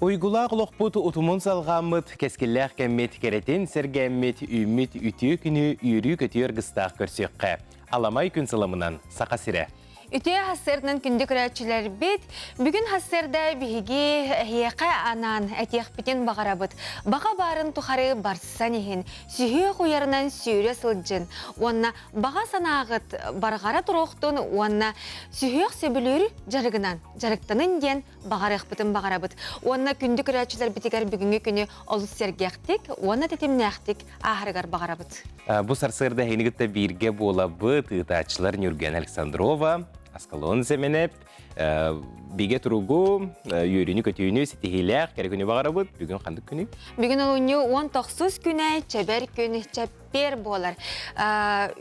Уйгулаах олохпут утумун салҕааммыт, кэскиллээх кэммит кэрэтин сэргээммит, үүммүт үтүө күнү үөрүү-көтүү аргыстаах көрсүөххэ. Аламай күн сыламынан Саха сирэ! Үтүө сарсыарданан күндү көрөөччүлэрбит, бүгүн сарсыарда биһиги эһиэхэ анаан этиэхпитин баҕарабыт. Баҕа баарын тухары барсан иһин, сүһүөх уйарынан сүүрэ сылдьын уонна баҕа санааҕыт барҕара туруохтун уонна сүһүөх сөбүлүүр дьарыгынан дьарыктанын диэн баҕарыахпытын баҕарабыт. Уонна күндү көрөөччүлэрбитигэр бүгүҥҥү күнү олус сэргэхтик уонна тэтимнээхтик ааһарыгар баҕарабыт. Бу сарсыарда эһигини кытта бииргэ буолабыт ыытааччылар Нюрген Александрова, Аскалон Семенеп, бигэ туругу, үөрүүнү-көтүүнү ситиһиилээх кэрэ күнү баҕарабыт. Бүгүн ханнык күнүй? Бүгүн олунньу 19 күнэ, чэбэр күн, чэппиэр буолар.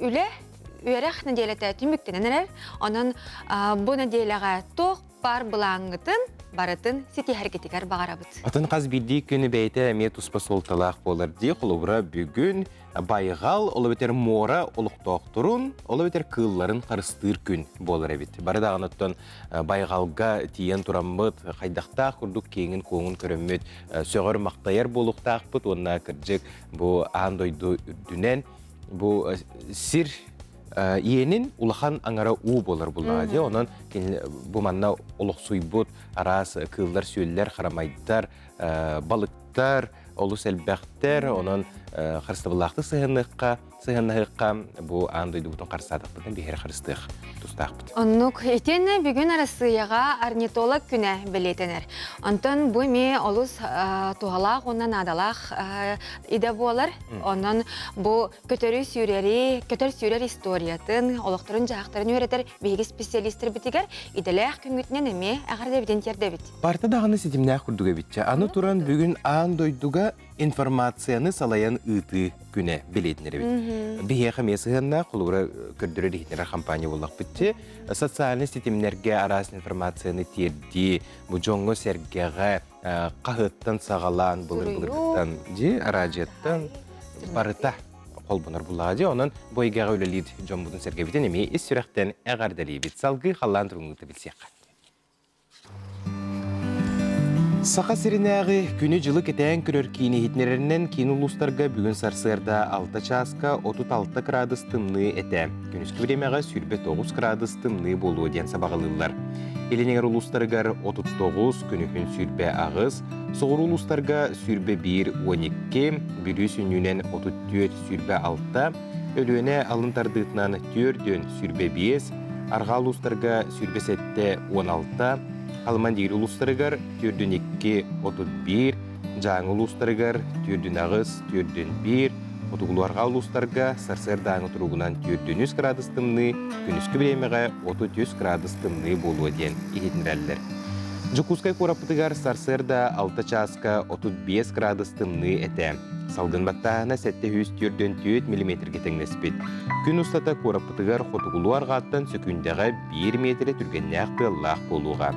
Үлэ, үөрэх нэдиэлэтэ түмүктэнэн эрэр. Онон бу нэдиэлэҕэ туох баар былааҥҥытын барытын ситиһэргитигэр баҕарабыт. Атын хас биирдии күнү бэйэтэ эмиэ туспа суолталаах буолар дии. Холобура, бүгүн байҕал, ол эбэтэр муора олохтоохторун, ол эбэтэр кыылларын харыстыыр күн буолар эбит. Бары даҕаны оттон байҕалга тиийэн тураммыт, хайдахтаах курдук киэҥин-куоҥун көрөммүт, сөҕөр-махтайар буолуохтаахпыт уонна кырдьык бу аан дойду үрдүнэн бу сир иэнин улахан аҥара уу буолар буллаҕа дии. Онон бу манна олохсуйбут араас кыыллар-сүөллэр, харамайдар, балыктар олус элбэхтэр. Онон харыстабыллаахтык сыһыанныахха, сыһыаннаһыахха бу аан дойдубутун харыстаатахпытына биһиги харыстыах тустаахпыт. Оннук. Итиэннэ бүгүн Арассыыйаҕа орнитолог күнэ бэлиэтэнэр. Онтон бу эмиэ олус туһалаах уонна наадалаах идэ буолар. Онон бу көтөрү-сүүрэри, көтөр-сүүрэр историятын, олохторун-дьаһахтарын үөрэтэр биһиги специалистэрбитигэр идэлээх күҥҥүтүнэн эмиэ эҕэрдэбитин тиэрдэбит. Барыта даҕаны ситимнээх курдук эбитчэ. Аны туран бүгүн аан дойдуга информацияны салайан ыытыы күнэ билиэтинэр эбит. Биһиэхэ эмиэ сыһыаннаах, холобура көрдөрөр иһитиннэрэр компания буоллахпыт социальнай ситимнэргэ араас информацияны тиэрдии, бу дьоҥҥо-сэргэҕэ хаһыаттан саҕалаан былыр-былыргыттан дии араадьыйаттан барыта холбонор буллаҕа дии. Онон бу эйгэҕэ үлэлиир дьоммутун сэргэбитин эмиэ ис сүрэхтэн эҕэрдэлиибит. Салгыы халлаан туругун билсиэххэ. Саха сиринээҕи күнү-дьылы кэтээн көрөр киин иһитиннэрэринэн киин улуустарга бүгүн сарсыарда 6 чааска 36 кыраадыс тымныы этэ. Күнүскү бириэмэҕэ 29 кыраадыс тымныы буолуо диэн сабаҕалыыллар. Илин эҥэр улуустарыгар 39, күнүһүн 28, соҕуруу улуустарга 21, 12, Бүлүү сүнньүнэн 34, 26, Өлүөнэ алын тардыытынан 4 25, арҕаа улуустарга 27, 16, Халыман диир улуустарыгар 4 2, 31, Дьааҥы улуустарыгар 4 8, 4 1, Хотугулуу-арҕаа улуустарга сарсыардааҥы туругунан 4 3 градус тымныы, күнүскү бириэмэҕэ 33 градус тымныы буолуо диэн иһитиннэрэллэр. Дьокуускай куораппытыгар сарсыарда 6 чааска 35 градус тымныы этэ. Салгын баттааһына 744 миллиметргэ тэҥнэспит. Күн устата куораппытыгар хотугулуу-арҕааттан сөкүүндэҕэ 1 миэтэрэ түргэннээх тыаллаах буолуоҕа.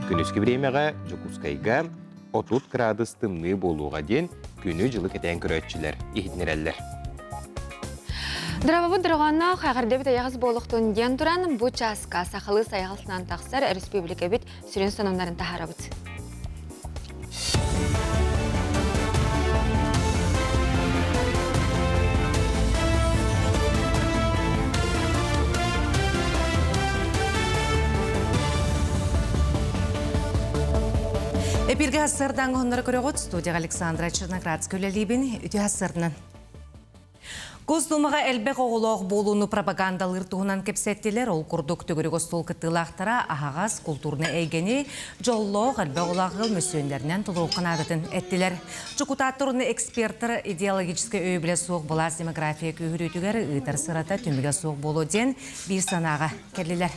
Күнүскү бириэмэҕэ Дьокуускайга 30 кыраадыс тымныы буолуоҕа диэн күнү-дьылы кэтээн көрөөччүлэр иһитиннэрэллэр. Дорабабыт дорҕоонноох эҕэрдэбит эйэҕэс буолуохтун диэн туран, бу чааска сахалыы сайаҕасынан тахсар республикабыт сүрүн сонуннарын таһаарабыт. Эпиргэ хассардаан оһоннору көрөҕүт студияға Александра Черноградская үлэлиибин үтүө хассарынан. Госдумаҕа элбэх оҕолоох буолууну пропагандалыыр туһунан кэпсэттилэр. Ол курдук төгүрүк остуол кыттыылаахтара аһаҕас култуурнай эйгэни дьоллоох элбэх оҕолоох ыал мөссүөннэринэн толоруохха наадатын эттилэр. Дьокутааттар уонна экспертэр идеологическай өйөбүлэ суох былаас демография күүһүрүүтүгэр ыытар сырата түмүгэ суох буолуо диэн биир санааҕа кэллилэр.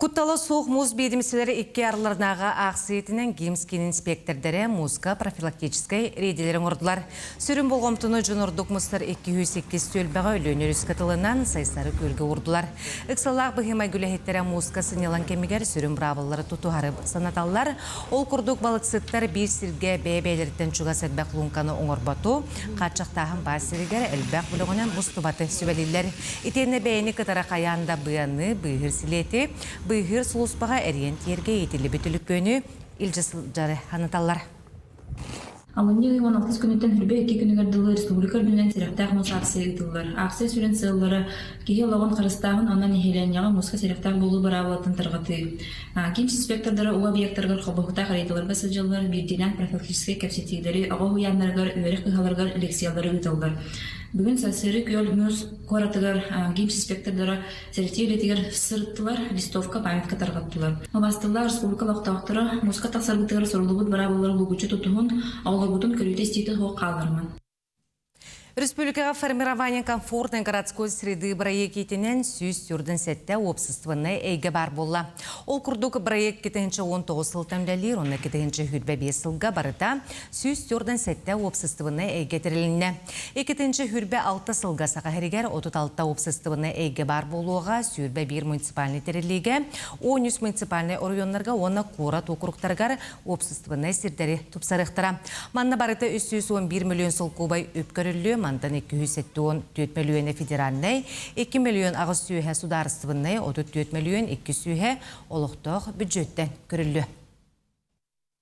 Куттала суох муус биэдимисэлэрэ икки арыларынааҕы аахсыйатынан ГИМС киин инспиэктэрдэрэ мууска профилактическай рейдэлэри оҥордулар. Сүрүн болҕомтону дьон ордук мустар 202 түөлбэҕэ Өлүөнэ өрүскэ тылынан Сайсары күөлгэ уурдулар. Ыксаллаах быһыы-майгы үлэһиттэрэ мууска сынньалаҥ кэмигэр сүрүн быраабылалары тутуһары санаталлар. Ол курдук балыксыттар биир сиргэ бэйэ-бэйэлэриттэн чугас элбэх лууҥканы оҥорботу, хааччахтааһын баар сиригэр элбэх бөлөҕүнэн мустубаты сүбэлииллэр. Итиэннэ бэйэни кытары хайаан да быаны, быыһыыр силиэти, быыһыыр сулууспаҕа эриэн тиэргэ иитиллибит түлүпүөнү. илдьэ сылдьары санаталлар. Алынньы ый 16 күнүттэн Хүрбэ икки күнүгэр дылы республика үрдүнэн Сэрэхтээх муус акция ыытыллар. Акция сүрүн сыаллара киһи олоҕун харыстааһын уонна нэһилиэнньэҕэ мууска сэрэхтээх буолуу быраабылатын тарҕатыы. КИМС инспектордара уу объектарыгар холбоһуктаах рейдаларга сылдьаллар, биирдиилээн профилактическай кэпсэтиилэри, оҕо уһуйааннарыгар, үөрэх кыһаларыгар лекциялары ыыталлар. Бүгүн Сарсыары күөл муус куоратыгар ГИМС инспектордара Сэрэтии үлэтигэр сырыттылар, листовка, памятка тарҕаттылар. Убаастыллаах республика олохтоохторо мууска тахсарбытыгар суруллубут быраабылалары булгуччу тутуһун, оҕолоргутун көрүүтэ-истиитэ суох хаалларыман. Республикаҕа формирование комфортной городской среды бырайыак иитинэн 147 уопсастыбаннай эйгэ баар буолла. Ол курдук бырайыак 2019 сылтан үлэлиир, онно 2025 сылга барыта 147 уопсастыбаннай эйгэ тэрилиннэ. 226 сылга Саха сиригэр 36 уопсастыбаннай эйгэ баар буолуоҕа, 21 муниципальнай тэриллиигэ, 13 муниципальнай оройуоннарга уонна куорат уокуруктарыгар уопсастыбаннай сирдэри тупсарыахтара. Манна барыта 311 миллион солкуобай үп көрүллүө, мантан 274 мөлүйүөнэ федеральнай, 2 миллион 800 судаарыстыбаннай, 34 мөлүйүөн 200 олохтоох бүддьүөттэн көрүллүө.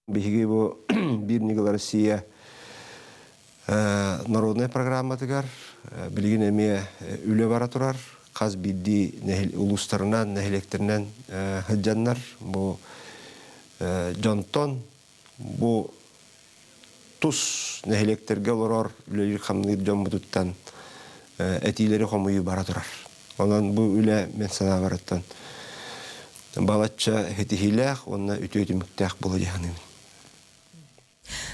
Биһиги бу Биир ньыгыл Россия народнай программатыгар билигин эмиэ үлэ бара турар. Хас биирдии улуустарынан, нэһилиэктэринэн сылдьаннар бу дьонтон бу тус нэһилиэктэргэ олорор, үлэлиир-хамныыр дьоммутуттан этиилэри хомуйуу бара турар. Онон бу үлэ мин санаабарыттан балачча ситиһиилээх уонна үтүө түмүктээх буолуо дии саныыбын.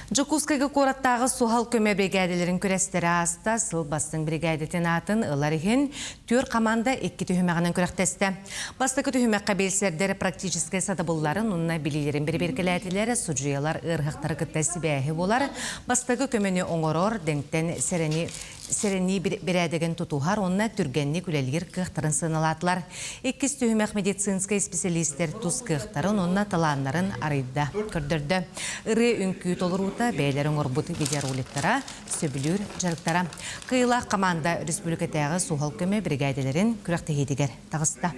Дьокуускайга куораттааҕы суһал көмө биригээдэлэрин күрэстэрэ ааста. Сыл бастыҥ биригээдэтин аатын ылар иһин түөрт хамаанда икки түһүмэҕинэн күрэхтэстэ. Бастакы түһүмэххэ биэлсэрдэр практическай сатабылларын уонна билиилэрин бэрэбиэркэлээтилэр, судьуйалар ыарыһахтары кытта сибээһи булар, бастакы көмөнү оҥорор, дэҥтэн сэрэни сэрэнии бэрээдэгин тутуһар уонна түргэнник үлэлиир кыахтарын сыаналаатылар. Иккис түһүмэх медицинскэй исписэлиистэр тус кыахтарын уонна талааннарын арыйда, көрдөрдө. Ырыа-үҥкүү толоруута бэйэлэрэ оҥорбут видеороликтара, сөбүлүүр дьарыктара. Кыайыылаах хамаанда республикатааҕы суһал көмө биригээдэлэрин күрэхтэһиитигэр таҕыста.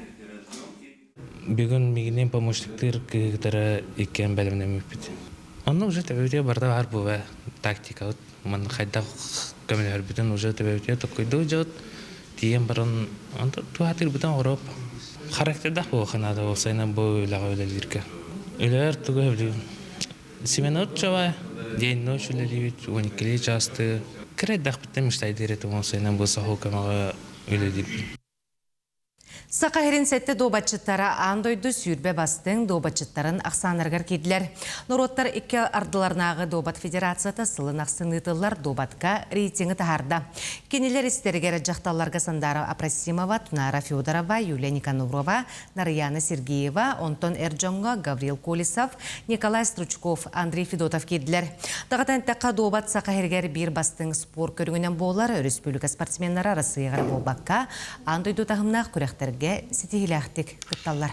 Бүгүн мигинин помощниктыыр кыһыгытара иккиэн бэлэмнэммиппит. Онно уже төбөбүтүгэр барыта баар буолла тактикабыт. Манна хайдах көмөлөһөрбүтүн уже төбөбүтүгэр токкуйдуу дьот тиийэн баран онто туһатыырбытын оҥоруоп. Характердаах буолуохха наада уопсайынан бу үлэҕэ үлэлииргэ. Үлэлэр тугу сөбүлүүгүн? Семенов чабай день ночь үлэлиибит, 12 чаастыы. Кыра эрдэхпиттэн мечтайдыыр этим уопсайынан бу саху көмөҕө үлэлиирбин. Саха сирин сэттэ дуобатчыттара аан дойду 20 бастыҥ дуобатчыттарын ахсааннарыгар киирдилэр. Норуоттар икки ардыларынааҕы дуобат федерацията сылын ахсын ыытыллар дуобатка рейтинги таһаарда. Кинилэр истэригэр дьахталларга Сандара Апросимова, Тунаара Федорова, Юлия Никанорова, Нарыйаана Сергеева, онтон эр дьоҥҥо Гаврил Колесов, Николай Стручков, Андрей Федотов киирдилэр. Даҕатан эттэххэ, дуобат Саха сиригэр биир бастыҥ спорт көрүҥүнэн буолар. Өрөспүүбүлүкэ спортсменнара Арассыыйаҕа эрэ буолбакка, аан дойду таһымнаах күрэхтэргэ ситиһиилээхтик кытталлар.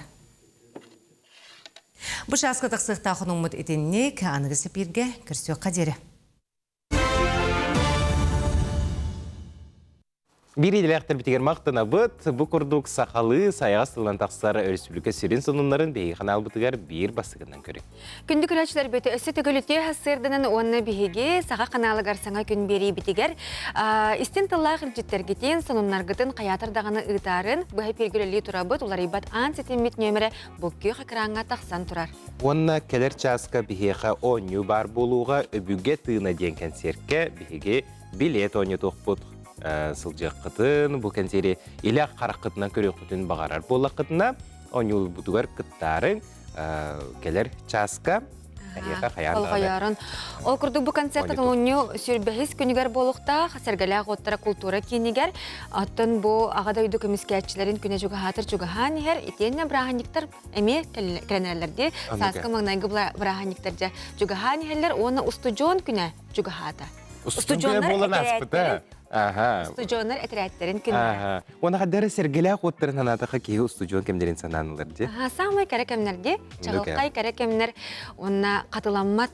Бу чааска тахсыахтаах хонуҥмут итинник, аныгы эпииргэ көрсүөххэ диэри. Биир идэлээхтэрбитигэр махтанабыт. Бу курдук сахалыы сайаҕас тылынан тахсар өрөспүүбүлүкэ сүрүн сонуннарын биһиги ханаалбытыгар биир бастакынан көрүҥ. Күндү көрөөччүлэрбит, өссө төгүл үтүө сарсыарданан уонна биһиги Саха ханаалыгар саҥа күн биэриибитигэр истин тыллаах илдьиттэргитин, сонуннаргытын хайаатар даҕаны ыытаарын, быһа эпииргэ үлэлии турабыт, уларыйбат аан ситиммит нүөмэрэ бу күөх экраҥҥа тахсан турар. Уонна кэлэр чааска биһиэхэ оонньуу баар буолууга Өбүгэ тыына диэн кэнсиэркэ биһиги билиэт оонньотуохпут сылдьыаххытын, бу кэнсиэри илэ хараххытынан көрүөххүтүн баҕарар буоллаххытына, оонньуулбутугар кыттаарыҥ кэлэр чааска эһиэхэ хайаан даҕаны Ол курдук бу концерт олунньу сүүрбэһис күнүгэр буолуохтаах Сэргэлээх уоттара култуура киинигэр оттон бу Аҕа дойду көмүскээччилэрин күнэ чугаһаатар чугаһаан иһэр итиэннэ бырааһынньыктар эмиэ кэлэнэрэллэр дии сааскы маҥнайгы бырааһынньыктар дьэ чугаһаан иһэллэр уонна устудьуон күнэ чугаһаата. Устудьуоннар буолан ааспыта. Аха. Устудьуоннар этэрээттэрин күннэрэ. Уонна хаддары сэргэлээх уоттарын санаатахха киһи устудьуон кэмнэрин санаан ылар дии. Аха, самай кэрэ кэмнэрди, чаҕылхай кэрэ кэмнэр уонна хатыламмат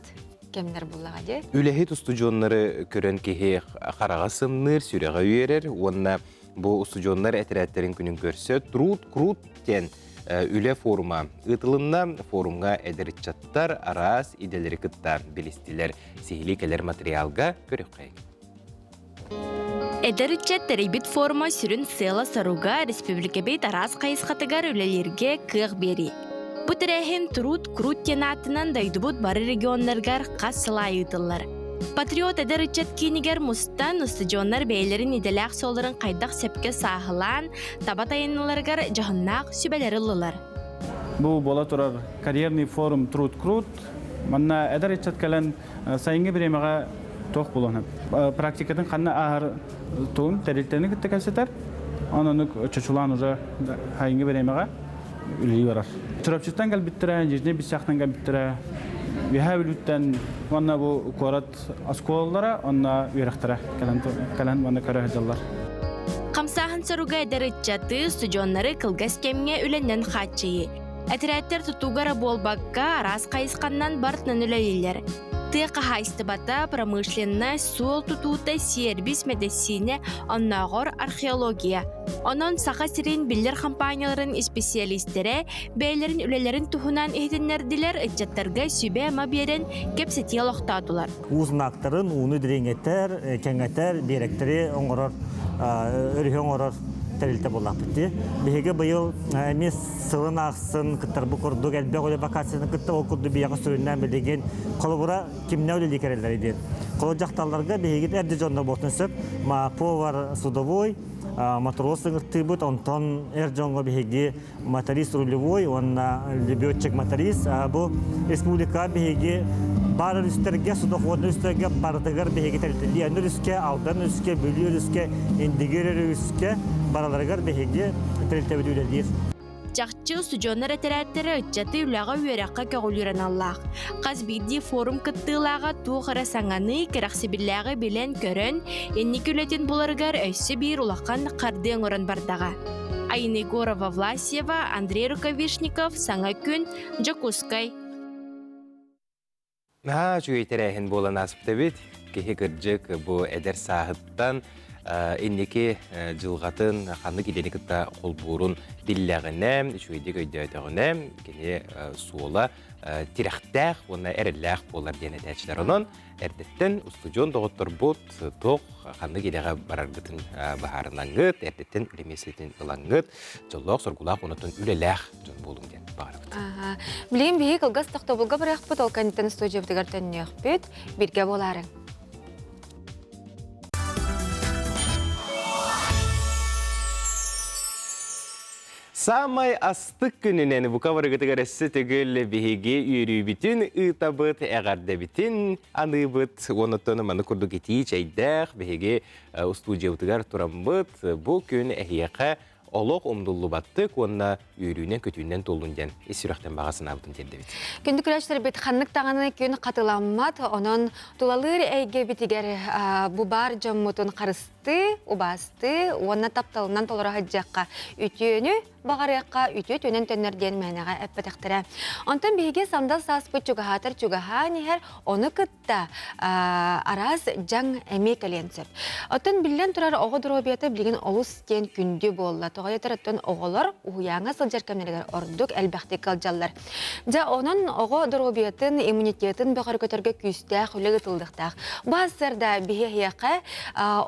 кэмнэр буллаҕа дии. Үлэһит устудьуоннары көрөн киһи хараҕа сымныыр, сүрэҕэ үөрэр уонна бу устудьуоннар этэрээттэрин күнүн көрсө труд крут диэн. үлэ форума ыытылынна. Форумҥа эдэр ыччаттар араас идэлэри кытта билистилэр. Сиһилии кэлэр материалга көрүөххэйиҥ. Эдэр ыччат тэрийбит форума сүрүн сыала-соруга республикабыт араас хайысхатыгар үлэлииргэ кыах биэрии. Бу тэрээһин Труд Крут диэн аатынан дойдубут бары регионнарыгар хас сыл аайы ыытыллар. Патриот эдэр ыччат киинигэр мустан, устудьуоннар бэйэлэрин идэлээх суолларын хайдах сөпкө сааһылаан, таба тайынныларыгар дьоһуннаах сүбэлэри ыллылар. Бу буола турар карьерный форум Труд Крут. Манна эдэр ыччат кэлэн сайыҥҥы бириэмэҕэ туох буолуон практикатын ханна ааһар туун тэрилтэни кытта кэпсэтэр. Онон чочулаан уже сайыҥҥы бириэмэҕэ үлэлии барар. Чурапчыттан кэлбиттэрэ, Нижний Бисяхтан кэлбиттэрэ, Үөһээ Бүлүүттэн уонна бу куорат оскуолалара уонна үөрэхтэрэ кэлэн кэлэн уонна көрө сылдьаллар. Хамсааһын соруга эдэр ыччаты, студеннары кылгас кэмҥэ үлэнэн хааччыйыы. Этэрээттэр тутууга эрэ буолбакка, араас хайысханнан бартынан үлэлииллэр. Тыа хаһаайыстыбата, промышленность, суол тутуута, сервис, мэдэссиинэ, оннооҕор археология. Онон Саха сирин биллэр хампаанньаларын исписийэлиистэрэ бэйэлэрин үлэлэрин туһунан иһитиннэрдилэр, ыччаттарга сүбэ-ама биэрэн кэпсэтии олохтоотулар. Уу знактарын ууну дириҥэтэр, кэҥэтэр, биэрэктэри оҥорор, өрүһү оҥорор тэрилтэ буоллахпыт дии. Биһиги быйыл эмиэ сылын ахсын кыттарбы курдук элбэх үлэ вакансияны кытта ол курдук биһиэхэ сүрүннээн билигин холобура кимнэ үлэлии кэлэллэр диэн. Холобур дьахталларга биһиги эрдэ дьоннор буолтун сөп. Повар судовой, матрос ыҥыртыыбыт, онтон эр дьоҥҥо биһиги моторист рулевой уонна лебедчик моторист. Бу республика биһиги бар өрүстэргэ, судоходный өрүстэргэ барытыгар биһиги тэрилтэлии өрүскэ, Алдан өрүскэ, Бүлүү өрүскэ, Индигир өрүскэ бараларыгар биһиги тэрилтэбит үлэлиир. Чахчы устудьуоннар этэрээттэрэ ыччаты үлэҕэ-үөрэххэ көҕүлүүр аналлаах. Хас биирдии форум кыттыылааҕа туох эрэ саҥаны, кэрэхсэбиллээҕи билэн-көрөн, инники үлэтин буларыгар өссө биир улахан хардыы оҥорон бардаҕа. Айна Егорова Власьева, Андрей Рукавишников, Саҥа күн, Дьокуускай. Наһаа үчүгэй тэрээһин буолан ааспыт эбит. Киһи кырдьык бу эдэр сааһыттан инники дьылҕатын ханнык идэни кытта холбуурун биллэҕинэ, үчүгэйдик өйдөөтөҕүнэ, кини суола тирэхтээх уонна эрэллээх буолар диэн этээччилэр. Онон эрдэттэн устудьуон доҕотторбут туох ханнык идэҕэ бараргытын быһаарынаҥҥыт, эрдэттэн үлэ миэстэтин ылаҥҥыт, дьоллоох-соргулаах онотон үлэлээх дьон буолуҥ диэн баҕарабыт. Билигин биһиги кылгас тохтобулга барыахпыт, ол кэнниттэн студиябытыгар төннүөхпүт. Бииргэ буолаарыҥ. Саамай астык күнүнэн бука барыгытыгар өссө төгүл биһиги үөрүүбүтүн ыытабыт, эҕэрдэбитин аныыбыт. Уонуттан маны курдук итии чэйдээх биһиги устуудьуйабытыгар тураммыт бу күн эһиэхэ олох умнуллубаттык уонна үөрүүнэн-көтүүнэн туоллун диэн ис сүрэхтэн баҕа санаабытын тиэрдэбит. Күндү күрэстэрбит ханнык даҕаны күн хатыламмат, онон тулалыыр эйгэбитигэр бу баар дьоммутун харыстыы убаастыы уонна тапталынан толоро сылдьыахха, үтүөнү баҕарыахха, үтүө түөнэн төннөр диэн мээнэҕэ эппэтэхтэрэ. Онтон биһиги сандал сааспыт чугаһаатар чугаһаан иһэр, ону кытта араас дьаҥ эмиэ кэлиэн сөп. Оттон биллэн турар оҕо доруобуйата билигин олус диэн күндү буолла. Тоҕо диэтэр оттон оҕолор уһуйааҥҥа сылдьар кэмнэригэр ордук элбэхтик ыалдьаллар. Дьэ, онон оҕо доруобуйатын, иммунитетын бөҕөргөтөргө күүстээх үлэ ыытыллыахтаах. Бу сарда биһиэхэ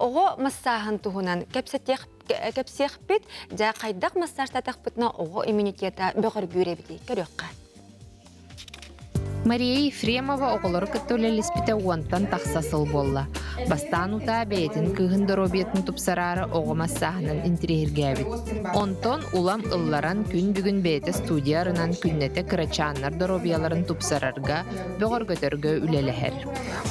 оҕо массааһын туһунан кэпсэтиэх кэпсиэхпит. Дьэ, хайдах массажтаатахпытына оҕо иммунитета бөҕөргүүр эбитий? Көрүөххэ. Мария Ефремова оҕолору кытта үлэлэспитэ уонтан тахса сыл буолла. Бастаан утаа бэйэтин кыыһын доруобуйатын тупсараары оҕо массааһынан интириэһиргээбит. Онтон улам ылларан күн бүгүн бэйэтэ студия арынан күннэтэ кырачааннар доруобуйаларын тупсарарга, бөҕөргөтөргө үлэлэһэр.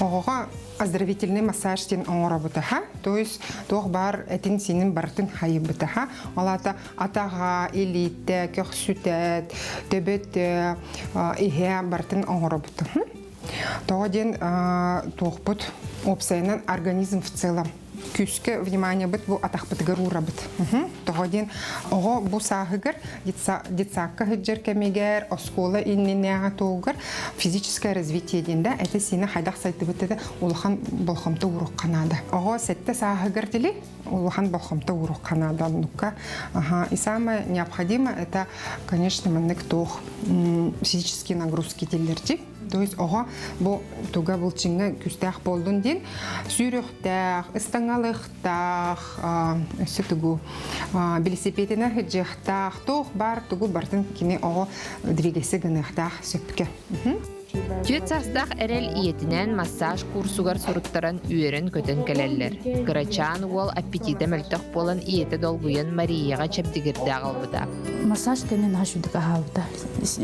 Оҕоҕо оздоровительный массаж диэн оҥоробутаха, то есть туох баар этин-сиинин барытын хайыбытаха. Ол аата атаҕа, илиитэ, көхсүтэ, төбөтө, иһэ барытын оҥоробут. Тоҕо диэн туохпут уопсайынан организм в целом күүскэ вниманиебыт бу атахпытыгар уурабыт. Тоҕо диэн оҕо бу сааһыгар детсадка сылдьар кэмигэр, оскуола иннинээҕи туһугар физическое развитие диэн да этэ-сиинэ хайдах сайдыбыт да улахан болҕомто ууруохха наада. Оҕо сэттэ сааһыгар дили улахан болҕомто ууруохха наада оннукка. Ага. И самое необходимое это, конечно, маннык туох физические нагрузки дииллэрди. То есть оҕо бу туга булчиҥҥа күүстээх буоллун диэн сүүрүөхтээх, ыстаҥалыахтаах, өссө тугу билисипиэтинэ сылдьыахтаах, туох баар тугу барытын кини оҕо двигайся гыныахтаах сөпкө. Түөрт саастаах эрэл ийэтинээн массаж курсугар суруттаран үөрэн-көтөн кэлэллэр. Кырачаан уол аппетита мөлтөх буолан ийэтэ долгуйан Марияҕа чэбдигирдэ аҕалбыта. Массаж кэннин аһа сүдүк аһаабыта.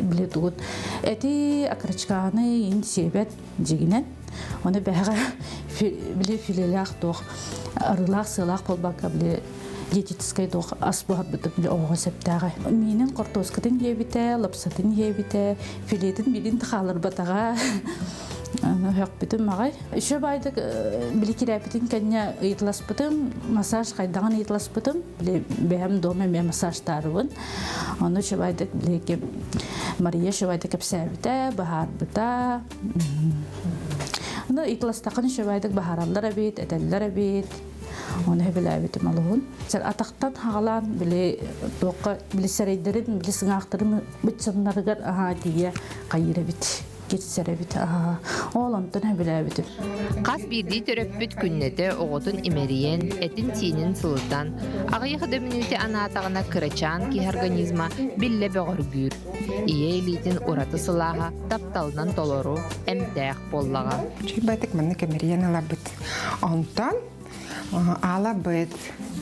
Били тугут эти окорочканы ин сиэбэт дьигинэн. Оны бэһэҕэ били филелээх туох арыылаах сыалаах буолбакка били диетическай туох ас буһарбытым били оҕоҕо сөптөөҕө. Миинин хортуоскатын иэбитэ, лапсатын иэбитэ, филетин билин хааларбатаҕа. Өһөхпүтүм аҕай. Еще байдык били кирээпитин кэннэ ыйытыласпытым, массаж хайдаҕын ыйытыласпытым. Били бэйэм дома эмиэ массажтаарыбын. Ону шыбайдык били Мария шыбайдык кэпсээбитэ, быһаарбыта. Ону ыйытыластаххына шыбайдык баһаараллар эбит, этэллэр эбит. Ону сөбүлээбитим олуһун. Атахтан хаҕалаан били туохха били сэрэйдэрин, били сыҥаахтарын быччаннарыгар аһаа тиийэ хайыыр эбит. Кирсэр эбит. Ол онтон сөбүлээбитим. Хас биирдии төрөппүт күннэтэ оҕотун имэрийэн, этин-сиинин сылытан, аҕыйах да мүнүүтэ анаатаҕына кырачаан киһи организма биллэ бөҕөргүүр. Ийэ илиитин ураты сылааһа тапталынан толору, эмтээх буоллаҕа. Чуйбатык манна кэмэрийэн ылабыт. Онтон аалабыт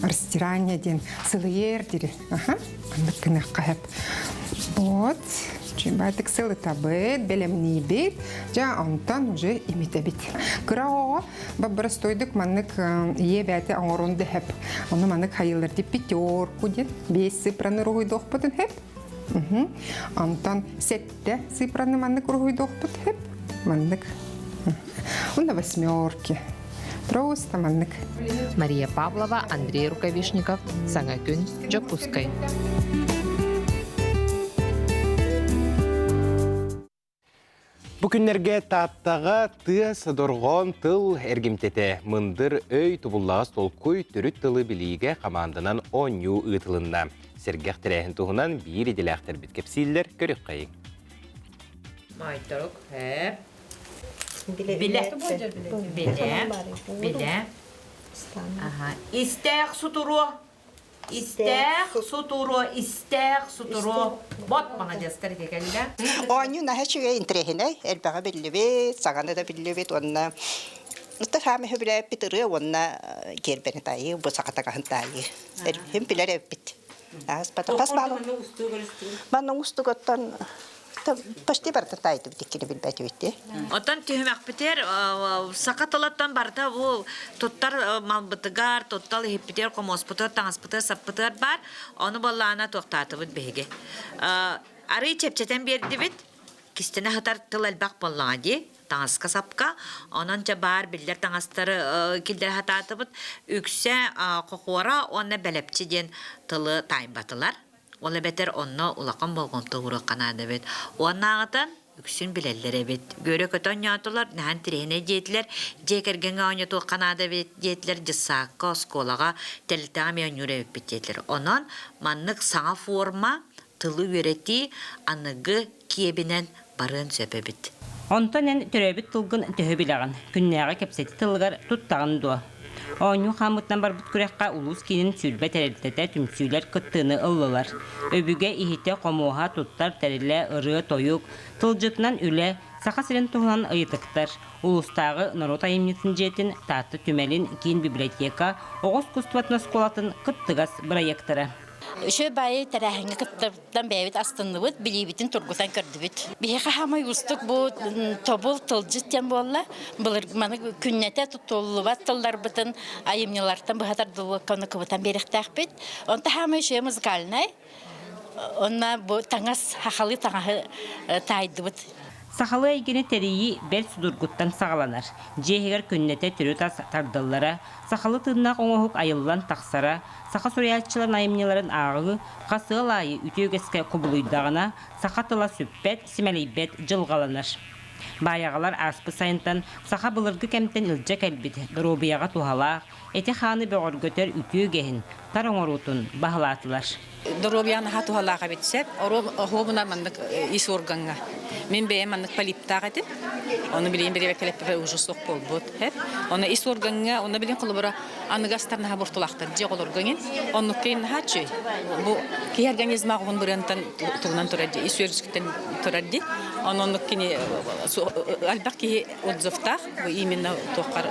растирание диэн сылыйар дири. Оннук гыныахха сөп. Вот, чуйбатык сылытабыт, бэлэмниибит, дьэ онтон уже имитэбит. Кыра оҕоҕо баббарастойдук маннык ийэ бэйэтэ оҥорун да сөп. Ону маннык хайыллар ди пятерку диэн биэс цифраны уруһуйдуохпутун сөп. Онтон сэттэ цифраны маннык уруһуйдуохпут сөп. Маннык. Уонна восьмерки. Просто маннык. Мария Павлова, Андрей Рукавишников, Саҥа күн, Дьокуускай. Бу күннэргэ Тааттаҕа тыа содорҕоон тыл эргимтэтэ мындыр өй тубуллаҕас толкуй төрүт тылы билиигэ хамаанданан оонньуу ыытылынна. Сэргэх тэрээһин туһунан биир идэлээхтэрбит кэпсииллэр көрүөххэйиҥ. Маайтарук, хэп. Билэ. Билэ. Билэ. Аха. Истээх сутуруо. Истээх сутуруо, истээх сутуруо. Бот маладьыастар ити кэллэ. Оонньуу наһаа үчүгэй интэриэһинэй, элбэҕи биллибит, саҥаны да биллибит уонна хаамы сөбүлээппит ырыа уонна гиэрбэни таайыы, бу саха таҥаһын таайыы. Эрбиһин билэр эбиппит. Ааспата. Хас баал? Манна устугаттан почти барыта таайдыбыт иккини билбэтибит. Оттон түһүмэхпитигэр саха тылыттан барыта бу туттар малбытыгар, туттал иһиппитигэр, хомуоспутугар, таҥаспытыгар, саппытыгар баар. Ону баллаана туохтаатыбыт биһиги. Арый чэпчэтэн биэрдибит. Кистэнэ сытар тыл элбэх буоллаҕа дии таҥаска сапка. Онон дьэ баар биллэр таҥастары киллэрэ сатаатыбыт. Үксэ хохуора уонна бэлэпчи диэн тылы таайбатылар. Ол эбэтэр онно улахан болҕомто ууруохха наада эбит. Уоннааҕытан үксүн билэллэр эбит. Үөрэ-көтө оонньоотулар, наһаа интэриэһинэй диэтилэр. Дьиэ кэргэҥҥэ оонньотуохха наада эбит диэтилэр. Дьыссаакка, оскуолаҕа, тэрилтэҕэ эмиэ оонньуур эбиппит диэтилэр. Онон маннык саҥа форма тылы үөрэтии аныгы киэбинэн барыан сөп эбит. Онтон эн төрөөбүт тылгын төһө билэҕин? Күннээҕи кэпсэтии тылыгар туттаҕын дуо? Оонньуу хааммытынан барбыт күрэххэ улуус киинин 20 тэрилтэтэ түмсүүлэр кыттыыны ыллылар. Өбүгэ иһитэ, хомуоһа, туттар тэрилэ, ырыа-тойук, тылдьытынан үлэ, Саха сирин туһунан ыйытыктар, улуустааҕы норуот айымньытын дьиэтин, Таатта түмэлин, киин библиотека, оҕо искусствотын оскуолатын кыттыгас бырайыактара. Үчүгэй баайы тэрээһиҥҥэ кыттабыттан бэйэбит астынныбыт, билиибитин тургутан көрдүбүт. Биһиэхэ хаамай уустук бу тобул тылдьыт диэн буолла. Былыр маны күннэтэ туттуллубат тылларбытын айымньылартан быһа тардыллыбакка ону кыбытан биэриэхтээхпит. Онто хаамай үчүгэй музыкальнай. Онно бу таҥас, хахалы таҥаһы таайдыбыт. Сахалыы эйгэни тэрийии бэрт судургуттан саҕаланар. Дьиэ иһигэр күннэтэ төрүт ас тардыллара, сахалыы тыыннаах оҥоһук айыллан тахсара, саха суруйааччыларын айымньыларын ааҕыы хас ыал аайы үтүө үгэскэ кубулуйдаҕына, саха тыла сүппэт, симэлийбэт дьылҕаланар. Баайаҕалар ааспыт сайынтан саха былыргы кэмтэн илдьэ кэлбит доруобуйаҕа туһалаах, эти-хааны бөҕөргөтөр үтүө үгэһин, тар оҥоруутун баһылаатылар. Доруобуйаҕа наһаа туһалаах эбит сөп. Оруобуна маннык ис органҥа. Мин бэйэм маннык полиптаах этим. Ону билигин бириэбэккэлэппэпэ уже суох буолбут. Оны ис органҥа, оны билин холобура аныгастар наһаа буортулаахтар дьиэ оҕолорго иҥин. Оннукка иҥин наһаа үчүгэй. Бу киһи организма оҕун бырыантан тугунан турар дии, ис үөрүскүттэн турар дии. Оннук кини элбэх киһи отзывтаах бу именно туоххар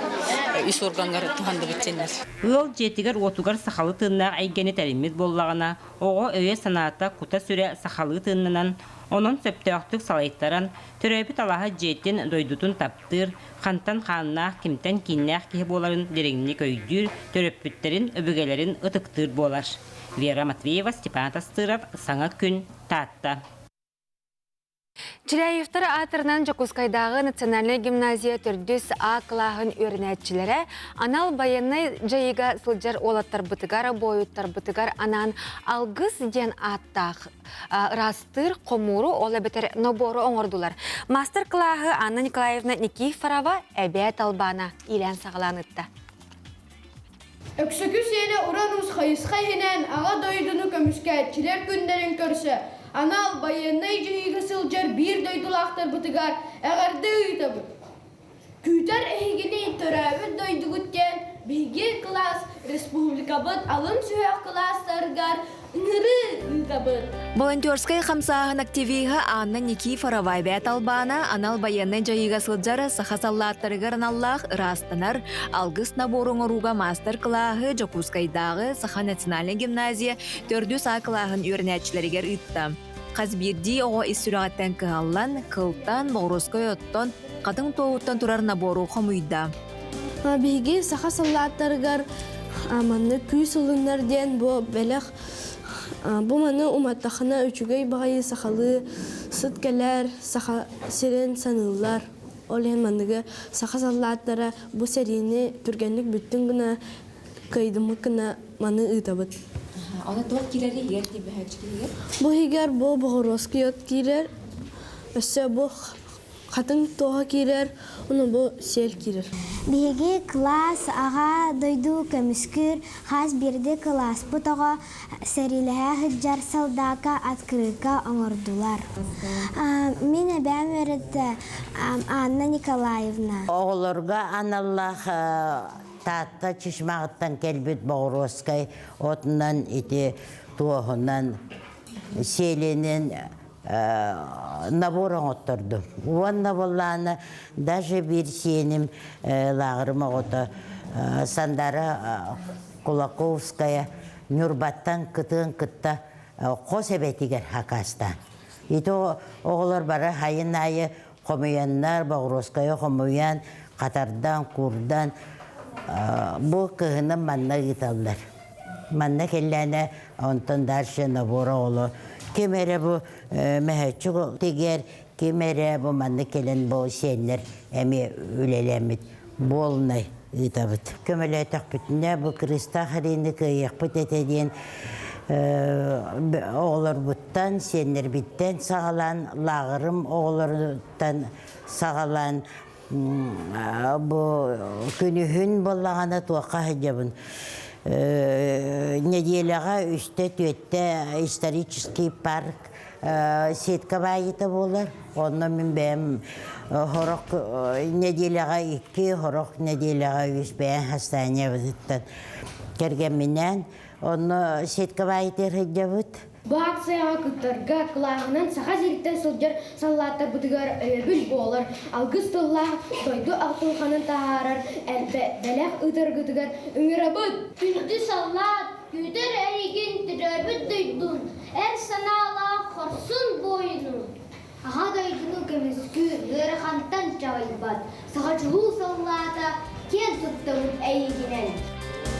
ис органҥар туһанныбыт дьэннэр. Ыал дьиэтигэр-уотугар сахалыы тыыннаах эйгэни тэриммит буоллаҕына, оҕо өйө-санаата, кута-сүрэ сахалыы тыыннанан, онон сөптөөхтүк салайтаран, төрөөбүт алаһа дьиэтин, дойдутун таптыыр, хантан хааннаах, кимтэн кииннээх киһи буоларын дириҥник өйдүүр, төрөппүттэрин, өбүгэлэрин ытыктыыр буолар. Вера Матвеева, Степан Тастыров, Саҥа күн, Таатта. Чиряевтар аатырынан Дьокуускайдааҕы национальнай гимназия төрдүс А кылааһын үөрэнээччилэрэ анал байыаннай дьайыыга сылдьар уолаттарбытыгар, буойуттарбытыгар анаан «Алгыс» диэн ааттаах ыраастыыр хомууру, ол эбэтэр нобуору оҥордулар. Маастар-кылааһы Анна Николаевна Никифорова эбээ талбаана иилээн-саҕалаан ыытта. Өксөкү сиэнэ Уран Уус хайысха иһинэн Аҕа дойдуну көмүскээччилэр күннэрин көрсө анал байыаннай дьайыыга сылдьар биир дойдулаахтарбытыгар эҕэрдэ ыытабыт. Күүтэр эһигини төрөөбүт дойдугут диэн биһиги кылаас республикабыт алын сүһүөх кылаастарыгар Ыҥырыы ыытабыт. Волонтерскай хамсааһын активиһа Анна Никифорова эбээт Албана анал байыаннай дьайыыга сылдьар саха саллааттарыгар аналлаах ыраастанар алгыс набору оҥорууга маастар-кылааһы Дьокуускайдааҕы Саха национальнай гимназия төрдүс А кылааһын үөрэнээччилэригэр ыытта. Хас биирдии оҕо ис сүрэҕиттэн кыһаллан, кылтан, боҕуруоскай оттон, хатыҥ туоһуттан турар набору хомуйда. Биһиги саха саллааттарыгар маннык күүс ылыннар диэн бу бэлэх бу маны уматтахына үчүгэй баҕайы сахалыы сыт кэлэр саха сирин саныыллар. Ол иһин манныгы саха саллааттара бу сэриини түргэнник бүттүн гына кыайдыммыт гына маны ыытабыт. Аны туох киирэр иһигэр тиийбэһээччи иһигэр? Бу иһигэр бу боҕуруоскай от киирэр, өссө бу Хатыҥ туоһа киирэр, ону бу сиэл киирэр. Биһиги кылаас аҕа дойду көмүскүүр хас биирдии кылааспыт оҕо сэриилэһэ сылдьар солдака открытка оҥордулар. Мин эбээм үөрэттэ Анна Николаевна. Оҕолорго аналлаах Таатта Чычмаҕыттан кэлбит Боҕуруоскай отунан ити туоһунан сиэлинэн набор оҥоттордум. Уонна буоллаҕына даже биир сиэним лааҕырым оҕото Сандара Кулаковская Ньурбаттан кытыан кытта хос эбэтигэр хакаастаан. Ити оҕолор бары хайын аайы хомуйаннар, боҕуруоскайы хомуйан, хатардан, куурдан бу кыһынын манна ыыталлар. Манна кэллээнэ онтон дальше набор оҕолор ким эрэ бу мөһөччүк тигэр, ким эрэ бу манна кэлэн бу сиэннэр эмиэ үлэлэммит буолнай ыытабыт. Көмөлөөтөхпүтүнэ бу Кырыыстаах Ариины кыайыахпыт этэ диэн оҕолорбуттан, сиэннэрбиттэн саҕалаан, лааҕырым оҕолоруттан саҕалаан бу күнүһүн буоллаҕына туохха сылдьабын нэдиэлэҕэ үстэ-түөртэ исторический парк сетка баайыыта буолар. Онно мин бэйэм сорох нэдиэлэҕэ икки, сорох нэдиэлэҕэ үс бэйэм хастаанньабытыттан кэргэмминээн онно сетка баайытыгар сылдьабыт. Бу акцияҕа кыттарга кылааһынан Саха сириттэн сылдьар саллааттарбытыгар өйөбүл буолар, алгыс тыллаах дойду ахтылҕанын таһаарар бэлэх ыытаргытыгар ыҥырабыт! Күндү саллаат, күүтэр эйигин төрөөбүт дойдун, эр санаалаах хорсун буойунун! Аҕа дойдуну көмүскүүр ыарахантан чаҕыйбат, саха чулуу саллаата киэн туттабыт эйигинэн!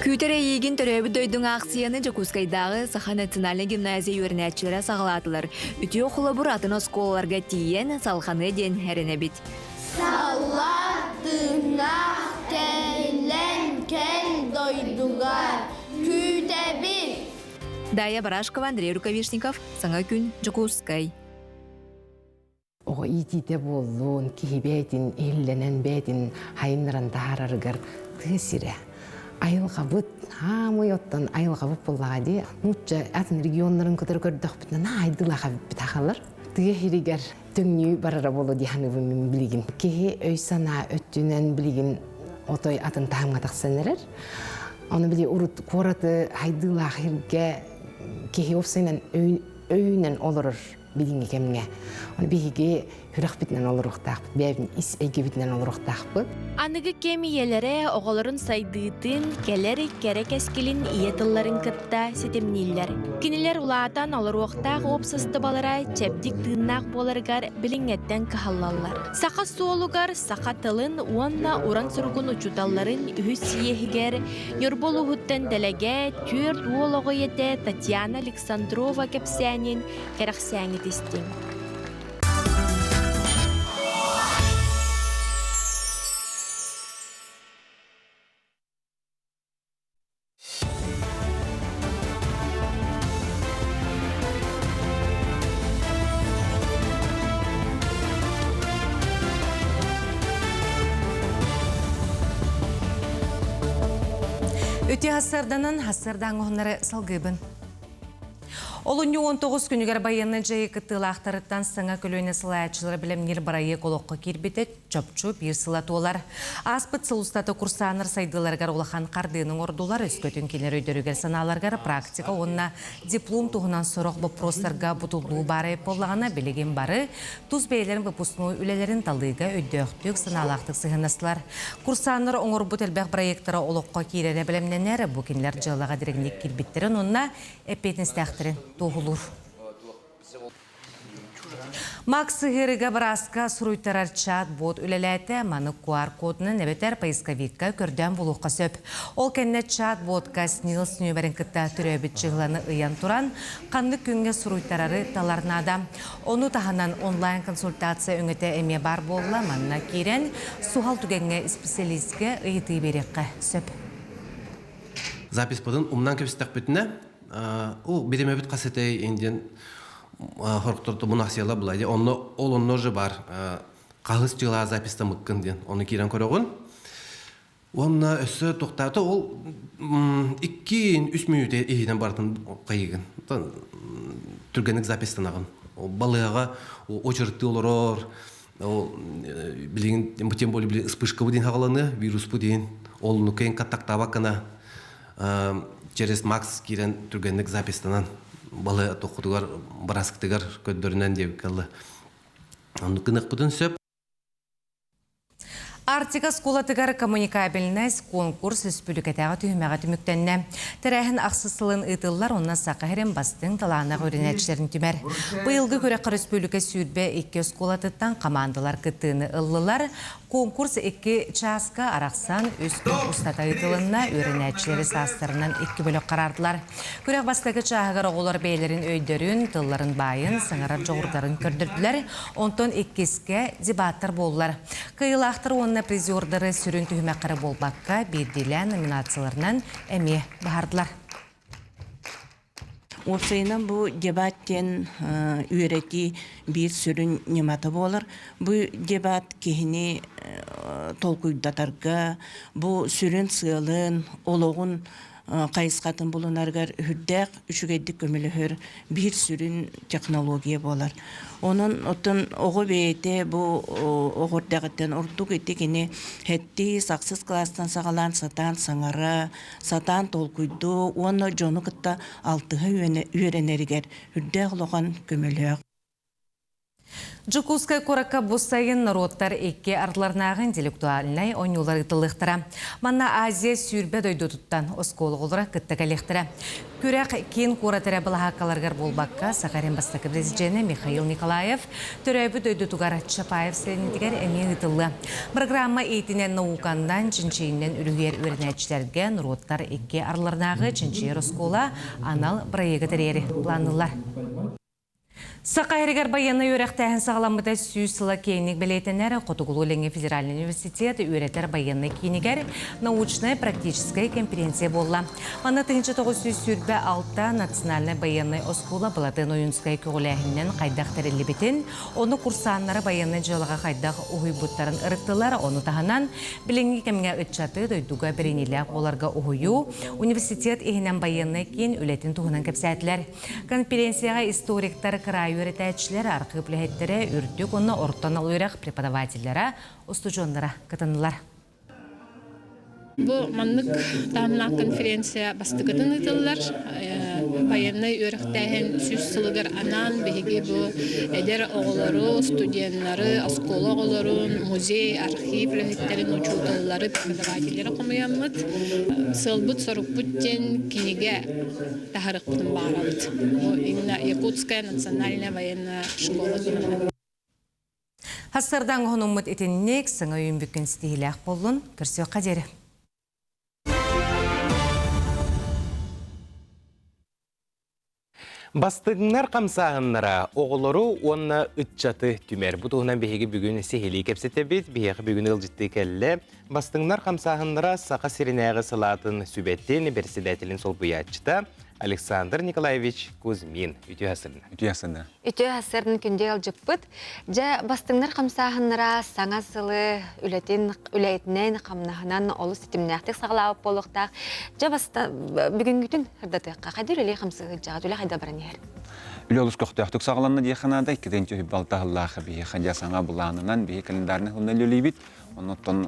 Күүтэр эйиигин төрөөбүт дойдуҥ аахсыйаны Дьокуускайдааҕы Саха национальнай гимназия үөрэнээччилэрэ саҕалаатылар. Үтүө холобур атын оскуолаларга тиийэн салҕаныа диэн эрэнэбит. Саллаат тыыннаах кэлэн кэл дойдугар күүтэбит! Дая Барашкова, Андрей Рукавишников, Саҥа күн, Дьокуускай. Оҕо иитиитэ буоллун, киһи бэйэтин иһиллэнэн бэйэтин хайыннаран таһаарарыгар тыа сирэ. Айылҕабыт, хаамый оттон айылҕабыт буоллаҕа дии. Нуучча атын регионнарын кытары көрдөхпүтүнэ наһаа айдылаах эбиппит ахалар. Тыа сиригэр төҥнүү барара буолуо дии саныыбын мин билигин. Киһи өй-санаа өттүнэн билигин отой атын таһымҥа тахсан эрэр. Ону били урут куораты хайдыылаах сиргэ киһи уопсайынан өйүнэн олорор билиҥҥи кэмҥэ. Ону биһиги күрэхпитинэн олоруохтаахпыт, бэйэбин ис эйгэбитинэн олоруохтаахпыт. Аныгы кэм ийэлэрэ оҕолорун сайдыытын, кэлэр кэрэ кэскилин ийэ тылларын кытта ситимнииллэр. Кинилэр улаатан олоруохтаах уопсастыбалара чэбдик тыыннаах буоларыгар билиҥҥэттэн кыһаллаллар. Саха суолугар саха тылын уонна уран суругун учууталларын үһүс съеһигэр Ньурба улууһуттан дэлэгэ түөрт уол оҕо ийэтэ Татьяна Александрова кэпсээнин кэрэхсээҥҥит истиҥ. Үтүө хассарданан хассардаан оһоннары салгыыбын. Олунньу 19 күнүгэр байыаннай дьайыы кыттыылаахтарыттан саҥа көлүөнэ салайааччылара бэлэмниир бырайыак олоххо киирбитэ чопчу биир сыла туолар. Ааспыт сыл устата курсааннар сайдыыларыгар улахан хардыыны оҥордулар, өскөтүн кинилэр өйдөрүгэр-санааларыгар практика уонна диплом туһунан сорох боппуруостарга бутуллуу баар буоллаҕына, билигин бары тус бэйэлэрин выпускной үлэлэрин талыыга өйдөөхтүк, санаалаахтык сыһыаннастылар. Курсааннар оҥорбут элбэх проектара олоххо киирэрэ бэлэмнэнэр, бу кинилэр дьыалаҕа дириҥник киирбиттэрин уонна эппиэтинэстээхтэрин туоһулуур. Макс сыһыарыга бырааска суруйтарар чат-бот үлэлээтэ. Маны QR-кодунан эбэтэр поисковикка көрдөөн булуохха сөп. Ол кэннэ чат-ботка СНИЛС нүөмэрин кытта төрөөбүт чыһыланы ыйан туран, ханнык күҥҥэ суруйтарары талар наада. Ону таһынан онлайн-консультация өҥөтө эмиэ баар буолла. Манна киирэн, суһал түгэҥҥэ исписэлиискэ ыйытыы биэриэххэ сөп. Записпытын умнан кэбистэхпитинэ, ол биримэбит хас этэй диэн хорохторто мунахсыйала була дии. Онно ол онно же бар хаһыс дьыла запистамыккын диэн ону киирэн көрөҕүн. Уонна өссө тохтаата ол икки үс мүнүүтэ иһинэн барытын хайыгын. Түргэнник запистанаҕын. Балыаҕа очередты олорор, ол билигин тем более били вспышка бу диэн хаҕаланы, вирус бу диэн ол нукейн контактаабаккына через Макс киирэн түргэнник запистанан балы тоххутугар бараскытыгар көрдөрүнэн диэбиккэ оннук гыныахпытын сөп. Арктика оскуолатыгар коммуникабельность конкурс республикатааҕы түһүмэҕэ түмүктэннэ. Тэрээһин ахсыс сылын ыытыллар, онно Саха сирин бастыҥ талааннаах үөрэнээччилэрин түмэр. Быйылгы күрэххэ республика 22 оскуолатыттан командалар кыттыыны ыллылар. Конкурс икки чааска арахсан үс күн устата ыытылынна, үөрэнээччилэри саастарынан икки бөлөх хараардылар. Күрэх бастакы чааһыгар оҕолор бэйэлэрин өйдөрүн, тылларын баайын, саҥарар дьоҕурдарын көрдөрдүлэр. Онтон иккискэ дебаттар буоллар. Кыайыылаахтар уонна призердары сүрүн түһүмэххэ буолбакка, биирдиилээн номинацияларынан эмиэ баһардылар. Уопсайынан бу дебат диэн үөрэтии биир сүрүн ньымата буолар. Бу дебат киһини толкуйдатарга, бу сүрүн сыалын, олоҕун хайысхатын булунарыгар үрдээх үчүгэйдик көмөлөһөр биир сүрүн технология буолар. Онон оттон оҕо бэйэтэ бу оҕо эрдэҕиттэн ордук ити кини хэттии сахсыс кылаастан саҕалаан сатаан саҥара, сатаан толкуйдуу уонна дьону кытта алтыһа үөрэнэригэр үрдээх улахан көмөлөөх. Дьокуускай куоракка бу сайын норуоттар икки ардыларынааҕы интеллектуальнай оонньуулар ыытыллыахтара. Манна Азия 20 дойдутуттан оскуола оҕолоро кытта кэлиэхтэрэ. Күрэх киин куорат эрэ былаһааккаларыгар буолбакка, Саха сирин бастакы президенэ Михаил Николаев төрөөбүт дойдутугар Чапаев сэлиэнньэтигэр эмиэ ыытыллыа. Программа иитинэн науканнан, чинчийинэн үлүһүйэр үөрэнээччилэргэ норуоттар икки ардыларынааҕы чинчийэр оскуола анал бырайыагы тэрийэри планныыллар. Саха сиригэр байыаннай үөрэхтээһин саҕаламмыта 100 сыла киэҥник бэлиэтэнэр Хотугулуу-Илиҥҥи федеральнай университет үөрэтэр байыаннай киинигэр научнай-практическай конференция буолла. Манна 1926 национальнай байыаннай оскуола Былатыан Ойуунскай көҕүлээһининэн хайдах тэриллибитин, ону курсааннары байыаннай дьыалаҕа хайдах уһуйбуттарын ырыттылар, ону таһынан билиҥҥи кэмҥэ ыччаты дойдуга бэриниилээх буоларга уһуйуу, университет иһинэн байыаннай киин үлэтин туһунан кэпсээтилэр. Конференцияҕа историктар, кыраайы үөрэтээччилэр, архыып үлэһиттэрэ, үрдүк уонна орто анал үөрэх преподавателлара, устудьуоннара кытыннылар. Бу маннык таһымнаах конференция бастакытын ыытыллар. Байыаннай үөрэхтээһин 100 сылыгар анаан биһиги бу эдэр оҕолору, студеннары, оскуола оҕолорун, музей, архив үлэһиттэрин, учууталлары, преподавателлэри хомуйаммыт. Сыалбыт-сорукпут диэн кинигэ таһарыахпытын баҕарабыт. Бу именно Якутская национальная военная школа туһунан. Хастардан оһонуммут итинник саҥа үйүн бүккүн ситиһиилээх буоллун. Көрсүөххэ диэри. Бастыҥнар хамсааһыннара оҕолору уонна ыччаты түмэр. Бу туһунан биһиги бүгүн сиһилии кэпсэтэбит. Биһиэхэ бүгүн ыалдьыттыы кэллэ. Бастыҥнар хамсааһыннара Саха сиринээҕи салаатын сүбэтин бэрэссэдээтэлин солбуйааччыта Александр Николаевич Кузьмин. Үтүө сырдына. Үтүө сырдына. Үтүө сырдын күндү ыалдьыппыт. Дьэ, бастыҥнар хамсааһыннара саҥа сылы үлэтин үлэтинэн, хамнаһынан олус ситимнээхтик саҕалаабыт буолуохтаах. Дьэ, баста бүгүҥҥүтүн сырдатыахха. Хайда үлэлии хамсыһыджаҕыт, үлэ хайда баран иһэр? Үлэ олус көхтөөхтүк саҕаланна диэххэ наада. Иккитин түһүп балтаһыллаах биһиэхэ дьэ саҥа былаанынан биһи календарный хылна үлэлиибит. Оннуттан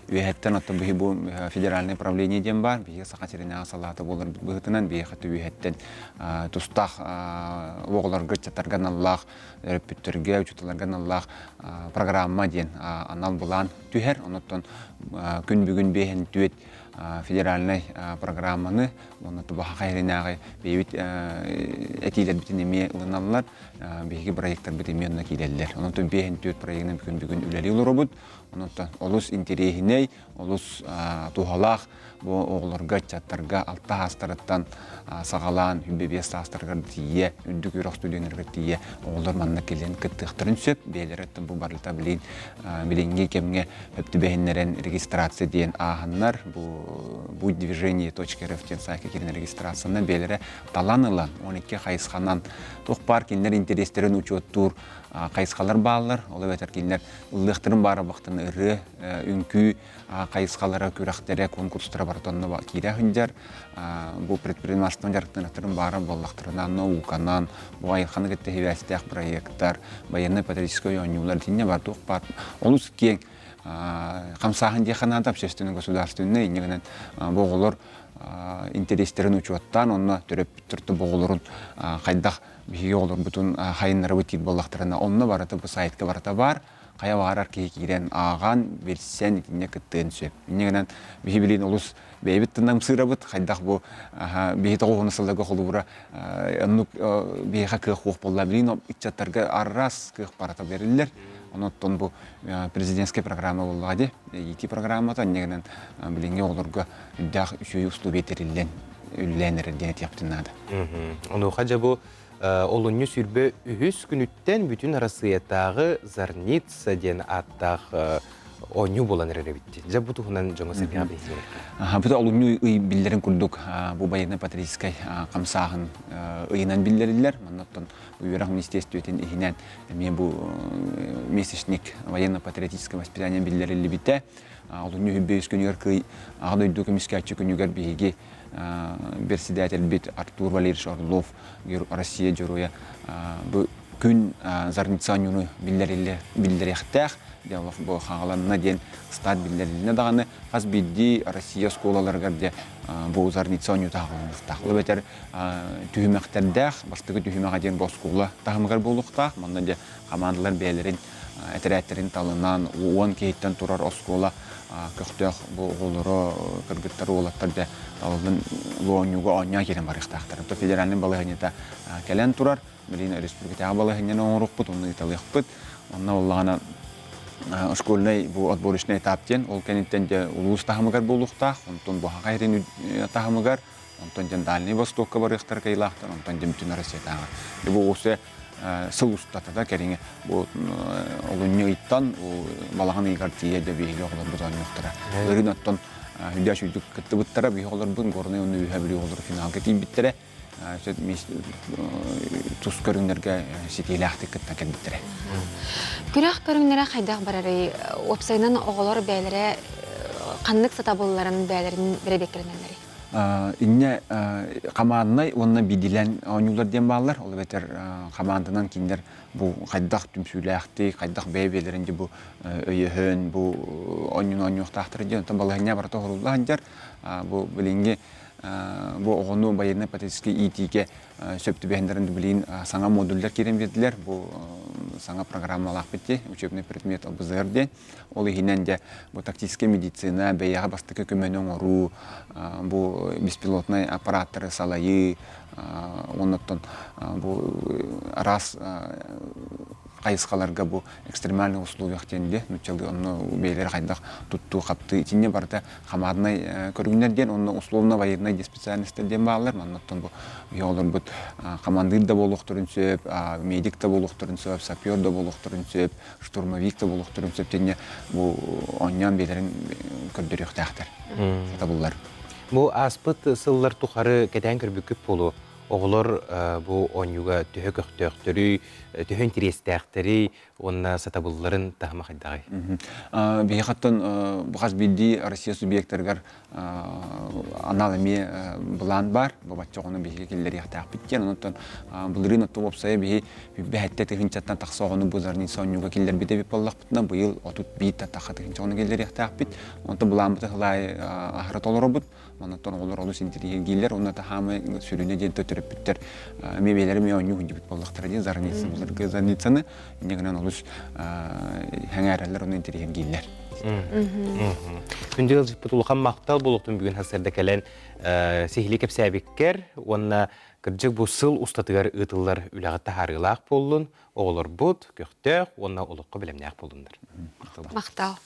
үөһэттэн оттон биһи бу федеральное правление диэн баар, биһиги Саха сиринээҕи салаата буолар быһыытынан биһиэхэ үөһэттэн тустаах оҕолорго, ыччаттарга аналлаах, төрөппүттэргэ, учууталларга аналлаах программа диэн анал былаан түһэр. Оннуттан күн бүгүн биэһин түөт федеральнай программаны уонна Саха сиринээҕи бэйэбит этиилэрбитин эмиэ ылыналлар. биһиги проектарбыт эмиэ онно киирэллэр. Онон 54 проегынан бүгүн бүгүн үлэлии олоробут. Онон олус интэриэһинэй, олус туһалаах бу оҕолорго, ыччаттарга алта саастарыттан саҕалаан 25 саастарыгар тиийэ, үрдүк үөрэх студеннарыгар тиийэ оҕолор манна кэлэн кыттыахтарын сөп. Бэйэлэрэ бу барыта билин билиҥҥи кэмҥэ хөп түбэһиннэрэн регистрация диэн ааһаннар бу будь движение .рф диэн сайтка киирэн регистрациянан бэйэлэрэ талан ылан, 12 хайысханан туох баар кинилэр интэриэстэрин учуоттуур хайысхалар бааллар. Ол эбэтэр кинилэр ыллыахтарын баара бахтан ырыа, үҥкүү хайысхалара, күрэхтэрэ, конкурстара барыта онно киирэ сылдьар. Бу предпринимательство дьарыктаныахтарын баара буоллахтарына, науканан, бу айылҕаны кытта сибээстээх проекттар, военно-патриотическай оонньуулар итиннэ бар туох баар олус киэҥ хамсааһын диэххэ наада общественный государственный инньэ гынан бу оҕолор интэриэстэрин учуоттаан онно төрөппүттэр оҕолорун хайдах биһиги оҕолорбутун хайыннарабыт диир буоллахтарына онно барыта бу сайтка барыта баар хайа баҕарар киһи киирэн ааҕан билсэн итиннэ кыттыан сөп инньэ гынан биһи билин олус бэйэбит тынамсыырабыт хайдах бу биһи тоҕуһуна сылларга холобура оннук биһиэхэ кыах уох буолла билин ыччаттарга араас кыах барыта бериллэр онон бу президентскэй программа буоллаҕа дии ити программата инньэ гынан билиҥҥи оҕолорго үрдээх үчүгэй условия тэриллэн үлэлээн эрэр диэн этиэхпитин наада. Онуоха дьэ бу олунньу 23 күнүттэн бүтүн Арассыыйатааҕы Зарница диэн ааттаах оонньуу буолан эрэр эбит. Дьэ бу туһунан дьоҥҥо сэргэҕэ билиһиннэрэр. Бу олунньу ый биллэрин курдук бу военно-патриотическай хамсааһын ыйынан биллэриллэр. Манна оттон үөрэх министиэристибэтин иһинэн эмиэ бу месячник военно-патриотическое воспитание биллэриллибитэ. Олунньу 25 күнүгэр кый Аҕа дойду көмүскээччи күнүгэр биһиги бэрсидээтэлбит Артур Валерьевич Орлов Россия Дьоруойа бу күн Зарница оонньууну биллэриэхтээх. Диалог бу хааланна диэн стат биллэрилинэ даҕаны хас биирдии Россия оскуолаларыгар де бу зарница оонньуута аҕалыныахтаах. Ол эбэтэр түһүмэхтэрдээх, бастакы түһүмэҕэ диэн бу оскуола таһымыгар буолуохтаах. Манна дьэ хамаандалар бэйэлэрин этэрээттэрин талынан 10 киһиттэн турар оскуола көхтөөх бу оҕолоро, кыргыттар, уолаттар дьэ талыллан оонньууга оонньоон киирэн барыахтаахтар. То федеральнай балаһыанньата кэлэн турар. Билигин республикатааҕы балаһыанньаны оҥоруохпут, онно ыыталыахпыт. Онно буоллаҕына школьнай бу отборочный этап диэн ол кэнниттэн дьэ улуус таһымыгар буолуохтаах, онтон бу Хаха сирин таһымыгар, онтон дьэ Дальнай Востокка барыахтар кыайыылаахтар, онтон дьэ бүтүн Россиятааҕы. Бу усе сыл устата да кэриҥэ бу олунньу ыйтан балаҕан ыйыгар тиийэ дьэ биһиги оҕолорбут оонньуохтара. Ырын оттон хүндэ сүйдүк кыттыбыттара, биһиги оҕолорбут Горнай уонна Үөһээ Бүлүү оҕолоро финалга тиийбиттэрэ. Тус көрүҥнэргэ ситиилээхтик кыттан кэлбиттэрэ. Күрэх көрүҥнэрэ хайдах барарый? Уопсайынан оҕолор бэйэлэрэ ханнык сатабылларын бэйэлэрин бэрэбиэркэлэнэллэрий? Инньэ хамааннай уонна биирдиилээн оонньуулар диэн бааллар. Ол эбэтэр хамаанданан кинилэр бу хайдах түмсүүлээхтик, хайдах бэйэ-бэйэлэрин бу өйөһөн, бу оонньууну оонньуохтаахтар диэн. Онтон балаһыанньа барыта оһорулла сылдьар. Бу билиҥҥи бу оҕону военнай-патриотическай иитиигэ сөп түбэһиннэрэн билигин саҥа модуллар киирэн биэрдилэр. Бу саҥа программалаахпыт дии, учебный предмет ЛБЗР диэн. Ол иһинэн дьэ бу тактическай медицина, бэйэҕэ бастакы көмөнү оҥоруу, бу беспилотнай аппараттары салайыы, оннуттан бу араас хайысхаларга бу экстремальных условиях диэн диэ нуччалыы онно бэйэлэрэ хайдах туттуу хаптыы итиннэ барыта хамаадынай көрүҥнэр диэн онно условно военный специальностар диэн бааллар маннаттан бу оҕолорбут хамандыыр да буолуохтарын сөп медик да буолуохтарын сөп сапер да буолуохтарын сөп штурмовик да буолуохтарын сөп диэнне бу оонньоон бэйэлэрин көрдөрүөхтээхтэр сатабыллар Бу ааспыт сыллар тухары кэтээн көрбүккүт буолуо. Оҕолор бу оонньууга төһө көхтөөхтөрүй, төһө интэриэстээхтэрий уонна сатабылларын таһыма хайдаҕый? Биһиэхэ оттон бу хас биирдии Россия субъектарыгар анал эмиэ былаан баар. Бу бачча оҕону биһиги киллэриэхтээхпит диэн. Онон былырыын оттон уопсайа биһи бэһэттэ тыһыынчаттан тахса оҕону бу зарница оонньууга киллэрбит эбит буоллахпытына, быйыл 31 тахха тыһыынча оҕону киллэриэхтээхпит. Онтон былааммытын сылаайы аһара толоробут. Онон оҕолор олус интэриэһиргииллэр уонна таһаамай сүрүнэ диэн төрөппүттэр эмиэ бэйэлэрэ эмиэ оонньуу сылдьыбыт буоллахтара диэн зарница былыргы зарницаны инньэ гынан олус сэҥээрэллэр уонна интэриэһиргииллэр. Күндү ыалдьыппыт улахан махтал буолуохтун бүгүн сарсыарда кэлэн сиһилии кэпсээбиккэр уонна кырдьык бу сыл устатыгар ыытыллар үлэҕэ таһаарыылаах буоллун, оҕолорбут көхтөөх уонна олоххо бэлэмнээх буоллуннар. Махтал.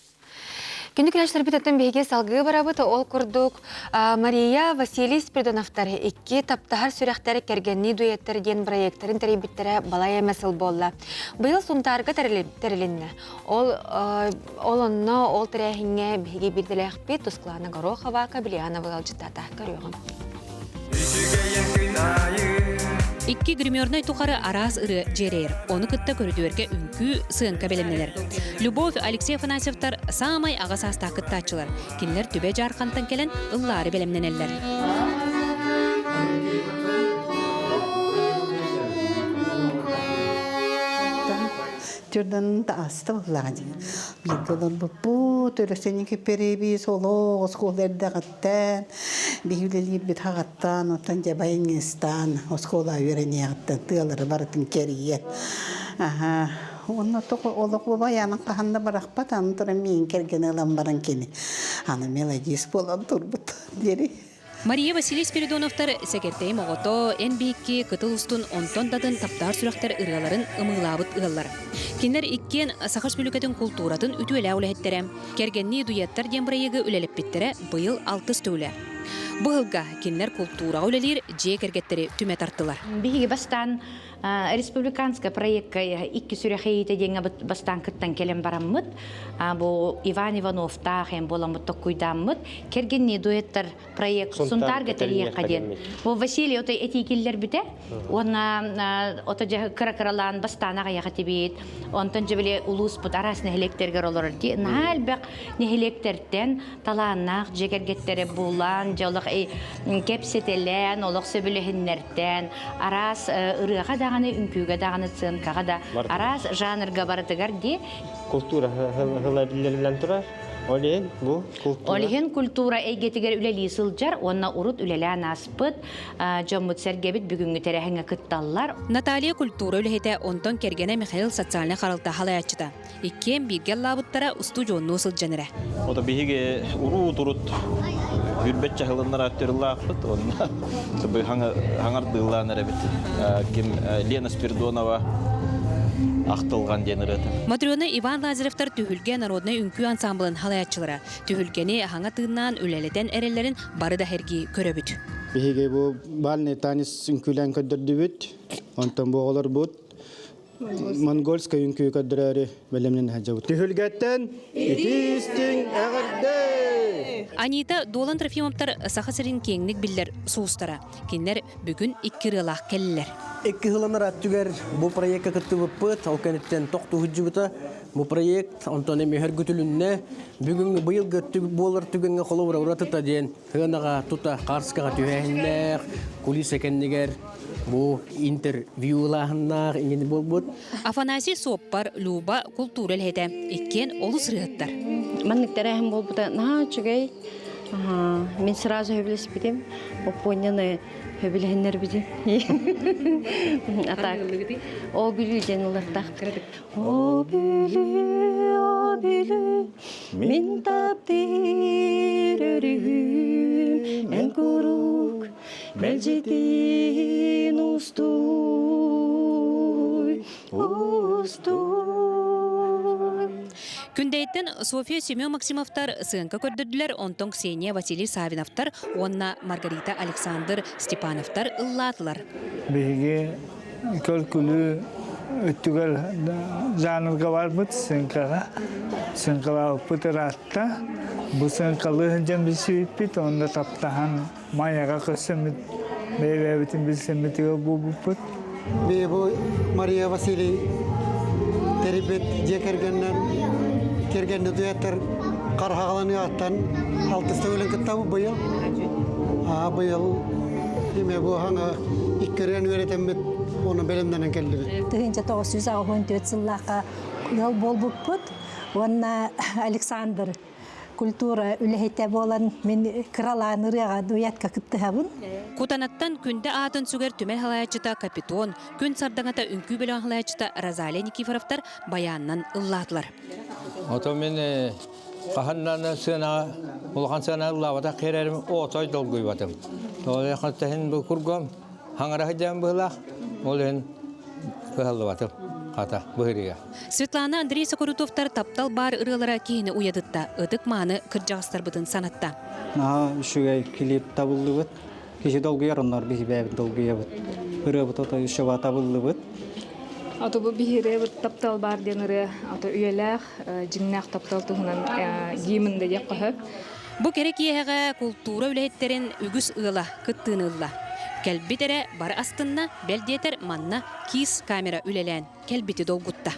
Күндү күнэчтэрбититтэн биһиги салгыы барабыт. Ол курдук Мария, Василий Спиридоновтар икки таптаһар сүрэхтэр кэргэннии дуэттэр диэн проекттарын тэрийбиттэрэ балай эмэ сыл буолла. Быйыл Сунтаарга тэрилиннэ. Ол, ол онно ол тэрээһиҥҥэ биһиги биирдэлээхпит Тусклана Горохова, Кабельянова ыалдьыттаата. Көрүөҕүм. Икки гримернай тухары араас ырыа дьиэрэйэр. Ону кытта көрүдүөргэ үҥкүү, сыаҥка бэлэмнэнэр. Любовь Алексей Афанасьевтар саамай аҕа саастаах кыттааччылар. Кинилэр Түбэ Дьаархантан кэлэн ыллаары бэлэмнэнэллэр. Түрдэн тааста буоллаҕа дии. Бииргэ олорбуппут, өрөсөнүкү перебиз олох оскуола эрдэҕиттэн биһи үлэлиирбит хаҕаттан, оттон дьэ байыҥыстаан оскуола үөрэниэҕиттэн тыалары барытын кэрийэн. Аха, уонна тоҕо олох бабайаанын хаһан да бырахпат, аны туран миигин кэргэн ылан баран кини аны мелодист буолан турбут диэри. Мария Василий Спиридоновтар Сэгэртэйим оҕото, эн биһикки кытыл устун онтон да атын таптаһар сүрэхтэр ырыаларын ымыылаабыт ыаллар. Кинилэр иккиэн Саха Республикатын култууратын үтүөлээх үлэһиттэрэ. Кэргэннии дуэттар диэн бырайыагы үлэлэппиттэрэ быйыл алтыс төгүлэ. Бу ыһылга кинилэр култуураҕа үлэлиир дьиэ кэргэттэри түмэ тартылар. Биһиги бастаан республиканскай проекка икки сүрэх иитэ диэҥҥэ бастаан кыттан кэлэн бараммыт бу Иван Ивановтаах эм буоламмыт токкуйдааммыт кэргэннии дуэттар проект Сунтаарга тэрийиэххэ диэн. Бу Василий ото этии киллэрбитэ уонна ото дьэ кыра-кыралаан бастаан аҕыйах этибит. Онтон дьэ били улууспут араас нэһилиэктэригэр олорор дии. Наһаа элбэх нэһилиэктэртэн талааннаах дьиэ кэргэттэрэ булан. дьэ олох кэпсэтэлээн, олох сөбүлэһиннэртээн, араас ырыаҕа даҕаны, үҥкүүгэ даҕаны, сценкаҕа да араас жанрга барытыгар дии. Култуура ыла биллэриллэн турар. Ол иһин бу култуура. Ол иһин культура эйгэтигэр үлэлии сылдьар уонна урут үлэлээн ааспыт дьоммут-сэргэбит бүгүҥҥү тэрээһиҥҥэ кытталлар. Наталья культура үлэһитэ, онтон кэргэнэ Михаил социальнай харалта халайааччыта. Иккиэн бииргэ ыллаабыттара устудьуоннуу сылдьан эрэ. Ото биһиги уруут-урут үрбэт чаһылыннар аттырылаахпыт, онно хаҥардыылаан эрэбит. Ким Лена Спиридонова ахтылҕан диэн ырыата. Матрена Иван Лазаревтар Түһүлгэ народнай үҥкүү ансамблын халайааччылара. Түһүлгэни хаҥа тыыннаан үлэлэтэн эрэллэрин бары да сэргии көрөбүт. Биһиги бу бальный танец үҥкүүлээн көрдөрдүбүт. Онтон бу оҕолорбут Монгольскай үҥкүү көрдөрөөрү бэлэмнэн сылдьабыт. Түһүлгэттэн итиистиҥ эҕэрдэ! Анита Дуолан Трофимовтар Саха сирин киэҥник биллэр суустара. Кинилэр бүгүн икки ырыалаах кэллилэр. Икки сыланар аттүгэр бу проекка кыттыбыппыт, ол кэнниттэн тохтуу сылдьыбыта. Бу проект онтон эмиэ сөргүтүлүннэ. Бүгүҥҥү быйылгы буолар түгэҥҥэ холобура уратыта диэн Сыанаҕа тута Карскаҕа түһээһиннээх, кулиса кэннигэр бу интервьюлааһыннаах иҥин буолбут. Афанасий суоппар, Люба култуура үлэһитэ. Иккиэн олус ырыаһыттар. Маннык тэрээһин буолбута наһаа үчүгэй. Мин сразу сөбүлэспитим. Оппуонньаны сөбүлэһиннэрбитим. А так, о Бүлүү диэн ыллартаах. О Бүлүү, о Бүлүү, мин таптыыр өрүһүм, эн куруук мэлдьитин устуй, устуй. Күндэйттэн Софья Семен Максимовтар сыаҥка көрдөрдүлэр, онтон Ксения Василий Савиновтар уонна Маргарита Александр Степановтар ыллаатылар. Биһиги көл-күлүү өттүгэр жанрга барбыт сыҥкаҕа. Сыҥкалаабыппыт ыраатта. Бу сыҥкалыы сылдьан билсибиппит, онно таптаһан Майаҕа көрсөммүт, бэйэ-бэйэбитин билсэммитигэр буолбуппут. Бу Мария Василий тэрийбит дьиэ кэргэннэн кэргэнни дуэттар хархаҕаланыаҕыттан алтыс төгүлүн кыттабыт быйыл. Быйыл Эме бу хаҥа иккирэн үөрэтэммит оны бэлэмнэнэн кэллибит. 1984 сыллаахха ыал буолбуппут уонна Александр культура үлэһитэ буолан мин кыралаан ырыаҕа дуэтка кыттыһабын. Кутанаттан Күндэ аатын сүгэр түмэл халайааччыта Капитон, Күн сардаҥата үҥкүү бөлөҕүн халайааччыта Розалия Никифоровтар баянынан ыллаатылар. Ото мин Хаһан сыанаҕа улахан сыана ыллаабатах киэрэрим отой долгуйбатым. Ол иһин бу кургом хаҥара сылдьан быһылаах, ол иһин кыһаллыбатым хата быһырыга. Светлана Андрей Сокурутовтар таптал баар ырыалара киһини уйадытта, ытык-мааны кырдьаҕастарбытын санатта. Наһаа үчүгэй клип табыллыбыт. Киһи долгуйар, оннор биһи бэйэбит долгуйабыт. Ырыабыт ото еще табыллыбыт. Ото бу биһирэбит таптал баар диэн ырыа ото үйэлээх дьиҥнээх таптал туһунан гимн да диэххэ сөп. Бу кэрэ киэһэҕэ култуура үлэһиттэрин үгүс ыала кыттыыны ылла. Кэлбит эрэ бары астынна, бэл диэтэр манна киис камера үлэлээн кэлбити долгутта.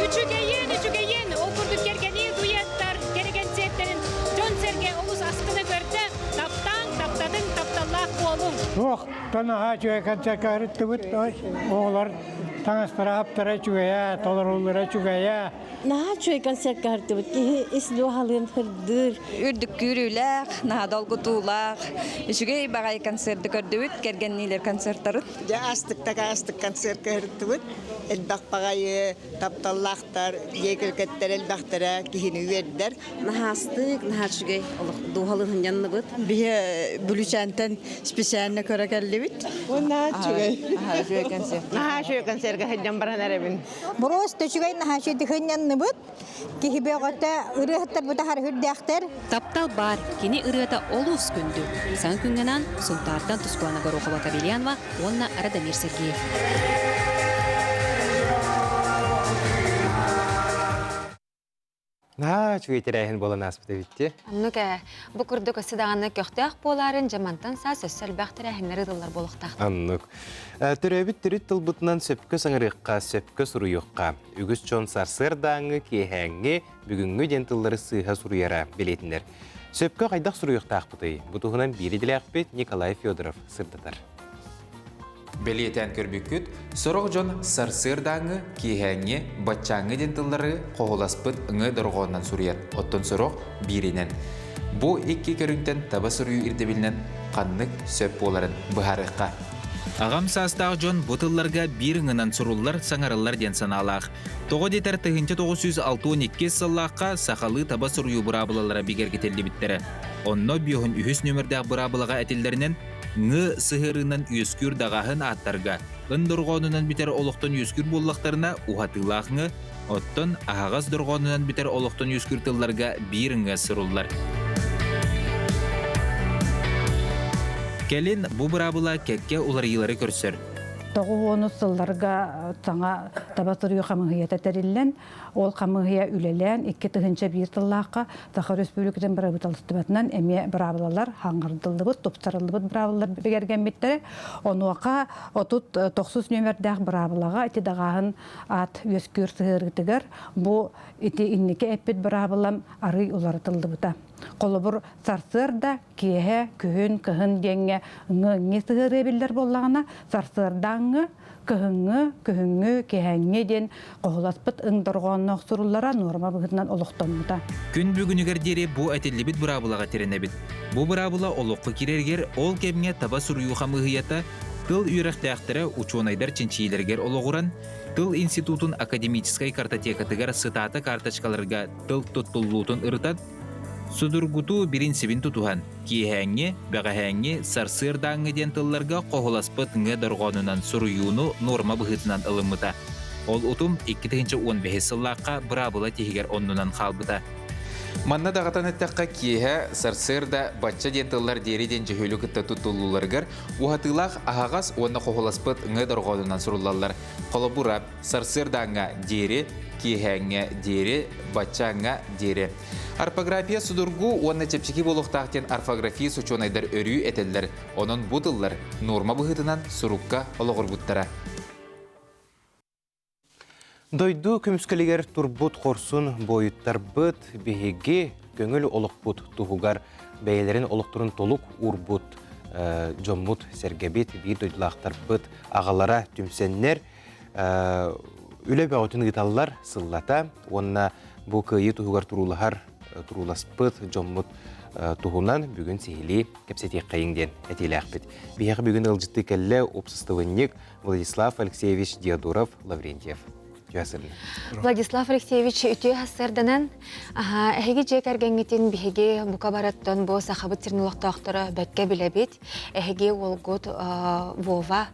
Үчүгэйин, үчүгэйин! Ол курдук кэргэнии дуэттар кэрэ кэнсиэртэрин дьон-сэргэ олус астына көрдө. Таптааҥ, таптатыҥ, тапталлаах буолуҥ! Туох наһаа үчүгэй концертка ырыттыбыт. Оҕолор таҥастара хаптара үчүгэйэ, толоруулара үчүгэйэ. Наһаа үчүгэй концертка ырыттыбыт. Киһи ис дууһалыын сырдыыр. Үрдүк күүрүүлээх, наһаа долгутуулаах, үчүгэй баҕайы концерты көрдүбүт, кэргэнниилэр концерттарын. Дьэ астыктак астык концертка ырыттыбыт. Элбэх баҕайы тапталлаахтар, дьиэ кэргэттэр элбэхтэрэ киһини үөрдэр. Наһаастык, наһаа үчүгэй олох дууһалыын сынньанныбыт. Биһи Бүлүүчээнтэн специально көрө кэллибит. Наһаа үчүгэй. Наһаа үчүгэй концерт. Наһаа үчүгэй концертка сылдьан баран эрэбин. Боруос үчүгэй наһаа үчүгэй сынньанныбыт. Киһи бөҕөтө ырыаһыттар бутахар үрдээхтэр. Таптал баар, кини ырыата олус күндү. Саҥа күҥҥэ Сунтаартан Тускулана Горохова-Кабельянова уонна Радомир Сергеев. Наһаа үчүгэй тэрээһин буолан ааспыт эбит Оннук ээ. Бу курдук өссө даҕаны көхтөөх буолаарын дьамантан саас өссө элбэх тэрээһиннэр ыытыллар буолуохтаах. Оннук. Төрөөбүт төрүт тылбытынан сөпкө саҥарыахха, сөпкө суруйуохха. Үгүс дьон сарсыардааҥҥы, киэһээҥҥи, бүгүҥҥү диэн тыллары сыыһа суруйара бэлиэтинэр. Сөпкө хайдах суруйуохтаахпытый? Бу туһунан биир идэлээхпит Николай Федоров сырдатар. Бэлиэтээн көрбүккүт, сорох дьон сарсыардааҥҥы, киэһээҥҥи, баччааҥҥы диэн тыллары хоһуласпыт ҥы дорҕоонунан суруйар, оттон сорох бииринэн. Бу икки көрүҥтэн таба суруйуу ирдэбилинэн ханнык сөп буоларын быһаарыахха. Аҕам саастаах дьон бу тылларга биир ыҥынан суруллар, саҥарыллар диэн санаалаах. Тоҕо диэтэр 1962 сыллаахха сахалыы таба суруйуу быраабылалара бигэргэтиллибиттэрэ. Онно биоһун үһүс нүөмэрдээх быраабылаҕа этиллэринэн, ҥы сыһыарыынан үөскүүр даҕааһын ааттарга ын дорҕоонунан бүтэр олохтон үөскүүр буоллахтарына уһатыылаах ҥы, оттон аһаҕас дорҕоонунан бүтэр олохтон үөскүүр тылларга биир ҥы суруллар. Кэлин бу быраабыла кэккэ уларыйыылары көрсөр. Тоҕуһуонус сылларга саҥа таба суруйуу хамыыһыйата тэриллэн, Ол хамыыһыйа үлэлээн 2001 тыллаахха Саха Өрөспүүбүлүкэтин бырабыыталыстыбатынан эмиэ быраабылалар хаҥырдыллыбыт, тупсарыллыбыт быраабылалар бигэргэммиттэрэ. Онуоха 39 нүөмэрдээх быраабылаҕа ити даҕааһын аат үөскүүр сыһыарыытыгар бу ити инники эппит быраабылам арыый уларытыллыбыта. Холобур, сарсыарда, киэһэ, күһүн, кыһын диэҥҥэ ҥы сыһыарыы биллэр буоллаҕына, сарсыардааҥҥы Кыһыҥҥы, күһүҥҥү, киэһээҥҥи диэн хоһуласпыт ыҥ дорҕоонноох суруллара нуорма быһыытынан олохтоммута. Күн бүгүнүгэр диэри бу этиллибит быраабылаҕа тирэнэбит. Бу быраабыла олоххо киирэригэр ол кэмҥэ таба суруйуу хамыыһыйата тыл үөрэхтээхтэрэ учуонайдар чинчийиилэригэр олоҕуран, тыл институтун академическай картотекатыгар сытаата карточкаларга тыл туттуллуутун ырытан, Судургутуу бириинсибин тутуһан, киэһээҥҥи, бэҕэһээҥҥи, сарсыардааҥҥы диэн тылларга хоһуласпыт ҥ дорҕоонунан суруйууну нуорма быһыытынан ылыммыта. Ол утум 2015 сыллаахха быраабыла тиһигэр оннунан хаалбыта. Манна даҕатан эттэххэ, киэһэ, сарсыарда, бачча диэн тыллар диэри диэн дьөһүөлү кытта туттуллууларыгар уһатыылаах аһаҕас уонна хоһуласпыт ҥ дорҕоонунан суруллаллар. Холобура, сарсыардааҥҥа диэри, киэһээҥҥэ диэри, баччааҥҥа диэри. Орфография судургу уонна чэпчэки буолуохтаах диэн орфографист учуонайдар өрүү этэллэр. Онон бу тыллар нуорма быһыытынан сурукка олоҕурбуттара. Дойду көмүскэлигэр турбут хорсун буойуттарбыт биһиги көҥүл олохпут туһугар бэйэлэрин олохторун толук уурбут дьоммут сэргэбит, биир дойдулаахтарбыт аҕалара түмсэннэр үлэ бөҕөтүн ыыталлар сыллата уонна бу кыайыы туһугар туруулаһар турууласпыт дьоммут туһунан бүгүн сиһилии кэпсэтиэххэйиҥ диэн этиилээхпит. Биһиэхэ бүгүн ыалдьыттыы кэллэ уопсастыбанньык Владислав Алексеевич Диодоров Лаврентьев. Владислав Алексеевич үтүө сарсыарданан эһиги дьиэ кэргэҥҥитин биһиги бука барыттан бу сахабыт сирин олохтоохторо бэккэ билэбит. Эһиги уолгут Вова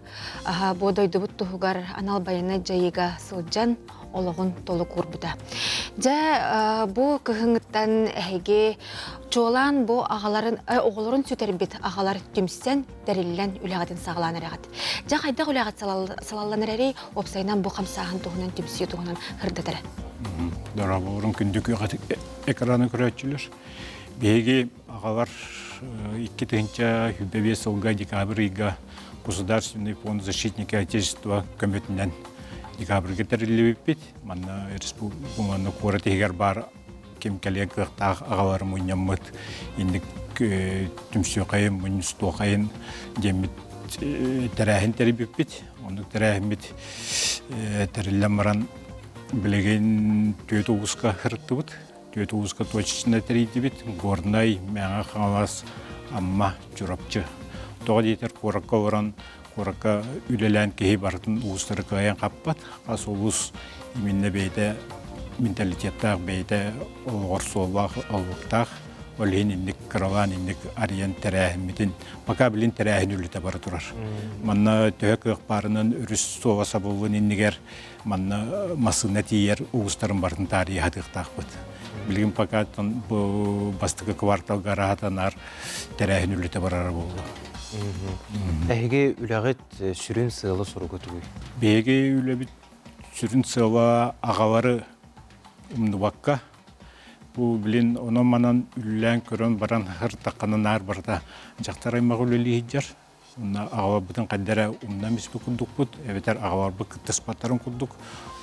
бу дойдубут туһугар анал байыаннай дьайыыга сылдьан олоҕун толук уурбута. Дьэ бу кыһыҥҥыттан эһиги чуолаан бу аҕаларын оҕолорун сүтэрбит аҕалар түмсэн тэриллэн үлэҕитин саҕалаан эрэҕит. Дьэ хайдах үлэҕит салаллан эрэрий, уопсайынан бу хамсааһын туһунан түмсүү туһунан ырдатара. Дорооболорун күндү экраны көрөөччүлэр. Биһиги аҕалар 2025 сылга декабрь ыйга Государственный фонд защитники Отечества көмөтүнэн декабрьга тэриллибиппит. Манна республика куорат иһигэр баар ким кэлиэн кыахтаах аҕалары мунньаммыт инник түмсүөхайын мунньустуохайын диэммит тэрээһин тэрийбиппит. Оннук тэрээһиммит тэриллэн баран билигин түөрт улууска сырыттыбыт. Түөрт улууска точечно тэрийдибит. Горнай, Мэҥэ Хаҥалас, Амма, Чурапчы. Тоҕо диэтэр куоракка олорон куоракка үлэлээн киһи барытын улуустары кыайан хаппат. Хас улуус именно бэйэтэ менталитеттаах, бэйэтэ олоҕор суоллаах, олуктаах. Ол иһин инник кыралаан инник арыйан тэрээһиммитин, пока билин тэрээһин үлэтэ бара турар. Манна төһө кыах баарынан өрүс суола сабыллын иннигэр манна массыына тиийэр улуустарын барытын таарыйа сатыахтаахпыт. Билигин пока бу бастакы кварталга араатанар тэрээһин үлэтэ барара буолуо. Эһиги үлэҕит сүрүн сыала-соруга тугуй? Биһиги үлэбит сүрүн сыала аҕалары умнубакка, бу билин онон-манан үллээн көрөн баран ыртаххана наар барыта дьахтар аймаҕы үлэлии сылдьар. Онно аҕаларбытын хайда эрэ умнан испит курдукпут, эбэтэр аҕаларбыт кыттыспаттарын курдук.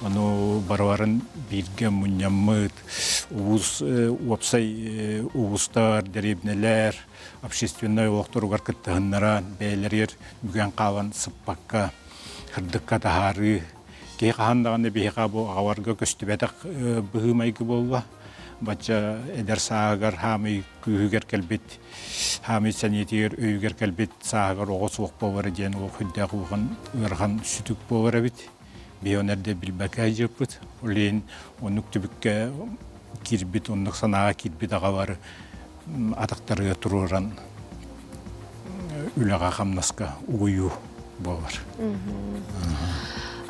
Ону барыларын бииргэ мунньаммыт, улуус уопсай улуустар, дэриэбинэлэр общественнай олохторугар кыттыһыннаран, бэйэлэригэр бүгэн хаалан сыппакка, сырдыкка таһаарыы. Киһи хаһан даҕаны биһиэхэ бу аҕаларга көстүбэтэх быһыы-майгы буолла. Бачча эдэр сааһыгар хаамый күүһүгэр кэлбит, хаамый сэниэтигэр өйүгэр кэлбит сааһыгар оҕо суох буолара диэн олох үрдээх улахан ыарахан сүтүк буолар эбит. Биһи оны эрдэ билбэккэ дьыппыт. Ол иһин оннук түбүккэ киирбит, оннук санааҕа киирбит аҕалары атахтарыгар туруоран үлэҕэ-хамнаска угуйуу буолар.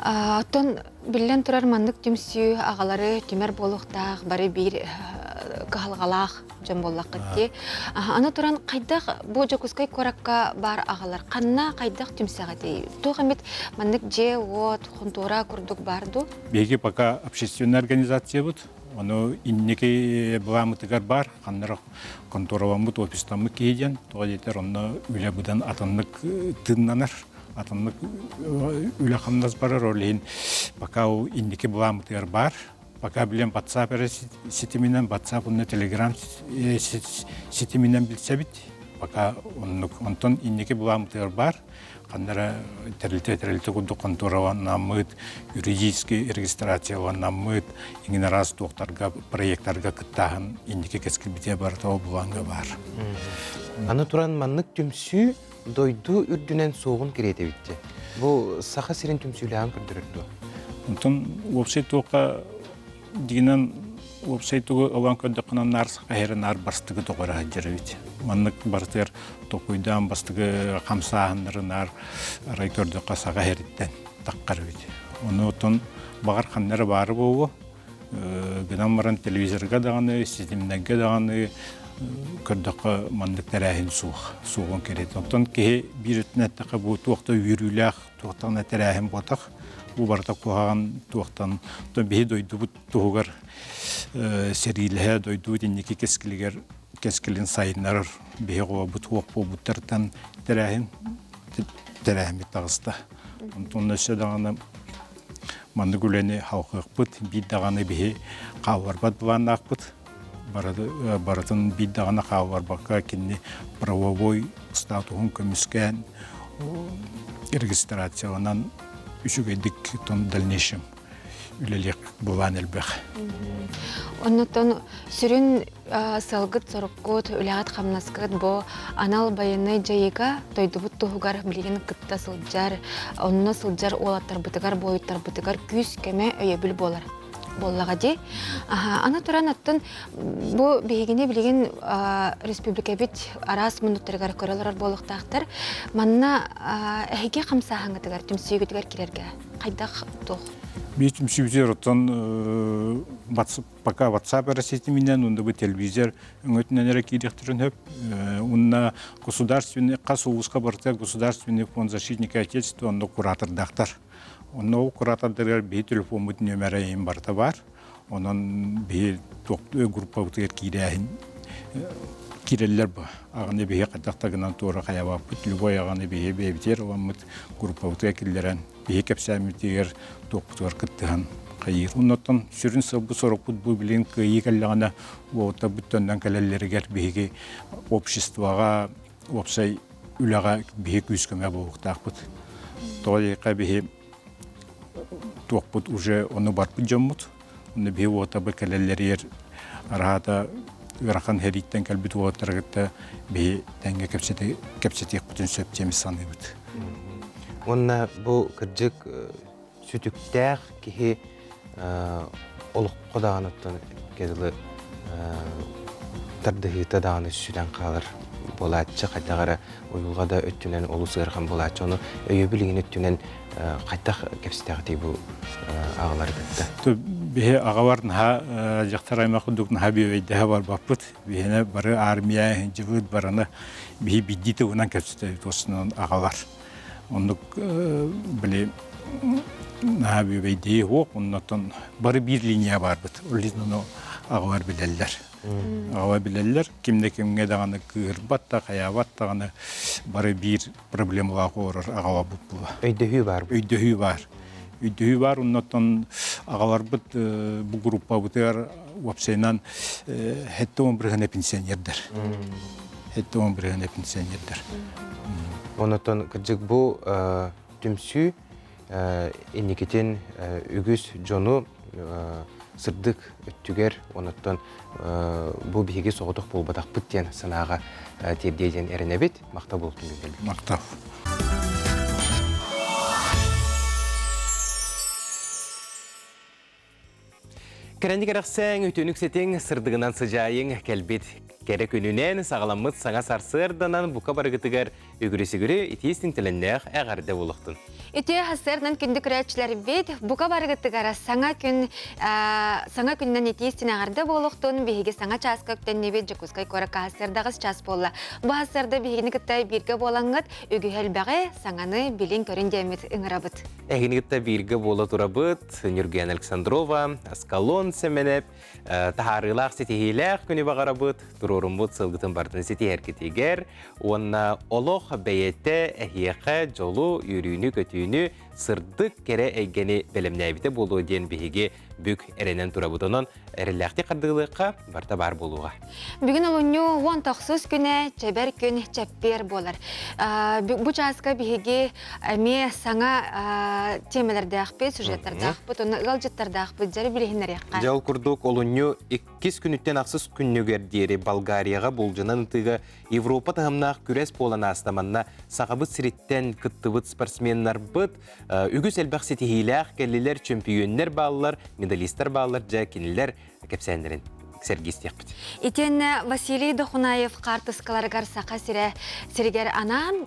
Оттон биллэн турар маннык түмсүү аҕалары түмэр буолуохтаах бары биир кыһалҕалаах дьон буоллаххыт дии. Аны туран хайдах бу Дьокуускай куоракка баар аҕалар ханна хайдах түмсэҕитий? Туох эмит маннык дьиэ-уот, хонтуора курдук баар дуу? Биһиги пока общественная организациябыт, ону инники былаамытыгар баар, ханнара контораламмыт, офистаммыт киһи диэн, тоҕо диэтэр онно үлэ быдан атыннык тыыннанар, атыннык үлэ-хамнас барар, ол иһин пока ол инники былаамытыгар баар. Пока билэн WhatsApp эрэ ситиминэн, WhatsApp уонна Telegram ситиминэн билсэбит. Пока оннук. Онтон инники былаамытыгар баар. Ханна эрэ тэрилтэ-тэрилтэ курдук хонтуораланаммыт, юридический регистрацияланаммыт, иҥин араас туохтарга, проектарга кыттааһын инники кэскилбитэ барыта ол былааҥҥа баар. Аны туран маннык түмсүү дойду үрдүнэн суоҕун кириэтэбит дьэ. Бу Саха сирин түмсүүлээҕин көрдөрөр дуо? Онтон уопсай туохха дигинэн уопсай тугу ылан көрдөххүнэ наар саха сирэ наар бастакы тоҕо эрэ сылдьар эбит. Маннык барытыгар толкуйдаан бастакы хамсааһыннары наар арай көрдөххө саха сириттэн таххар эбит. Ону оттон баҕар ханна эрэ баара буолуо. Гынан баран телевизорга даҕаны, ситимнэргэ даҕаны көрдөххө маннык тэрээһин суох, суоҕун кэриэтэ. Оттон киһи биир өттүнэн эттэххэ бу туох да үөрүүлээх, туохтан да тэрээһин буотах. Бу барыта куһаҕан туохтан биһи дойдубут туһугар сэриилэһэ, дойдубут инники кэскилигэр кэскилин сайыннарар биһи оҕобут суох буолбуттартан тэрээһин тэрээһиммит таҕыста. Онтон өссө даҕаны Маннык үлэни халҕыахпыт, биир даҕаны биһи хаалларбат былааннаахпыт. Барытын биир даҕаны хаалларбакка кинини правовой статуһун көмүскээн регистрацияланан үчүгэйдик в дальнейшем үлэлиэх былаан элбэх. Оннуттан сүрүн сыалгыт соруккут, үлэҕит-хамнаскыт бу анал байыаннай дьайыыга дойдубут туһугар билигин кытта сылдьар, онно сылдьар уолаттарбытыгар, буойуттарбытыгар күүс-көмө, өйөбүл буолар буоллаҕа дии. Аны туран оттон бу биһигини билигин республикабыт араас муннуктарыгар көрө олорор буолуохтаахтар. Манна эһиги хамсааһыҥҥытыгар, түмсүүгүтүгэр киирэргэ хайдах туох? Биир түмсүүбүтүгэр оттон пока WhatsApp эрэ ситиминэн, уонна бу телевизор өҥөтүнэн эрэ киириэхтэрин сөп. Уонна государственный хас улууска барыта государственный фонд защитника отечества онно куратордаахтар. Онно ол куратордарыгар биһи телефоммут нүөмэрэ иһин барыта баар. Онон биһи группабытыгар киирээһин киирэллэр бу. Аҕаны биһи хайдах да гынан туора хайабаппыт. Любой аҕаны биһи бэйэбитигэр ыламмыт группабытыгар киллэрэн биһи кэпсээммитигэр туохпутугар кыттыһан хайыыр. Оннуттан сүрүн сылбыт-сорукпут бу билигин кыайыы кэллэҕинэ уолаттарбыт төннөн кэлэллэригэр биһиги обществоҕа, уопсай үлэҕэ биһи күүс-көмө буолуохтаахпыт. Тоҕо диэххэ биһи туохпут уже ону барбыт дьоммут. Онно биһи уолаттарбыт кэлэллэригэр араата ыарахан сэрииттэн кэлбит уолаттары кытта биһи тэҥҥэ кэпсэтиэхпитин сөп диэн саныыбыт. Уонна бу кырдьык сүтүктээх киһи олоххо даҕаны оттон дылы тардыһыыта даҕаны сүтэн хаалар буолааччы хайдах эрэ уйулҕа да өттүнэн олус ыарахан буолааччы ону өйөбүл иҥин өттүнэн хайдах кэпсэтэҕитий бу аҕалары кытта Биһи аҕалар наһаа дьахтар аймах курдук наһаа бүөбэйдэһэ барбаппыт. Биһиэнэ бары армия дьыбыт бараны биһи биирдии тылынан кэпсэтэбит осунан аҕалар. Оннук били наһаа бүөбэйдии суох, оннотон бары биир линия баарбыт. Ол иһин ону аҕалар билэллэр. Аҕаба билэллэр, ким да кимҥэ даҕаны кыыһырбат да, хайаабат даҕаны бары биир проблемалаах олорор аҕаларбыт була. Өйдөһүү баар. Өйдөһүү баар. Өйдөһүү баар, оннуттан аҕаларбыт бу группабытыгар уопсайынан хэттэ бырыһына пенсионердэр. Хэттэ бырыһына пенсионердэр. Онотон кырдьык бу түмсүү инникитин үгүс дьону сырдык өттүгэр, онуттан бу биһиги соҕотох буолбатахпыт диэн санааҕа тиэрдиэ диэн эрэнэбит. Махтал буолтун кэлбит. Махтал. Кэрэни кэрэхсээҥ, үтүөнүк ситиҥ, сырдыгынан сыдьаайыҥ кэлбит кэрэ күнүнэн саҕаламмыт саҥа сарсыарданан бука барыгытыгар үгүрү-сүгүрү итии истиҥтэлэннээх эҕэрдэ буолуохтун. Үтүө сарсыардан күндү көрөөччүлэрбит, бука барыгытыгар саҥа күн саҥа күннэн итии истин эҕэрдэ буолуохтун. Биһиги саҥа чааска үктэннибит Дьокуускай куоракка сарсыардаҕыс час буолла. Бу сарсыарда биһигини кытта бииргэ буолаҥҥыт үгүһү элбэҕи, саҥаны билин-көрүн диэммит ыҥырабыт. Эһигини кытта бииргэ буола турабыт. Ньургуяна Александрова, Аскалон Сэмэнэп таһаарыылаах ситиһиилээх күнү баҕарабыт, туруоруммут сылгытын барытын ситиһэргитигэр уонна олох бэйэтэ эһиэхэ дьолу, үөрүүнү-көтүүнү, сырдык кэрэ эйгэни бэлэмнээбитэ буолуо диэн биһиги бүк эрэнэн турабыт. Онон эрэллээхтик хардыылыахха барыта баар буолуоҕа. Бүгүн олунньу 19 күнэ чэбэр күн чэппиэр буолар. Бу чааска биһиги эмиэ саҥа тиэмэлэрдээхпит, сюжеттардаахпыт, уонна ыалдьыттардаахпыт дьэрэ билиһиннэриэххэ. Дьэ ол курдук олунньу иккис күнүттэн ахсыс күннүгэр диэри Болгарияҕа булдьанан ытыыга Европа таһымнаах күрэс буолан ааста. Манна Сахабыт сириттэн кыттыбыт спортсменнарбыт үгүс элбэх ситиһиилээх кэллилэр, чөмпүйүөннэр бааллар, медалистар бааллар, дьэ кинилэр кэпсээннэрин сэргии истиэхпит. Итиэннэ Василий Дохунаев хаартыскаларыгар Саха сирэ сиригэр анаан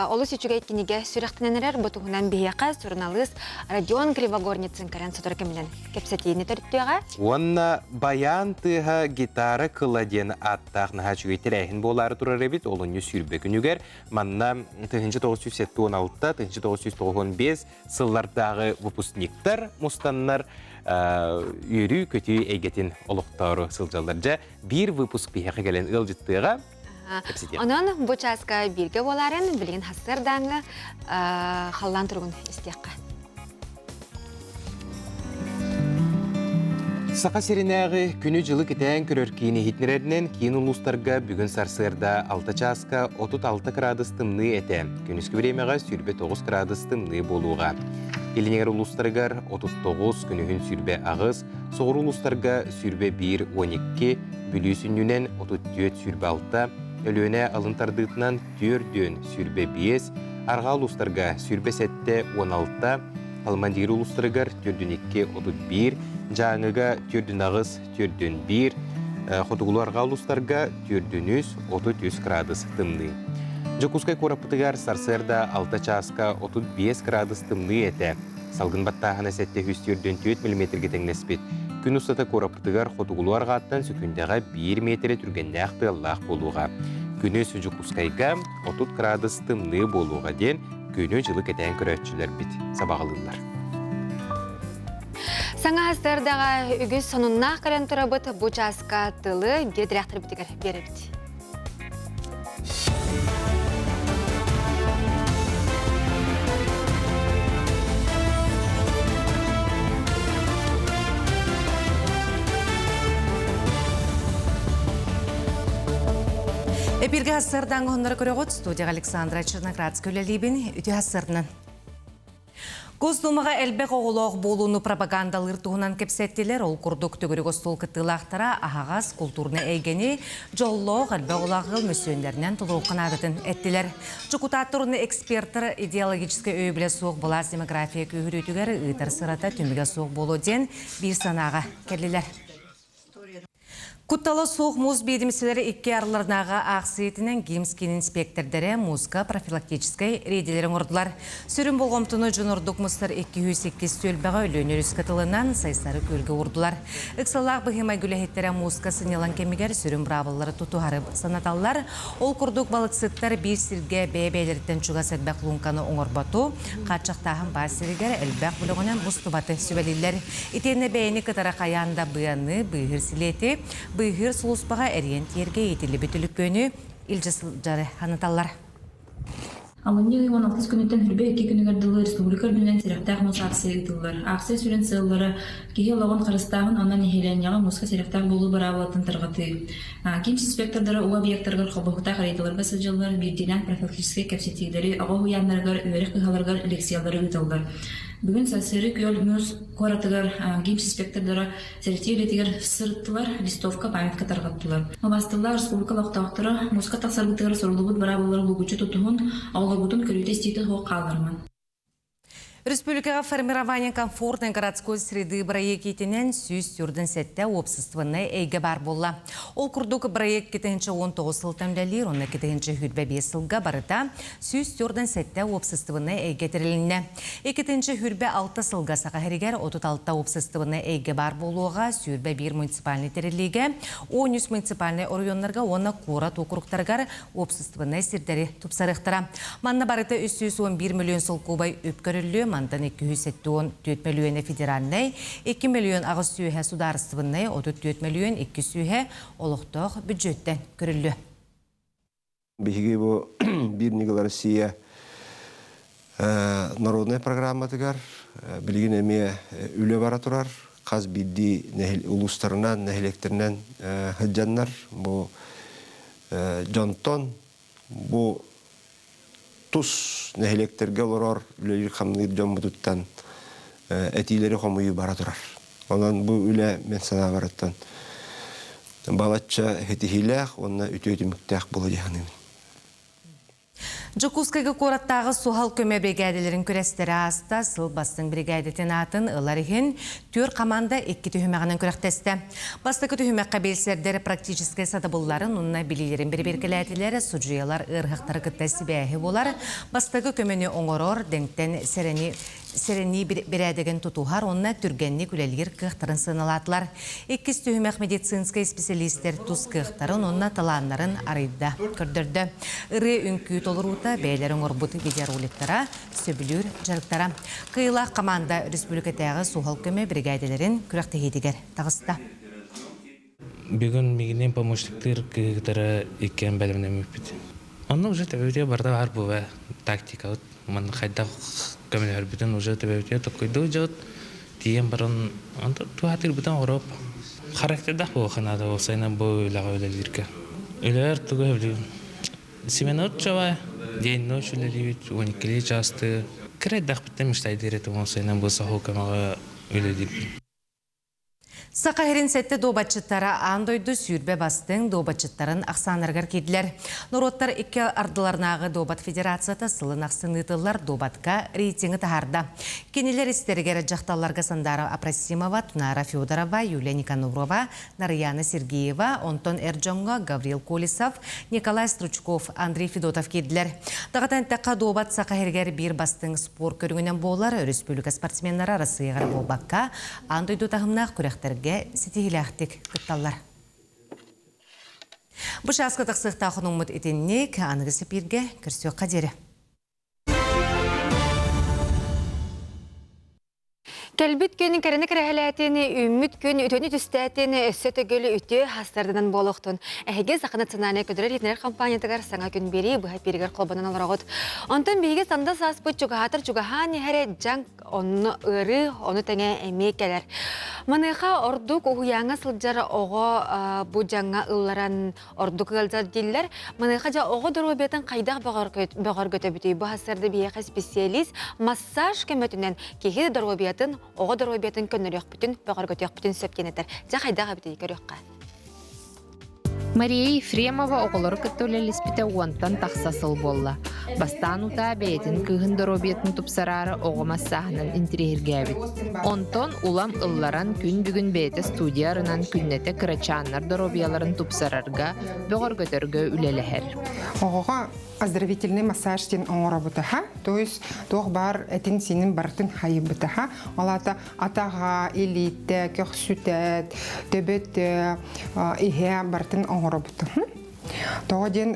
олус үчүгэй кинигэ сүрэхтэнэн эрэр. Бу туһунан биһиэхэ суруналыыс Родион Кривогорницын кэлэн сотору кэминэн кэпсэтиини төрүттүөҕэ. Уонна Баян тыаһа гитара кыла диэн ааттаах наһаа үчүгэй тэрээһин буолаары турар эбит. Олунньу 20 күнүгэр манна 1976-1995 сыллардааҕы выпускниктар мустаннар үөрүү-көтүү эйгэтин олохтоору сылдьаллар. Дьэ, биир выпуск биһиэхэ кэлэн ыалдьыттыаҕа. Онон бу чааска бииргэ буоларын билигин хассыардааҥҥа халлаан туругун истиэххэ. Саха сиринээҕи күнү-дьылы кэтээн көрөр киин иһитиннэрэринэн киин улуустарга бүгүн сарсыарда 6 чааска 36 кыраадыс тымныы этэ. Күнүскү бириэмэҕэ 29 кыраадыс тымныы буолуоҕа. Илиҥэр улуустарыгар 39, күнүһүн 28, соҕуруу улуустарга 21, 12, Бүлүү сүнньүнэн 34, 26, Өлүөнэ алын тардыытынан 4 25, арҕаа улуустарга 27, 16, Алмандир улуустарыгар 42, 31, Дьааҥыга 48, 41, хотугулуу арҕаа улуустарга 43, 33 градус тымныы. Дьокуускай куораппытыгар сарсыарда 6 чааска 35 градус тымныы этэ. Салгын баттааһына 744 миллиметргэ тэҥнэспит. Күн устата куораппытыгар хотугулуу арҕааттан сөкүүндэҕэ 1 миэтэрэ түргэннээх тыаллаах буолуоҕа. Күнүс Дьокуускайга 30 градус тымныы буолуоҕа диэн күнү-дьылы кэтээн көрөөччүлэрбит сабаҕалыыллар. Саҥа сардаҕа үгүс сонуннаах кэлэн турабыт бу чааска тылы биэдэрээхтэрбитигэр биэрэбит. Эпирге хассардаҥ оннары көрөҕүт студияға Александра Черноградская үлэлиибин үтүө хассарынан. Госдумаҕа элбэх оҕолоох буолууну пропагандалыыр туһунан кэпсэттилэр. Ол курдук төгүрүк остуол кыттыылаахтара аһаҕас култуурнай эйгэни дьоллоох элбэх оҕолоох ыал мөссүөннэринэн толоруохха наадатын эттилэр. Дьокутааттар уонна экспертэр идеологическай өйөбүлэ суох былаас демография күүһүрүүтүгэр ыытар сырата түмүгэ суох буолуо диэн биир санааҕа кэллилэр. Куттала суох муус биэдимистибэлэрэ икки арыларынааҕы аахсыйатынан ГИМС киин инспиэктэрдэрэ мууска профилактическай рейдэлэри оҥордулар. Сүрүн болҕомтону дьон ордук мустар 202 түөлбэҕэ Өлүөнэ өрүс кытылынан Сайсары күөлгэ уурдулар. Ыксаллаах быһыы-майгы үлэһиттэрэ мууска сынньалаҥ кэмигэр сүрүн быраабылалары тутуһары санаталлар. Ол курдук балыксыттар биир сиргэ бэйэ-бэйэлэриттэн чугас элбэх лууҥканы оҥорботу, хааччахтааһын баар сиригэр элбэх бөлөҕүнэн мустубаты сүбэлииллэр. Итиэннэ бэйэни кытары хайаан да быаны, быыһыыр силиэти, быыһыыр сулууспаҕа эрийэн тиэргэ иитиллибит түлүпүөнү илдьэ сылдьары санаталлар. Алынньы ый 16 күнүттэн хүрбэ икки күнүгэр дылы республика үрдүнэн сэрэхтээх муус акция ыытыллар. Акция сүрүн сыаллара киһи олоҕун харыстааһын уонна нэһилиэнньэҕэ мууска сэрэхтээх буолуу быраабылатын тарҕатыы. Ким инспектордара уу объектарыгар холбоһуктаах рейдаларга сылдьаллар, биирдиилээн профилактическай кэпсэтиилэри оҕо уһуйааннарыгар, үөрэх кыһаларыгар лекциялары ыыталлар. Бүгүн Сарсыары күөл муус куоратыгар ГИМС инспектордара Сэрэтии үлэтигэр сырыттылар, листовка, памятка тарҕаттылар. Убаастыллар республика олохтоохторо мууска тахсарбытыгар суруллубут быраабылалары булгуччу тутуһун, оҕолоргутун көрүүтэ-истиитэ суох хаалларыман. Республикаҕа формирование комфортной городской среды бырайыак иитинэн 147 уопсастыбаннай эйгэ баар буолла. Ол курдук бырайыак 2019 сылтан үлэлиир, онно 2025 сылга барыта 147 уопсастыбаннай эйгэ тэрилиннэ. 2-26 сылга Саха сиригэр 36 уопсастыбаннай эйгэ баар буолуоҕа, 21 муниципальнай тэриллиигэ, 13 муниципальнай оройуоннарга уонна куорат уокуруктарыгар уопсастыбаннай сирдэри тупсарыахтара. Манна барыта 311 мөлүйүөн солкуобай үп көрүллүө, мантан 274 мөлүйүөнэ федеральнай, 2 мөлүйүөн 800 судаарыстыбаннай, 34 мөлүйүөн 200 олохтоох бүддьүөттэн көрүллүө. Биһиги бу Биир ньыгыл Россия народнай программатыгар билигин эмиэ үлэ бара турар. Хас биирдии улуустарынан, нэһилиэктэринэн сылдьаннар бу дьонтон бу тус нэһилиэктэргэ олорор үлэлиир-хамныыр дьоммутуттан этиилэри хомуйуу бара турар. Онон бу үлэ мин санаабарыттан балачча ситиһиилээх уонна үтүө түмүктээх буола дии саныыбын. Дьокуускайга куораттааҕы суһал көмө биригээдэлэрин күрэстэрэ ааста. Сыл бастыҥ биригээдэтин аатын ылар иһин түөр команда икки түһүмэҕинэн күрэхтэстэ. Бастакы түһүмэххэ биэлсэрдэр практическай сатабылларын уонна билиилэрин бэрэбиэркэлээтилэр, судьуйалар ыарыһахтары кытта сибээһи булар, бастакы көмөнү оҥорор, дэҥтэн сэрэни сэрэнии бэрээдэгин тутуһар уонна түргэнник үлэлиир кыахтарын сыаналаатылар. Иккис түһүмэх медицинскэй исписэлиистэр тус кыахтарын уонна талааннарын арыйда, көрдөрдө. Ырыа-үҥкүү толоруута бэйэлэрэ оҥорбут видеороликтара, сөбүлүүр дьарыктара. Кыайыылаах команда республикатааҕы суһал көмө биригээдэлэрин күрэхтэһиитигэр таҕыста. Бүгүн мигинин помощниктыыр кыһыгытара иккиэн бэлэмнэммиппит. Онно уже төбөбүтүгэр барыта баар буолла тактикабыт. Манна хайдах көмөлөһөрбүтүн уже төбөбүтүгэр токкуйдуу дьот тиийэн баран онто туһатыырбытын оҥороп. Характердаах буолуохха наада уопсайынан бу үлэҕэ үлэлииргэ. Үлэлэр тугу сөбүлүүбүн? Семенот чавай день ночь үлэлиибит, уон иккилии чаастыы. Кыра эрдэхпиттэн мечтайдыыр этим уопсайынан бу сахуу көмөҕө үлэлиирбин. Саха сирин сэттэ дуобатчыттара аан дойду сүүрбэ бастыҥ дуобатчыттарын ахсааннарыгар киирдилэр. Норуоттар икки ардыларынааҕы дуобат федерацията сылын ахсын ыытыллар дуобатка рейтинги таһаарда. Кинилэр истэригэр дьахталларга Сандара Апросимова, Тунара Федорова, Юлия Никанорова, Нарыйаана Сергеева, онтон эр дьоҥҥо Гаврил Колесов, Николай Стручков, Андрей Федотов киирдилэр. Даҕатан эттэххэ, дуобат Саха сиригэр биир бастыҥ спорт көрүҥүнэн буолар. Өрөспүүбүлүкэ спортсменнара Арассыыйаҕа эрэ буолбакка, аан дойду таһымнаах күрэхтэргэ ситиһиилээхтик кытталлар. Бу чааска тахсыахтаах хонуҥмут итинник, аныгы сэпииргэ көрсүөххэ диэри. Кэлбит күн кэрэни кэрэһэлээтин, үүммүт күн үтүөнү түстээтин, өссө төгүл үтүө хастардынан буолуохтун. Эһиги Саха национальнай көдөрөр иһитиннэрэр компаниятыгар саҥа күн биэрии быһа эпииригэр холбонон олороҕут. Онтон биһиги санда сааспыт чугаһаатар чугаһаан иһэрэ дьаҥ онно ыарыы, ону тэҥэ эмиэ кэлэр. Маныаха ордук уһуйааҥҥа сылдьар оҕо бу дьаҥҥа ылларан ордук ыалдьар дииллэр. Маныаха дьэ оҕо доруобуйатын хайдах бөҕөргөтөбүтүй? Бу сарсыарда биһиэхэ специалист массаж көмөтүнэн киһи доруобуйатын, оҕо доруобуйатын көннөрүөхпүтүн, бөҕөргөтүөхпүтүн сөп диэн этэр. Дьэ хайдах эбитий көрүөххэ. Мария Ефремова оҕолору кытта үлэлэспитэ уонтан тахса сыл буолла. Бастаан утаа бэйэтин кыыһын доруобуйатын тупсараары оҕо массааһынан интириэһиргээбит. Онтон улам ылларан күн бүгүн бэйэтэ студия арынан күннэтэ кырачааннар доруобуйаларын тупсарарга, бөҕөргөтөргө үлэлэһэр. Оҕоҕо оздоровительный массаж диэн оҥоробутаха, то есть туох баар этин-сиинин барытын хайыбытаха. Ол аата атаҕа, илиитэ, көхсүтэ, төбөтө, иһэ барытын оҥоробут. Тоҕо диэн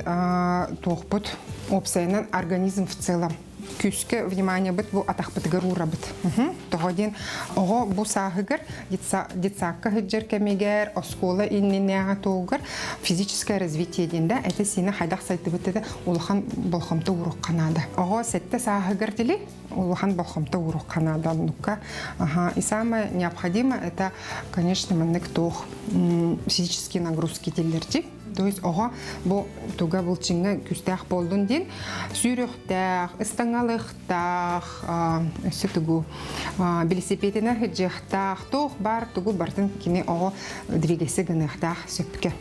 туохпут уопсайынан организм в целом. Күүскэ вниманиебыт бу атахпытыгар уурабыт. Тоҕо диэн оҕо бу сааһыгар детсадка сылдьар кэмигэр, оскуола иннинээҕи туһугар физическое развитие диэн да этэ-сиинэ хайдах сайдыбыт да улахан болҕомто ууруохха наада. Оҕо сэттэ сааһыгар дили улахан болҕомто ууруохха наада оннукка. Ага. И самое необходимое это, конечно, маннык туох физические нагрузки дииллэрди. То есть оҕо бу туга былчыҥҥа күүстээх буоллун диэн сүүрүөхтээх, ыстаҥалыахтаах, өссө тугу билисипиэтинэ сылдьыахтаах, туох баар тугу барытын кини оҕо двигайся гыныахтаах сөпкө.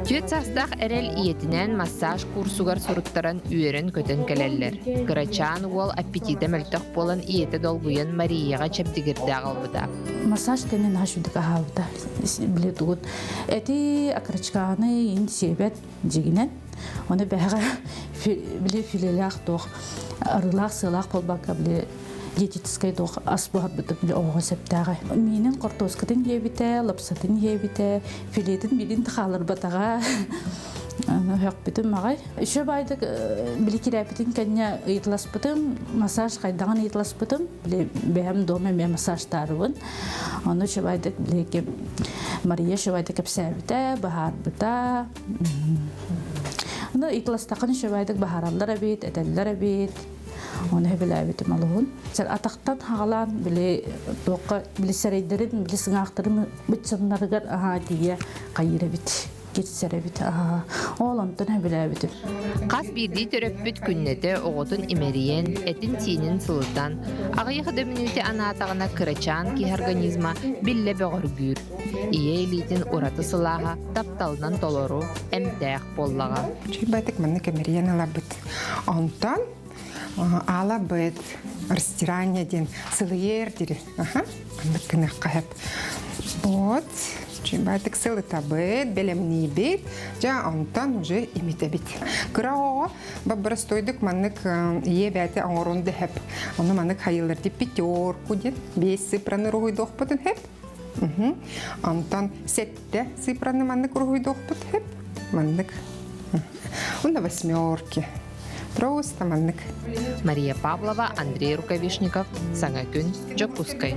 Түөрт саастаах эрэл ийэтинээн массаж курсугар суруттаран үөрэн-көтөн кэлэллэр. Кырачаан уол аппетита мөлтөх буолан ийэтэ долгуйан Марияҕа чэбдигирдээх ылбыта. Массаж кэннэ наһаа үчүгдүк аһаабыта. Били тугут эти окорочканы ин сиэбэт дьигинэн. Оны бэһэҕэ били филелээх туох арыылаах сыалаах буолбакка били диетическай туох ас буһарбытым били оҕоҕо сөптөөҕө. Миинин хортуоскатын иэбитэ, лапсатын иэбитэ, филетин билин хааларбатаҕа. Өһөхпүтүм аҕай. Еще байдык били кирээпитин кэннэ ыйыталаспытым, массаж хайдаҕын ыйыталаспытым. Били бэйэм дома эмиэ массажтаарыбын. Ону шыбайдык били Мария шыбайдык кэпсээбитэ, баһаарбыта. Ону ыйыталастаххына шыбайдык баһаараллар эбит, этэллэр эбит. Ону сөбүлээбитим олуһун. Атахтан хаҕалаан били туохха били сэрэйдэрин, били сыҥаахтарын быччаннарыгар аһаа тиийэ хайыыр эбит. кирсэр эбит. Ол онтон сөбүлээбитим. Хас биирдии төрөппүт күннэтэ оҕотун имэрийэн, этин-сиинин сылытан, аҕыйах да мүнүүтэ анаатаҕына кырачаан киһи организма биллэ бөҕөргүүр. Ийэ илиитин ураты сылааһа тапталынан толору, эмтээх буоллаҕа. Чуйбатык маннык эмэрийэн ылабыт. Онтон аалабыт растирание диэн сылыйар дири. Маннык гыныахха сөп. Вот. Чуйбатык сылытабыт, бэлэмниибит. Дьэ, онтон уже имитэбит. Кыра оҕоҕо баббарастойдук маннык ийэ бэйэтэ оҥорун да сөп. Ону маннык хайыллар ди пятерку диэн биэс цифраны уруһуйдуохпутун сөп. Онтон сэттэ цифраны маннык уруһуйдуохпут сөп. Маннык. Уонна восьмерки. Просто маннык. Мария Павлова, Андрей Рукавишников, Саҥа күн, Дьокуускай.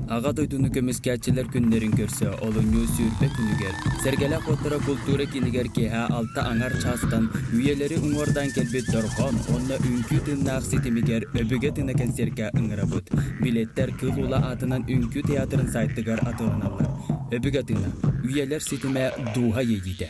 Аҕа дойдуну көмүскээччилэр күннэрин көрсө олунньу 20 күнүгэр Сэргэлээх уоттара култуура киинигэр киэһэ алта аҥар чаастан үйэлэри уҥуордаан кэлбит дорҕоон уонна үҥкүү тыыннаах ситимигэр Өбүгэ тыына кэнсиэркэ ыҥырабыт. Билиэттэр Кыыл Уола аатынан үҥкүү театрын сайтыгар атыыланаллар. Өбүгэ тыына, үйэлэр ситимэ, дууһа иэйиитэ.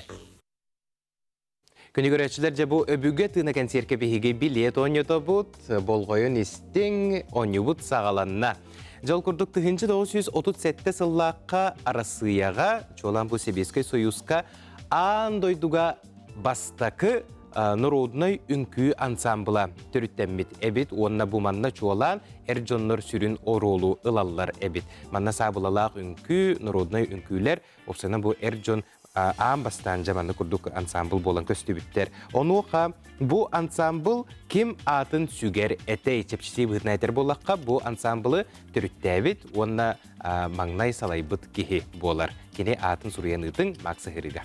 Күнү көрөөччүлэр дьэ бу өбүгэ тыына кэнсиэркэ биһиги билиэт оонньотобут, болҕойон истиҥ, оонньуубут саҕаланна. Дьол курдук 1937 сыллаахха Арассыыйаҕа, чуолаан бу Сэбиэскэй Союзка аан дойдуга бастакы норуодунай үҥкүү ансаамбыла төрүттэммит эбит уонна бу манна чуолаан эр дьоннор сүрүн оруолу ылаллар эбит. Манна саабылалаах үҥкүү, норуодунай үҥкүүлэр, опсана бу эр дьон аан бастаан дьэ манна курдук ансамбл буолан көстүбүттэр. Онуоха бу ансамбл ким аатын сүгэр этэй чэпчэтии быһыытынан этэр буоллахха, бу ансамблы төрүттээбит уонна маҥнай салайбыт киһи буолар. Кини аатын суруйан ыытыҥ Макс Ыһырыга.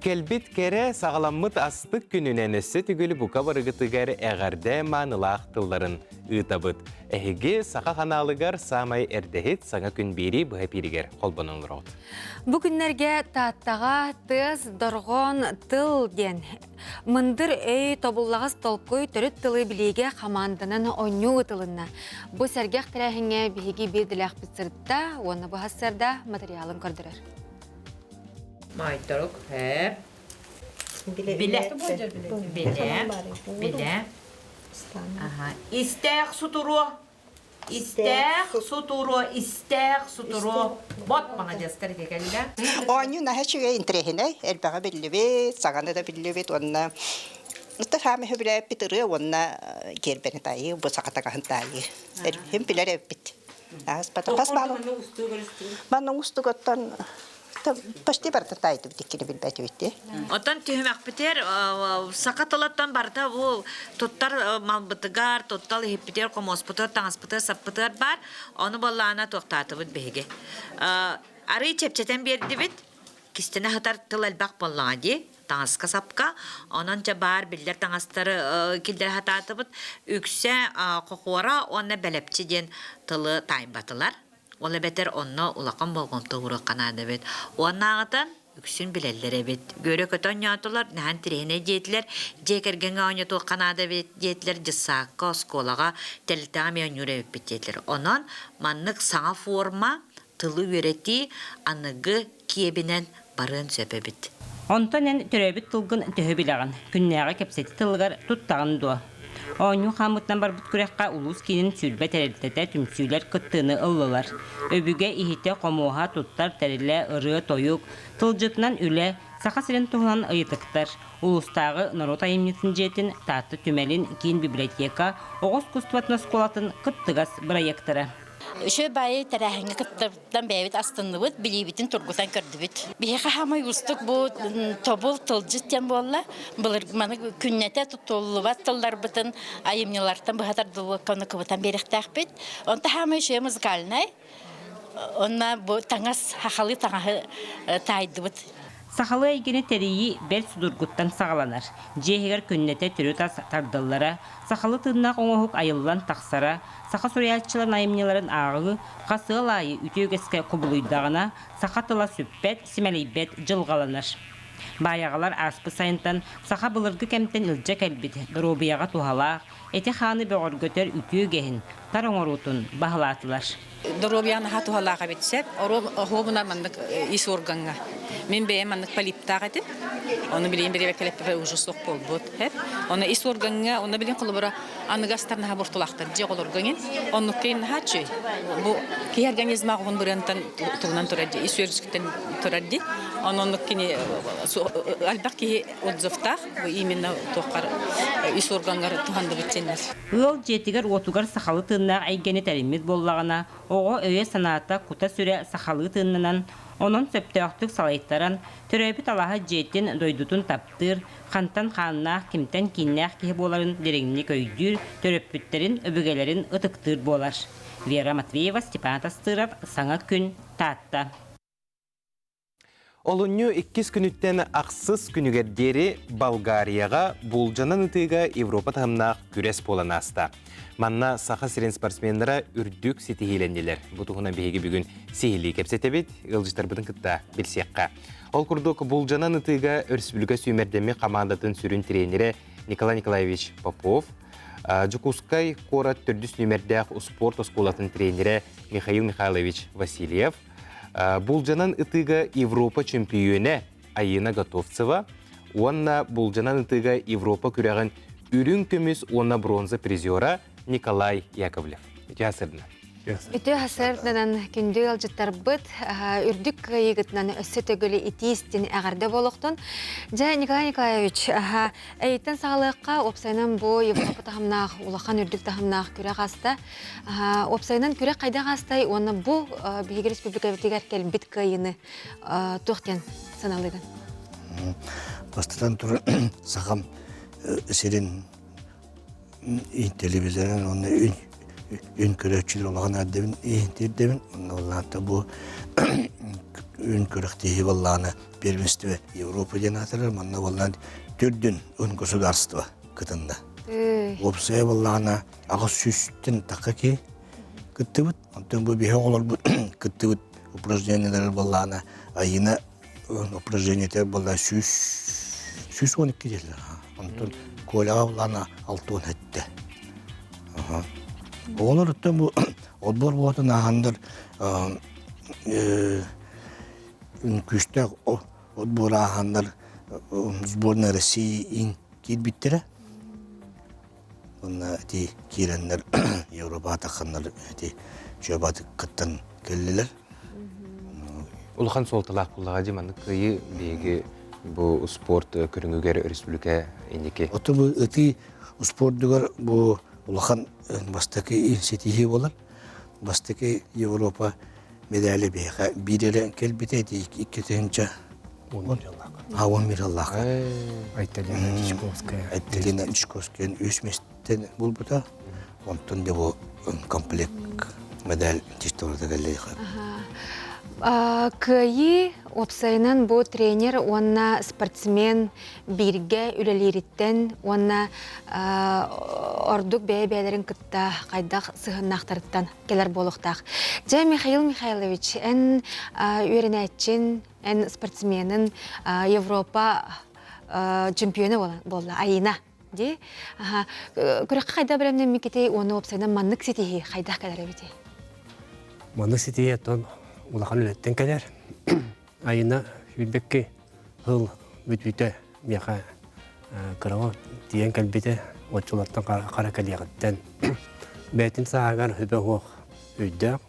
Кэлбит кэрэ саҕаламмыт астык күнүнэн өссө түгүл бука барыгытыгар эҕэрдэ маанылаах тылларын ыытабыт. Эһиги Саха ханаалыгар саамай эрдэһит саҥа күн биэрии быһа эпииригэр холбонон олороҕут. Бу күннэргэ Тааттаҕа тыас, дорҕоон, тыл диэн мындыр өй, тобуллаҕас толкуй төрүт тылы билиигэ хамаанданан оонньуу ытылынна. Бу сэргэх тэрээһиҥҥэ биһиги биир дэлээхпит сырытта уонна бу сарсыарда матырыйаалын көрдөрөр. Маайтарук хэп. Билэ. Билэ. Билэ. Аха. Истээх сутуруо. Истээх сутуруо, истээх сутуруо. Бот маладьыастар ити кэллэ. Оонньуу наһаа үчүгэй интэриэһинэй, элбэҕи биллибит, саҥаны да биллибит уонна саамай сөбүлээбиппит ырыа уонна гиэрбэни таайыы, бу саха таҥаһын таайыы. Эрбиһин билэр эбиппит. Ааспата. Хас баал? Манна устугаттан. Почти барыта таайдыбыт иккини билбэтибит. Оттон түһүмэхпитигэр саха тылыттан барыта бу туттар малбытыгар, туттал иһиппитигэр, хомуоспутугар, таҥаспытыгар, саппытыгар баар. Ону баллаана туохтаатыбыт биһиги. Арый чэпчэтэн биэрдибит. Кистэнэ сытар тыл элбэх буоллаҕа дии таҥаска-сапка. Онон дьэ баар биллэр таҥастары киллэрэ сатаатыбыт. Үксэ хохуора уонна бэлэпчи диэн тылы таайбатылар. Ол эбэтэр онно улахан болҕомто ууруохха наада эбит. Уоннааҕытан үксүн билэллэр эбит. Үөрэ-көтө оонньоотулар, наһаа интэриэһинэй диэтилэр. Дьиэ кэргэҥҥэ оонньотуохха наада эбит диэтилэр. Дьыссаакка, оскуолаҕа, тэрилтэҕэ эмиэ оонньуур эбиппит диэтилэр. Онон маннык саҥа форма тылы үөрэтии аныгы киэбинэн барыан сөп эбит. Онтон эн төрөөбүт тылгын төһө билэҕин? Күннээҕи кэпсэтии тылыгар туттаҕын дуо? Оонньуу хааммытынан барбыт күрэххэ улуус киинин 20 тэрилтэтэ түмсүүлэр кыттыыны ыллылар. Өбүгэ иһитэ, хомуоһа, туттар тэрилэ, ырыа-тойук, тылдьытынан үлэ, Саха сирин туһунан ыйытыктар, улуустааҕы норуот айымньытын дьиэтин, Таатта түмэлин, киин библиотека, оҕо искусствотын оскуолатын кыттыгас бырайыактара. Үчүгэй баайы тэрээһиҥҥэ кыттабыттан бэйэбит астынныбыт, билиибитин тургутан көрдүбүт. Биһиэхэ хаамай уустук бу тобул тылдьыт диэн буолла. Былыр маны күннэтэ туттуллубат тылларбытын айымньылартан быһа тардыллыбакка ону кыбытан биэриэхтээхпит. Онто хаамай үчүгэй музыкальнай. Онно бу таҥас, хахалы таҥаһы таайдыбыт. Сахалыы эйгэни тэрийии бэрт судургуттан саҕаланар. Дьиэ иһигэр күннэтэ төрүт ас тардыллара, сахалыы тыыннаах оҥоһук айыллан тахсара, саха суруйааччыларын айымньыларын ааҕыы хас ыал аайы үтүө үгэскэ кубулуйдаҕына, саха тыла сүппэт, симэлийбэт дьылҕаланар. Баайаҕалар ааспыт сайынтан саха былыргы кэмтэн илдьэ кэлбит доруобуйаҕа туһалаах, эти-хааны бөҕөргөтөр үтүө үгэһин, тар оҥоруутун баһылаатылар. Доруобуйаҕа наһаа туһалаах эбит сөп. Оруобуна маннык ис органҥа. Мин бэйэм маннык полиптаах этим. Ону билигин бириэбэккэлэппэпэ уже суох буолбут. Оны ис органҥа, оны билин холобура аныгастар наһаа бортулаахтар дьиэ оҕолорго иҥин. Оннукка ин наһаа үчүгэй. Бу киһи организма оҕун бырыантан тугунан турар дии, ис үөрүскүттэн турар дии. Оннук кини элбэх киһи отзывтаах бу именно туоххар ис органҥар туһанныбыт дьэннэр. Ыал дьиэтигэр-уотугар сахалыы тыыннаах эйгэни тэриммит буоллаҕына, оҕо өйө-санаата, кута-сүрэ сахалыы тыыннанан, онон сөптөөхтүк салайтаран, төрөөбүт алаһа дьиэтин, дойдутун таптыыр, хантан хааннаах, кимтэн кииннээх киһи буоларын дириҥник өйдүүр, төрөппүттэрин, өбүгэлэрин ытыктыыр буолар. Вера Матвеева, Степан Тастыров, Саҥа күн, Таатта. Олунньу иккис күнүттэн ахсыс күнүгэр диэри Болгарияҕа буулдьанан ытыыга Европа таһымнаах күрэс буолан ааста. Манна Саха сирин спортсменнара үрдүк ситиһиилэннилэр. Бу туһунан биһиги бүгүн сиһилии кэпсэтэбит, ыалдьыттарбытын кытта билсиэххэ. Ол курдук буулдьанан ытыыга өрөспүүбүлүкэ сүүмэрдэммит хамаандатын сүрүн тренерэ Николай Николаевич Попов, Дьокуускай куорат төрдүс нүмердээх успуорт оскуолатын тренерэ Михаил Михайлович Васильев, Булдьанан ытыыга Европа чөмпүйүөнэ Айыына Готовцева уонна булдьанан ытыыга Европа күрэҕин үрүҥ көмүс уонна бронза призера Николай Яковлев. Үтүө сырдына. Үтүө сырдынан күндү ыалдьыттарбыт үрдүк кыайыгытынан өссө төгүл итии-истин эҕэрдэ буолуохтун. Дьэ, Николай Николаевич, эйиттэн саҕалыахха уопсайынан бу Европа таһымнаах, улахан үрдүк таһымнаах күрэх аста. Уопсайынан күрэх хайдах аастай уонна бу биһиги республикабытыгар кэлбит кыайыыны туох диэн саналыгын? Бастатан туран сахам сирин телевизорын уонна үн көрөөччүлэр улахан эрдэбин иһинтирдэбин уонна боллаата бу үн күрэхтиһи боллаана первенство Европа диэн аатырар манна боллаан түрдүн ун государство кытынна. Уопсайа боллаана аҕыс сүүстэн тахха киһи кыттыбыт. Онтон бу биһи оҕолорбут кыттыбыт упражнениелары буоллаҕына Айыына упражнениета буолла 112 диэллэр. Онтон Коляҕа буоллаҕына 67. Оҕолор оттон бу отбор буолатын ааһаннар күүстээх отбор ааһаннар сборная России ин киирбиттэрэ. Уонна ити киирэннэр Европаҕа тахханнар ити чуобатык кыттан кэллилэр. Улахан суолталаах буоллаҕа дии маннык кыайыы биһиги бу спорт көрүҥүгэр республика инники. Ото бу ытыы спордугар бу улахан бастакы ситиһии буолар. Бастакы Европа медали биһиэхэ биир эрэ кэлбитэ ити 2 тыһыынча 11 жыллаахха. Айталина Дьячковская. Айталина Дьячковская үс миэстэни булбута. Онтон де бу комплект медаль чистовата кэллэ. Кыайыы уопсайынан бу тренер уонна спортсмен бииргэ үлэлиириттэн уонна ордук бэйэ-бэйэлэрин кытта хайдах сыһыаннаахтарыттан кэлэр буолуохтаах. Дьэ, Михаил Михайлович, эн үөрэнээччин, эн спортсменын Европа чемпиона буолла, Айина. Ди? Күрэххэ хайда бэлэмнэммикити уонна уопсайынан маннык ситиһии хайдах кэлэр эбити? Маннык ситиһии оттон улахан үлэттэн кэлэр. Айына сүүрбэкки сыл бүтүүтэ миэхэ кыраҕа тиийэн кэлбитэ. Оччолортон хара кэлиэҕиттэн бэйэтин сааһыгар сүбэ суох өйдөөх,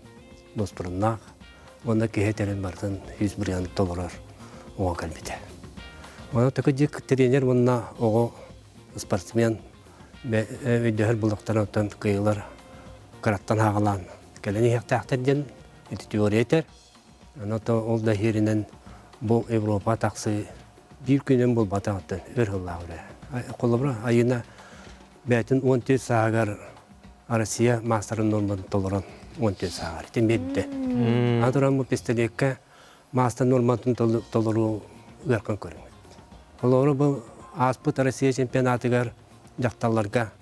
дуоспуруннаах уонна киһи этэрин барытын 100% толорор оҕо кэлбитэ. Онон такыдьык тренер уонна оҕо спортсмен өйдөһөр булуктарын оттон кыйылар кыраттан ааҕалаан кэлэн иһиэхтээхтэр диэн ити теория этэр. Аны ол да иһиринэн бу Европа тахсыы биир күнүн булбатаҕыттан өр сыллаах үлэ. Холобура, Айына бэйэтин 14 сааһыгар Россия маастарын норматын толорон 14 сааһыгар итин биэрдэ. Аны туран бу пистолетка маастар норматын толоруу ыархан көрүҥ. Холобура, бу ааспыт Россия чемпионатыгар дьахталларга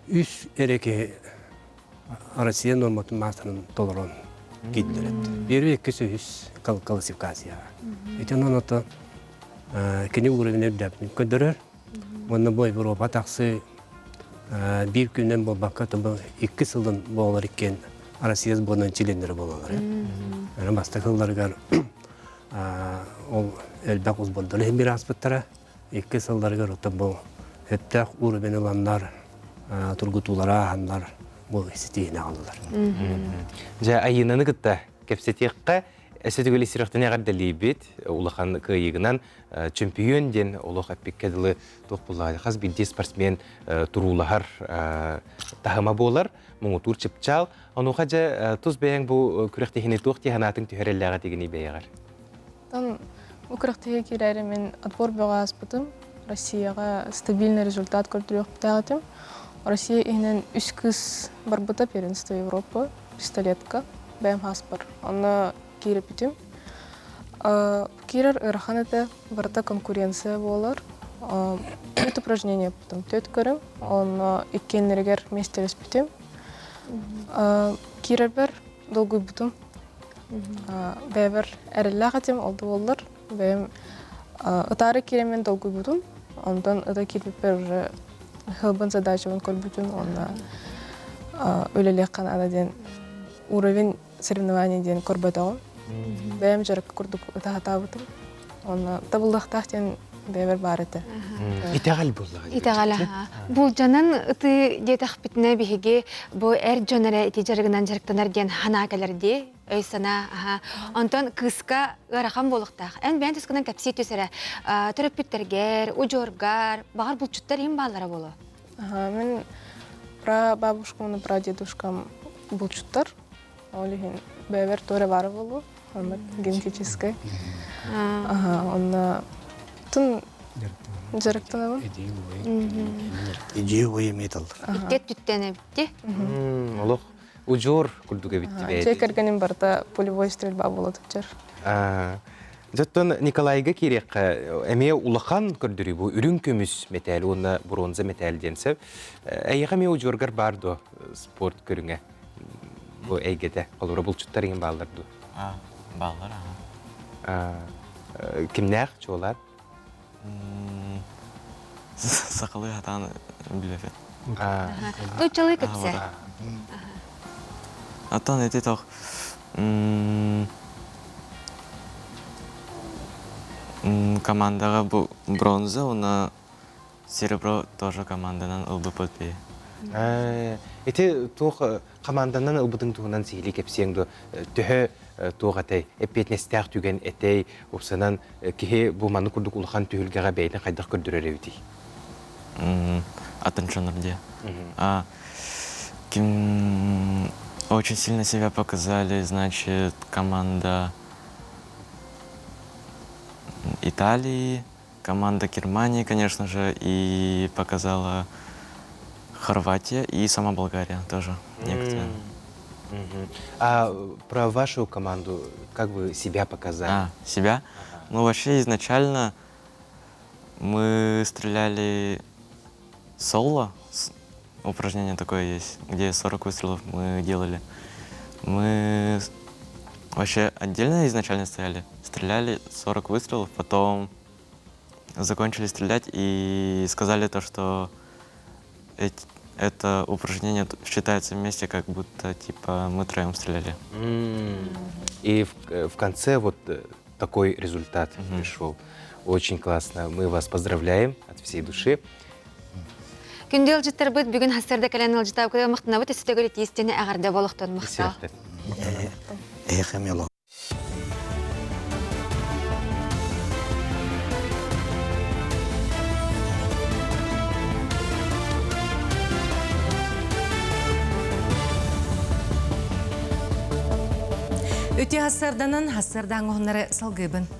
үс эрэ киһи Россия норматын маастарын толорон киирдилэр. Биир иккис үһүс классификацияҕа. Ити онон ото кини уровень үрдээбитин көрдөрөр. Уонна бу Европа тахсы биир күнүнэн буолбакка, бу икки сылын буолар иккиэн Россия сборнайын чилиэннэрэ буолаллар. Аны бастакы сылларыгар ол элбэх сбордары иһин биир ааспыттара. Икки сылларыгар оттон бу өттөөх уровень ыланнар, тургутуулара ааһаннар бу ситиһини аҕаллылар. Дьэ, Айыынаны кытта кэпсэтиэххэ өссө төгүл сүрэхтэн эҕэрдэлиибит улахан кыайыыгынан чемпион диэн олох эппиккэ дылы туох буллаҕай хас биирдии спортсмен туруулаһар таһыма буолар муҥутуур чыпчаал онуоха дьэ тус бэйэҥ бу күрэхтэһиини туох дии санаатыҥ түһэрэллээҕэ тигини бэйэҕэр Оттон бу күрэхтэһиигэ киирээри мин отбор бөҕө ааспытым. Россияҕа стабильный результат көрдөрүөхтээх этим. Россия иһинэн үс кыыс барбыта первенство Европы, пистолетка, бэйэм хааспар. Онно киириппитим. Киирэр ыарахан этэ, барыта конкуренция буолар. Төрт упражнение потом төрт көрүм, онно иккиэннэригэр миэстэлэспитим. Киирэрбэр долгуйбутум. Бэйэбэр эрэллээх этим, ол да буоллар бэйэм ытаары киирэммин долгуйбутум. Онтон ыта киирбиппэр уже хылбын задачабын көрбүтүм уонна үлэлиэххэ наада диэн уровень соревнований диэн көрбөтөҕүм. Бэйэм дьарыкка курдук ыта сатаабытым. Онно табыллыахтаах диэн бэйэбэр баар этэ. Итэҕэл буоллаҕа. Итэҕэл аха. Булдьанан ытыы диэтэхпитинэ биһиги бу эр дьон эрэ ити дьарыгынан дьарыктанар диэн санаа кэлэр дии. Өй санаа аха. Онтон кыыска ыарахан буолуохтаах. Эн бэйэн тускунан кэпсии түс эрэ. Төрөппүттэргэр, удьуоргар, баҕар булчуттар иһин бааллара буолуо. Аха, мин прабабушкам, прадедушкам булчуттар. Ол иһин бэйэбэр туора баара буолуо. Онно генетическэй. Аха, онно тун дьарыктанабын. Идея убай эмиэ таллар. Икки өттүттэн эбитти. Олох удьуор курдук эбитти бэйэтин. Дьиэ кэргэним барыта пулевой стрельба буола сылдьар. Дьоттон Николайга киириэххэ эмиэ улахан көрдөрүү бу үрүҥ көмүс мэтээл уонна бронза мэтээл диэн сөп. Эйиэхэ эмиэ удьуоргар баар дуо спорт көрүҥэ бу эйгэтэ? Холобура булчуттар иҥин бааллар дуо? Бааллар, аха. Кимнээх чуолаан? Сахалыы хатаан билэбин. Нууччалыы кэпсээ. Оттон ити тох командаҕа бу бронза уонна серебро тоже команданан ылбыппыт бии. Ити туох команданан ылбытыҥ туһунан сиһилии кэпсиэҥ дуо? Төһө туох этэй, эппиэтинэстээх түгэн этэй, уопсанан киһи бу маннык курдук улахан түһүлгэҕэ бэйэтин хайдах көрдөрөр эбитий? Атын дьоннор диye. Ким Очень сильно себя показали, значит, команда Италии, команда Германии, конечно же, и показала Хорватия и сама Болгария тоже некоторые. А про вашу команду, как вы себя показали? А, себя? Ну, вообще, изначально мы стреляли соло, упражнение такое есть, где 40 выстрелов мы делали. Мы вообще отдельно изначально стояли, стреляли 40 выстрелов, потом закончили стрелять и сказали то, что это упражнение считается вместе, как будто типа мы троем стреляли. И в конце вот такой результат пришел. Очень классно. Мы вас поздравляем от всей души. Күндү ыалдьыттарбыт бүгүн хассарда кэлэн ыалдьытаабыкка махтанабыт өссө төгүл итиистини эҕэрдэ буолуохтун махтал. Эйэхэ Үтүө хассарданан хассардаан оһуннары салгыыбын.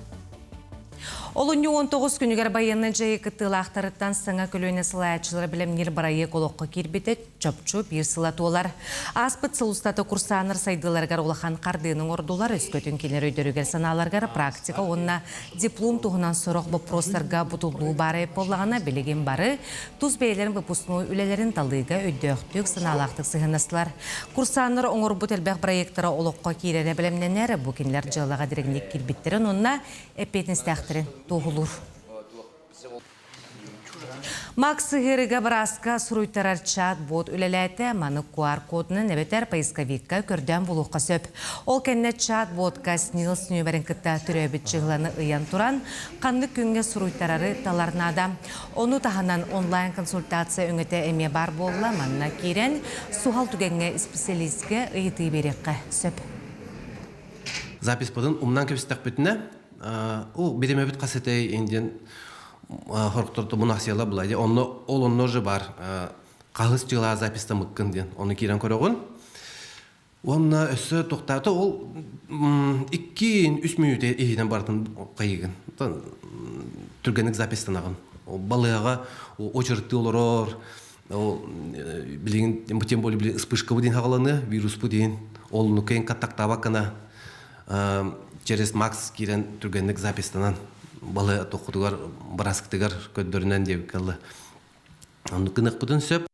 Олунньу 19 күнүгэр байыаннай дьайыы кыттыылаахтарыттан саҥа көлүөнэ салайааччылара бэлэмниир бырайыак олоххо киирбитэ чопчу биир сыла туолар. Ааспыт сыл устата курсааннар сайдыыларыгар улахан хардыыны оҥордулар, өскөтүн кинилэр өйдөрүгэр-санааларыгар практика уонна диплом туһунан сорох боппуруостарга бутуллуу баар буоллаҕына, билигин бары тус бэйэлэрин выпускной үлэлэрин талыыга өйдөөхтүк, санаалаахтык сыһыаннастылар. Курсааннар оҥорбут элбэх проектара олоххо киирэрэ бэлэмнэнэр, бу кинилэр дьыалаҕа дириҥник киирбиттэрин уонна эппиэтинэстээхтэрин туоһулуур. Макс сыһыарыга бырааска суруйтарар чат-бот үлэлээтэ, маны QR-кодунан эбэтэр поисковикка көрдөөн булуохха сөп. Ол кэннэ чат-ботка СНИЛС нүөмэрин кытта төрөөбүт чыһыланы ыйан туран, ханнык күҥҥэ суруйтарары талар наада. Ону таһынан онлайн-консультация өҥөтө эмиэ баар буолла, манна киирэн суһал түгэҥҥэ исписэлиискэ ыйытыы биэриэххэ сөп. Записпытын умнан кэбистэхпитинэ, о, биримэбит хас этэй индиан хорохторто мунахсияла була ди онно ол онно же бар хаһыс дьыла запистамыккын диэн ону киирэн көрөҕүн уонна өссө тохтаата ол икки үс мүнүүтэ иһинэн барытын хайыгын түргэнник запистанаҕын балыаҕа очередтыы олорор ол билигин тем более билигин вспышка диэн хаҕаланы вируспу диэн ол нукейн контактаабаккына через Макс киирэн түргэнник запистанан балы тоххутугар быраскытыгар көрдөрүнэн диэбиккэ оннук гыныахпытын сөп.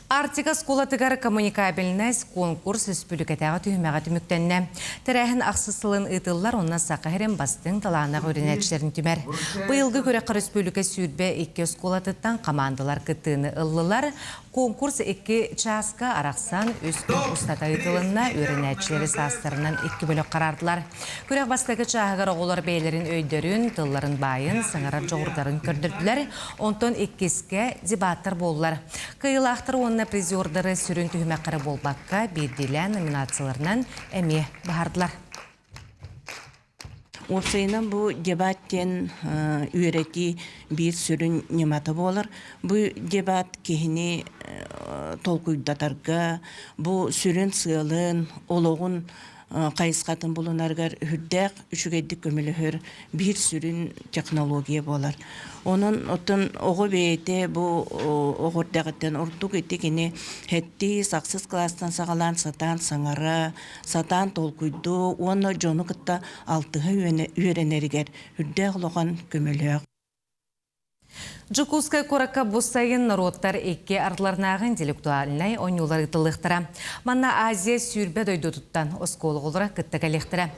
Арктика оскуолатыгар коммуникабельность конкурс республикатааҕы түһүмэҕэ түмүктэннэ. Тэрээһин ахсыс сылын ыытыллар, онно Саха сирин бастыҥ талааннаах үөрэнээччилэрин түмэр. Быйылгы күрэххэ республика 22 оскуолатыттан хамаандалар кыттыыны ыллылар. Конкурс икки чааска арахсан үс күн устата ыытылынна, үөрэнээччилэри саастарынан икки бөлөх хараардылар. Күрэх бастакы чааһыгар оҕолор бэйэлэрин өйдөрүн, тылларын баайын, саҥарар дьоҕурдарын көрдөрдүлэр. Онтон иккискэ дебаттар буоллулар. Кыайыылаахтар уонна призердары сүрүн түһүмэххэ эрэ буолбакка, биирдиилээн номинацияларынан эмиэ баһардылар. Уопсайынан бу дебат диэн үөрэтии биир сүрүн ньымата буолар. Бу дебат киһини толкуйдатарга, бу сүрүн сыалын, олоҕун хайысхатын булунарыгар үрдээх үчүгэйдик көмөлөһөр биир сүрүн технология буолар. Онон оттон оҕо бэйэтэ бу оҕо эрдэҕиттэн ордук ити кини сэттис, ахсыс кылаастан саҕалаан сатаан саҥара, сатаан толкуйдуу уонна дьону кытта алтыһа үөрэнэригэр үрдээх улахан көмөлөөх. Дьокуускай куоракка бу сайын норуоттар икки ардыларынааҕы интеллектуальнай оонньуулар ыытыллыахтара. Манна Азия 20 дойдутуттан оскуола оҕолоро кытта кэлиэхтэрэ.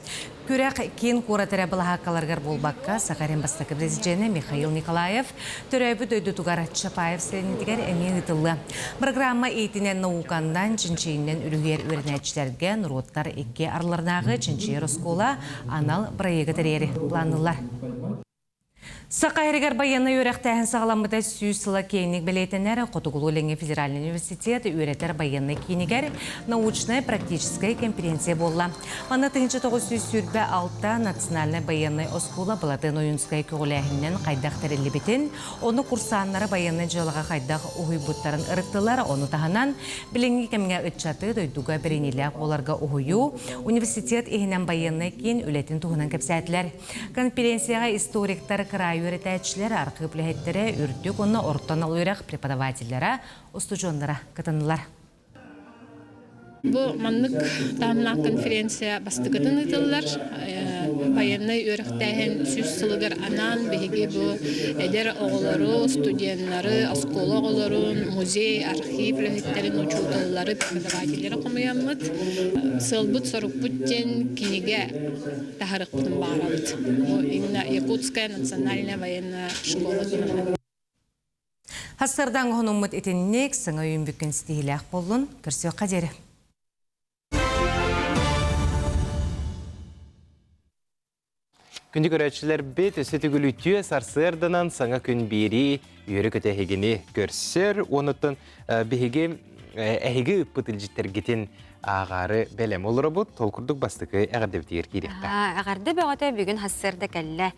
Күрэх киин куорат эрэ былаһааккаларыгар буолбакка, Саха сирин бастакы президенэ Михаил Николаев төрөөбүт дойдутугар Чапаев сэлиэнньэтигэр эмиэ ыытыллыа. Программа иитинэн науканнан, чинчийинэн үлүһүйэр үөрэнээччилэргэ норуоттар икки ардыларынааҕы чинчийэр оскуола анал бырайыагы тэрийэри планныыллар. Саха сиригэр байыаннай үөрэхтээһин саҕаламмыта 100 сыла киэҥник бэлиэтэнэр Хотугулуу-Илиҥҥи федеральнай университет үөрэтэр байыаннай киинигэр научнай-практическай конференция буолла. Манна 1926 национальнай байыаннай оскуола Былатыан Ойуунскай көҕүлээһининэн хайдах тэриллибитин, ону курсааннары байыаннай дьыалаҕа хайдах уһуйбуттарын ырыттылар, ону таһынан билиҥҥи кэмҥэ ыччаты дойдуга бэриниилээх буоларга уһуйуу, университет иһинэн байыаннай киин үлэтин туһунан кэпсээтилэр. Конференцияҕа историктар, кыраайы үөрэтээччилэр, архыып үлэһиттэрэ, үрдүк уонна орто анал үөрэх преподавателлэрэ, устудьуоннара кытыннылар. Бу маннык таһымнаах конференция бастакытын ыытыллар. Байыаннай үөрэхтээһин 100 сылыгар анаан биһиги бу эдэр оҕолору, студеннары, оскуола оҕолорун, музей, архив үлэһиттэрин, учууталлары, преподавателлэри хомуйаммыт. Сыалбыт-сорукпут диэн кинигэ таһарыахпытын баҕарабыт. Бу именно Якутская национальная военная школа туһунан. Хасырдан оһонуммут итинник саҥа үйүн ситиһилээх боллун көрсүөххэ диэри. Күндү көрөөччүлэрбит, өссө төгүл үтүө сарсыарданан саҥа күн биэрии үөрэ көтө эһигини көрсөр. Онуттан биһиги эһиги ыппыт илдьиттэргитин ааҕаары бэлэм олоробут. Ол курдук бастакы эҕэрдэбитигэр киириэххэ. Эҕэрдэ бөҕөтө бүгүн хассыарда кэллэ.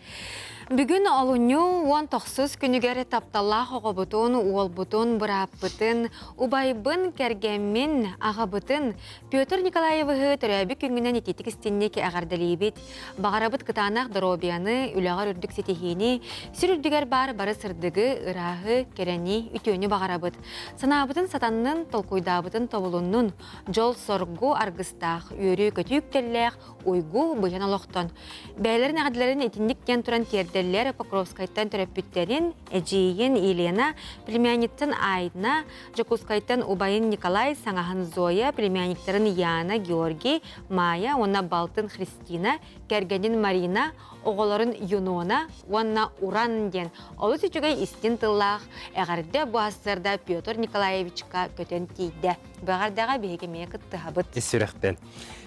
Бүгүн олунньу 19 күнүгэр тапталлаах оҕобутун, уолбутун, бырааппытын, убайбын, кэргэммин, аҕабытын Петр Николаевиһы төрөөбүт күҥҥүнэн итиитик истинник эҕэрдэлиибит. Баҕарабыт кытаанах доруобуйаны, үлэҕэр үрдүк ситиһиини, сир үрдүгэр баар бары сырдыгы, ырааһы, кэрэни, үтүөнү баҕарабыт. Санаабытын сатаннын, толкуйдаабытын тобулуннун, дьол-соргу аргыстаах, үөрүү-көтүү үктэллээх уйгу быйан олохтон. Бэйэлэрин эҕэрдэлэрин итинник диэн туран тиэрдэллэр Покровскайтан төрөппүттэрин, эдьиийин Елена, племянницын Айна, Дьокуускайтан убайын Николай, саҥаһын Зоя, племянниктарын Яна, Георгий, Майя уонна балтын Христина, кэргэнин Марина, оҕолорун Юнона уонна Уран диэн олус үчүгэй истин тыллаах эҕэрдэ бу сарсыарда Петр Николаевичка көтөн тиийдэ. Бу эҕэрдэҕэ биһиги эмиэ кыттыһабыт. Ис сүрэхтэн.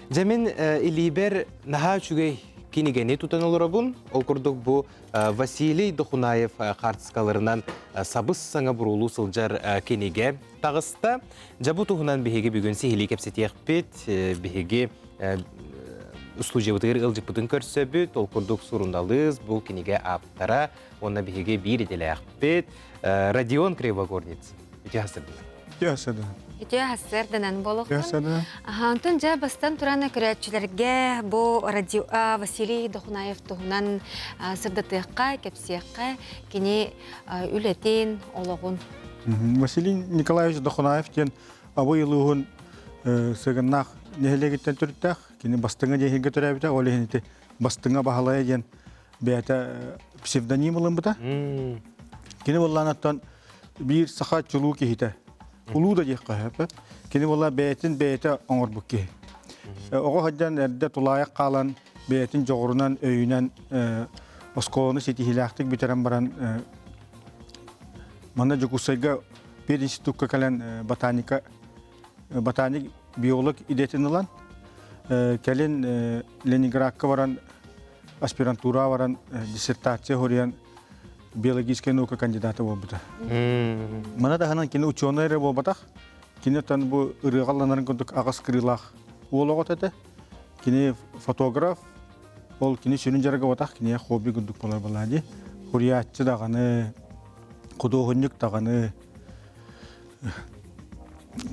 Дьэ мин илиибэр наһаа үчүгэй кинигэни тутан олоробун. Ол курдук бу Василий Дохунаев хаартыскаларынан сабыс-саҥа буруулуу сылдьар кинигэ таҕыста. Дьэ бу туһунан биһиги бүгүн сиһилии кэпсэтиэхпит. Биһиги устуудьуйабытыгар ыалдьыппытын көрсөбүт. Ол курдук суруналыыс, бу кинигэ ааптара уонна биһиги биир идэлээхпит Родион Кривогорницын. Үтүө хасырдынан. Үтүө хасырдынан. Үтүө хасырданан буолуохтун. Онтон дьэ бастан туран көрөөччүлэргэ бу радио Василий Дохунаев туһунан сырдатыахха, кэпсиэххэ кини үлэтин, олоҕун. Василий Николаевич Дохунаев диэн Абый улууһун Сыгыннаах нэһилиэгиттэн төрүттээх. Кини Бастыҥа диэн иһиргэ төрөөбүтэ. Ол иһин ити Бастыҥа Баһылайа диэн бэйэтэ псевдоним ылыммыта. Кини буоллаанаттан биир саха чулуу киһитэ. Улуу да диэххэ сөп. Кини буолла бэйэтин бэйэтэ оҥорбут киһи. Оҕо сылдьан эрдэ тулаайах хаалан бэйэтин дьоҕурунан, өйүнэн оскуоланы ситиһиилээхтик бүтэрэн баран манна Дьокуускайга пединститукка кэлэн ботаника ботаник биолог идэтин ылан кэлин Ленинградка баран аспирантура баран диссертация хоруйан биологическай наука кандидата буолбута. Мана таһынан кини учуонай эрэ буолбатах. Кини оттон бу ырыаҕа ылланарын курдук аҕыс кырыылаах уол оҕото этэ. Кини фотограф, ол кини сүрүн дьарыга буолбатах, кинигэ хобби курдук буолар буолаа дии. Хуруйааччы даҕаны, худуоһунньук даҕаны.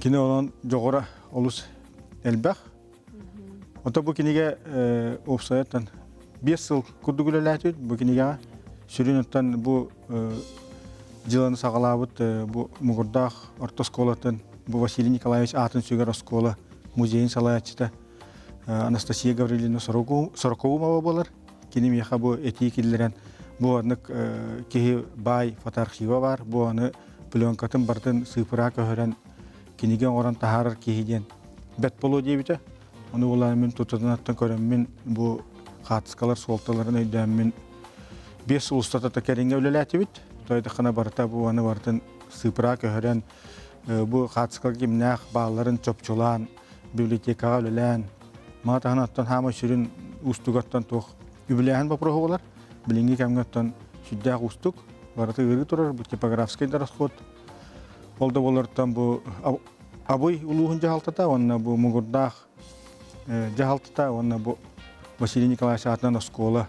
Кини онон дьоҕура олус элбэх. Ото бу кинигэ уопсайаттан 5 сыл курдук үлэлээтибит. Бу кинигэҕэ сүрүн оттон бу дьыланы саҕалаабыт бу Мугурдаах орто оскуолатын бу Василий Николаевич аатын сүгэр оскуола музейын салайааччыта Анастасия Гаврильевна Сорокоумова буолар. Кини миэхэ бу этии киллэрэн бу аннык киһи баай фотоархива баар. Бу аны пленкатын барытын сыыпыра көһөрөн кинигэ оҥорон таһаарар киһи диэн бэрт буолуо диэбитэ. Ону булан мин тутатынаттан көрөммүн бу хаартыскалар суолталарын өйдөөммүн 5 сыл устата кэриҥэ үлэлээтибит. Тойдаххына барыта бу аны барытын сыыпыра көһөрөн бу хаартыскалар кимнээх баалларын чопчулаан библиотекаҕа үлэлээн маны таһынан оттон хаамай сүрүн уустугаттан туох үбүлээһин боппуруоһа буолар. Билиҥҥи кэмҥэ оттон сүрдээх уустук. Барыта ыарыы турар, бу типографскай да расход. Ол да буолартан бу Абый улууһун дьаһалтата уонна бу Мугурдаах дьаһалтата уонна бу Василий Николаевич аатынан оскуола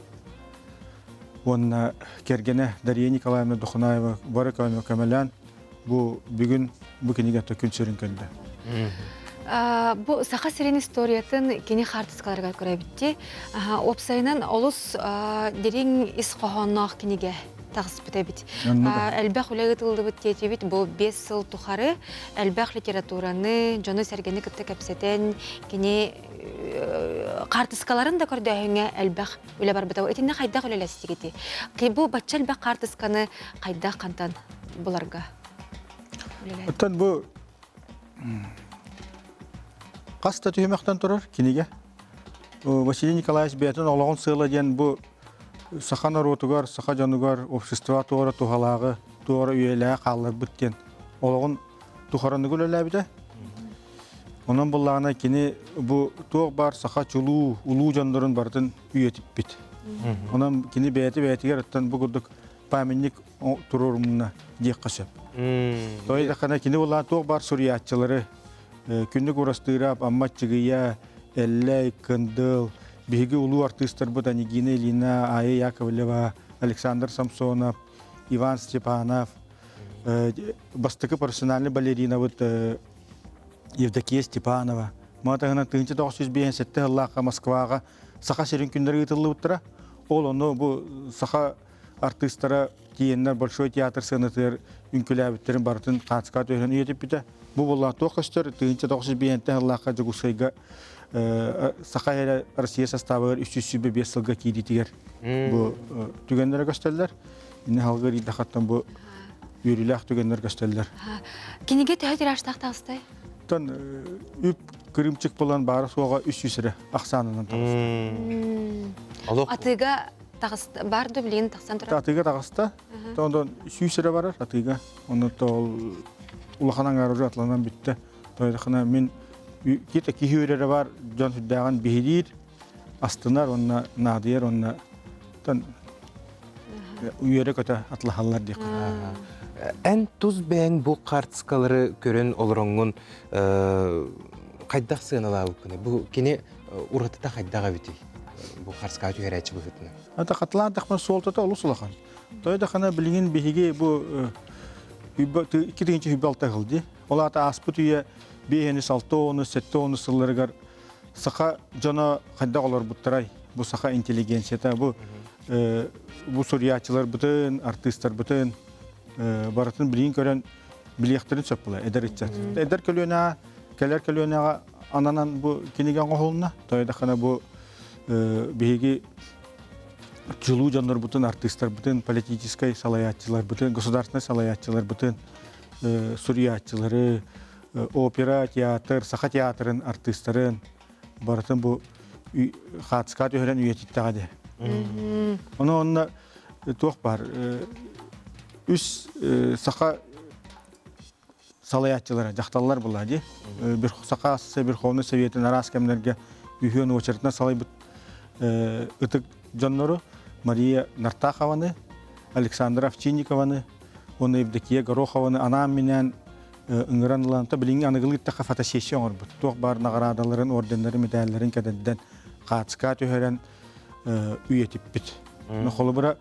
уонна кэргэнэ Дария Николаевна Дохунаева бары көмөлөөн бу бүгүн бу кинигэ күн сирин көрдө. Бу Саха сирин историятын кини хаартыскаларыгар көрөбүтти. Уопсайынан олус дириҥ ис хоһоонноох кинигэ таҕыспыт эбит. Элбэх үлэ ыытыллыбыт диэтибит бу 5 сыл тухары элбэх литератураны, дьону-сэргэни кытта кэпсэтэн, кини хаартыскаларын да көрдөөһүҥҥэ элбэх үлэ барбыта. Итиннэ хайдах үлэлэстигити? Бу бачча элбэх хаартысканы хайдах хантан буларга Оттон бу хас да түһүмэхтэн турар кинигэ. Василий Николаевич бэйэтин олоҕун сыала диэн бу саха норуотугар, саха дьонугар общество туора туһалааҕы, туора үйэлээҕи хаалларбыт диэн олоҕун тухараныгы үлэлээбитэ. Онон буллаҕына кини бу туох баар саха чулуу, улуу дьоннорун барытын үйэтиппит. Онон кини бэйэтэ бэйэтигэр оттон бу курдук памятник туруорумна диэххэ сөп. Той дахана кини булаан туох баар суруйааччылары Күннүк Урастыырап, Амма Чыгыйа, Эллэй, Кындыл, биһиги улуу артыыстарбыт Анегина Ильина, Ая Яковлева, Александр Самсонов, Иван Степанов, бастакы профессиональный балеринабыт Евдокия Степанова. Маны таһынан 1957 сыллаахха Москваҕа Саха сирин күннэрэ ыытыллыбыттара. Ол ону бу саха артыыстара тиийэннэр Большой театр сыанатыгар үҥкүүлээбиттэрин барытын хаацка түһэн үйэтиппитэ. Бу буолла туох көстөр 1905 сыллаахха Дьокуускайга Саха эрэ Россия састаабыгар 325 сылга киириитигэр бу түгэннэрэ көстөллөр. Инне халгыр идэхаттан бу үөрүүлээх түгэннэр көстөллөр. Кинигэ төһө тиражтаах таҕыстай? Тон үп кырыымчык болан баара суоҕа 300 эрэ ахсаанынан таҕыста. Атыыга таҕыста бар да билигин тахсан турар. Атыыга таҕыста. Онтон 100 эрэ барар атыыга. Онно ол улахан аҥаар атланан бүттэ. Тойдахына мин кита киһи үөрэрэ бар дьон сүрдээҕин биһириир, астынар уонна наадыйар уонна тон үөрэ-көтө атлаһаллар диэххэ. Эн тус бэйэҥ бу картскалары көрөн олороҥҥун хайдах сыаналаабыккыный? Бу кини уратыта хайдах эбитий? Бу харскаа түһэрээччи быһыытынан. Ата хатылаан тахман суолтата олус улахан. Той дахана билигин биһиги бу 2006 жыл ди. Ол ата ааспыт үйэ биэһини салта ону, сетте ону сылларыгар саха дьоно хайдах олорбуттарай? Бу саха интеллигенцията, бу бу суруйааччыларбытын, артыыстарбытын барытын билигин көрөн билиэхтэрин сөп була эдэр ыччат. Эдэр көлүөнэҕэ, кэлэр көлүөнэҕэ ананан бу кинигэ оҥоһулунна. Тойдахана бу биһиги чулуу дьоннорбутун, артыыстарбытын, политическай салайааччыларбытын, государственнай салайааччыларбытын, суруйааччылары, опера, театр, саха театрын артыыстарын барытын бу хаацка түһэрэн үйэтиттэҕэ дии. Ону онно туох бар үс саха салайааччылара дьахталлар була дии. Саха Верховный Советын араас кэмнэргэ үһүөн уочаратынан салайбыт ытык дьоннору Мария Нартахованы, Александра Овчинникованы уонна Евдокия Горохованы анаан-минээн ыҥыран ылан билиҥҥи аныгылыы тахха фотосессия оҥорбут. Туох баар наҕараадаларын, орденнарын, медалларын кэтэрдэн хаацка түһэрэн үйэтиппит. Холобура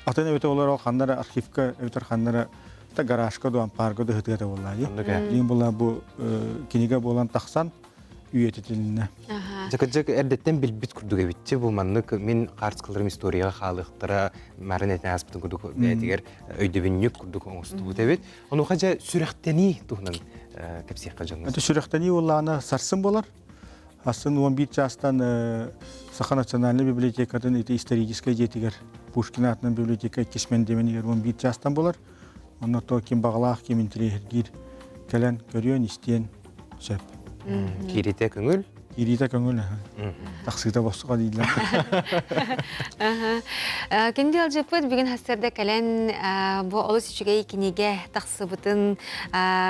атын эбэтэ олорор ханнара архивка эбэтэр ханнара та гаражка дуан парка да ыһытыата буолла дии. Була бу кинигэ буолан тахсан үйэтитилиннэ. Дьэ эрдэттэн билбит курдук эбитчи бу маннык мин хаартыскаларым историяҕа хаалыахтара марын этэн ааспытын курдук бэйэтигэр өйдөбүнньүк курдук оҥостубут эбит. Онуоха дьэ сүрэхтэнии туһунан кэпсиэххэ дьоҥҥо. Сүрэхтэнии буоллаҕына сарсын буолар. Астын 11 чаастан Саха национальнай библиотекатын ити историческай дьиэтигэр Пушкин аатынан библиотека иккис мэндиэмэнигэр 11 чаастан буолар. Онно то ким баҕалаах, ким интэриэһиргиир кэлэн көрүөн, истиэн сөп. Кииритэ көҥүл? Киириитэ көҥүл тахсыыта босхо дииллэр. Күндү ыалдьыппыт бүгүн хастарда кэлэн бу олус үчүгэй кинигэ тахсыбытын,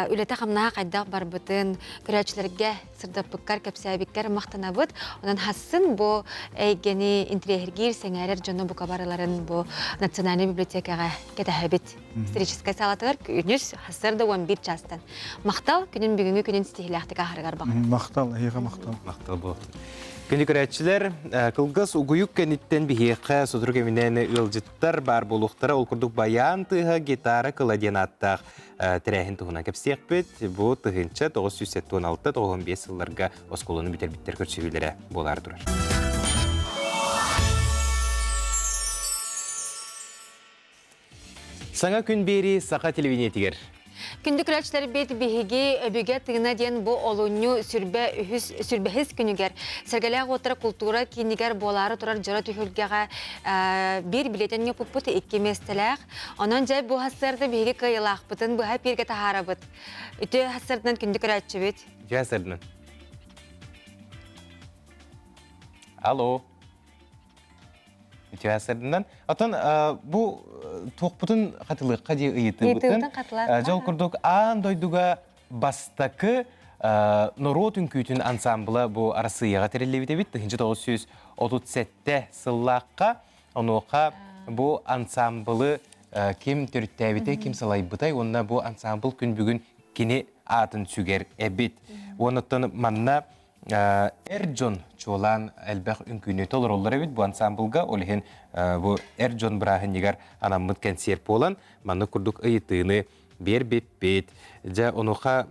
үлэтэ-хамнаһа хайдах барбытын көрөөччүлэргэ сырдаппыккар, кэпсээбиккэр махтанабыт. Онон хассын бу эйгэни интириэһиргиир, сэҥээрэр дьону бука барыларын бу Национальнай библиотекаҕа кэтэһэбит. Историческай саалатыгар күнүс сарсыарда 11 чаастан. Махтал күнүн бүгүҥҥү күнүн ситиһиилээхтик ааһарыгар баҕарабын. Махтал, эһиэхэ махтал. Махтал буолуохтун. Күндү көрөөччүлэр, кылгас угуйук кэнниттэн биһиэхэ сотору кэминэн ыалдьыттар баар буолуохтара. Ол курдук баян тыаһа гитара кыла диэн ааттаах тэрээһин туһунан кэпсиэхпит. Бу 1976-95 сылларга оскуоланы бүтэрбиттэр көрсүһүүлэрэ буолаары турар. Саҥа күн биэрии саха телевидениетигэр. Күндү көрөөччүлэрбит биһиги өбүгэ тыына диэн бу олунньу сүрбэ үһүс сүрбэһис күнүгэр Сэргэлээх уоттара култуура киинигэр буолаары турар дьоро түһүлгэҕэ биир билиэтин ньоппуппут икки миэстэлээх. Онон дьэ бу сарсыарда биһиги кыайыылаахпытын быһа эпииргэ таһаарабыт. Үтүө сарсыарданан күндү көрөөччүбүт. Үтүө сарсыарданан. Алло. Үтүө сарсыарданан. Оттон бу туохпутун хатылыахха дии ыйытыыбытын. Дьол курдук аан дойдуга бастакы норуот үҥкүүтүн ансамбла бу Арассыыйаҕа тэриллибит эбит. 1937 сыллаахха онуоха бу ансамблы ким төрүттээбитэй, ким салайбытай уонна бу ансамбл күн бүгүн кини аатын сүгэр эбит. Уонна манна эр дьон чуолаан элбэх үҥкүүнү толороллор эбит бу ансамблга. Ол иһин бу эр дьон бырааһынньыгар анаммыт кэнсиэр буолан, маннык курдук ыйытыыны биэрбиппит. Дьэ, онуоха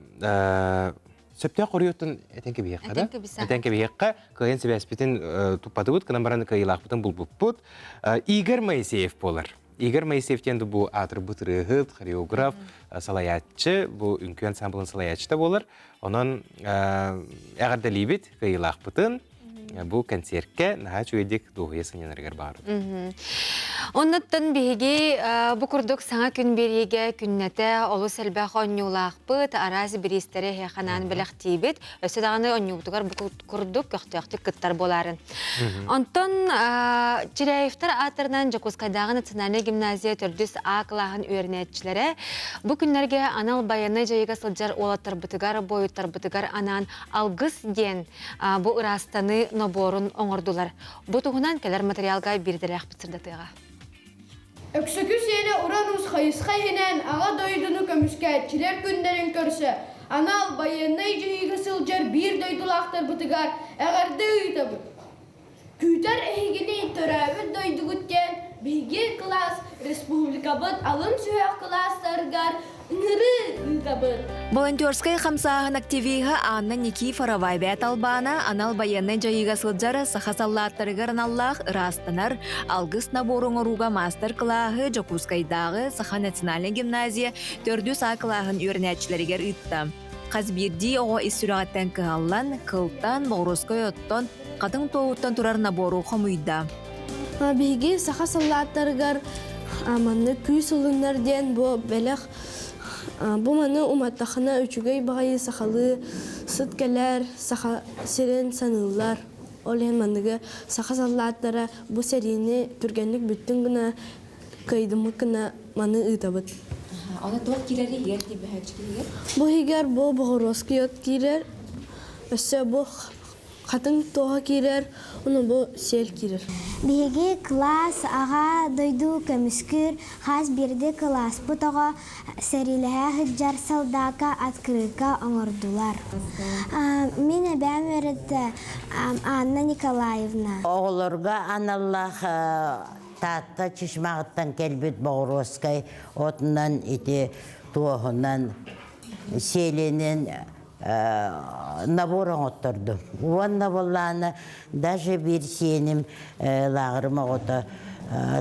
сөптөөх хоруйуттан этэн кэбиһиэххэ да? Этэн кэбиһиэххэ, кыайан сибээспитин туппатыбыт, гынан баран кыайыылаахпытын булбуппут. Игорь Моисеев буолар. Игорь Моисеев диэн бу аатырбыт ырыаһыт, хореограф, салайааччы, бу үҥкүү ансамблын салайааччыта буолар. Онон эҕэрдэлиибит, кыайыылаахпытын. Бу кэнсиэркэ наһаа үчүгэйдик дуоһуйа сынньанарыгар баҕарабыт. Оннуттан биһиги бу курдук саҥа күн биэриигэ күннэтэ олус элбэх оонньуулаахпыт, араас бириистэри эһиэхэ анаан бэлэхтиибит. Өссө даҕаны оонньуубутугар бу курдук көхтөөхтүк кыттар буоларын. Онтон Чиряевтар ааттарынан Дьокуускайдааҕы национальнай гимназия төрдүс А кылааһын үөрэнээччилэрэ бу күннэргэ анал байыаннай дьайыыга сылдьар уолаттарбытыгар, буойуттарбытыгар анаан Алгыс диэн бу ыраастаныы нобуорун оҥордулар. Бу туһунан кэлэр материалга биирдэлээхпит сырдатыаҕа. Өксөкү сиэнэ Уран Уус хайысха иһинэн Аҕа дойдуну көмүскээччилэр күннэрин көрсө анал байыаннай дьайыыга сылдьар биир дойдулаахтарбытыгар эҕэрдэ ыытабыт. Күүтэр эһигини төрөөбүт дойдугут диэн биһиги кылаас республикабыт алын сүһүөх кылаастарыгар ыҥырыы ыытабыт. Волонтерскай хамсааһын активиһа Анна Никифорова эбээт Албана анал байыаннай дьайыыга сылдьар саха саллааттарыгар аналлаах ыраастанар алгыс набору оҥорууга маастар-кылааһы Дьокуускайдааҕы Саха национальнай гимназия төрдүс А кылааһын үөрэнээччилэригэр ыытта. Хас биирдии оҕо ис сүрэҕиттэн кыһаллан, кылтан, боҕуруоскай оттон, хатыҥ туоһуттан турар набору хомуйда. Биһиги саха саллааттарыгар маннык күүс ылыннар диэн бу бэлэх бу маны уматтахына үчүгэй баҕайы сахалыы сыт кэлэр, саха сирин саныыллар. Ол иһин манныгы саха саллааттара бу сэриини түргэнник бүттүн гына кыайдыммыт гына маны ыытабыт. Аны туох киирэр иһигэр тиийбэһээччи иһигэр? Бу иһигэр бу боҕуруоскай от киирэр, өссө бу Хатыҥ туоһа киирэр, ону бу сиэл киирэр. Биһиги кылаас аҕа дойду көмүскүүр хас биирдии кылааспыт оҕо сэриилэһэ сылдьар солдака открытка оҥордулар. Мин эбээм үөрэттэ Анна Николаевна. Оҕолорго аналлаах Таатта Чычмаҕыттан кэлбит Боҕуруоскай отунан ити туоһунан сиэлинэн набор оҥоттордум. Уонна буоллаҕына даже биир сиэним лааҕырым оҕото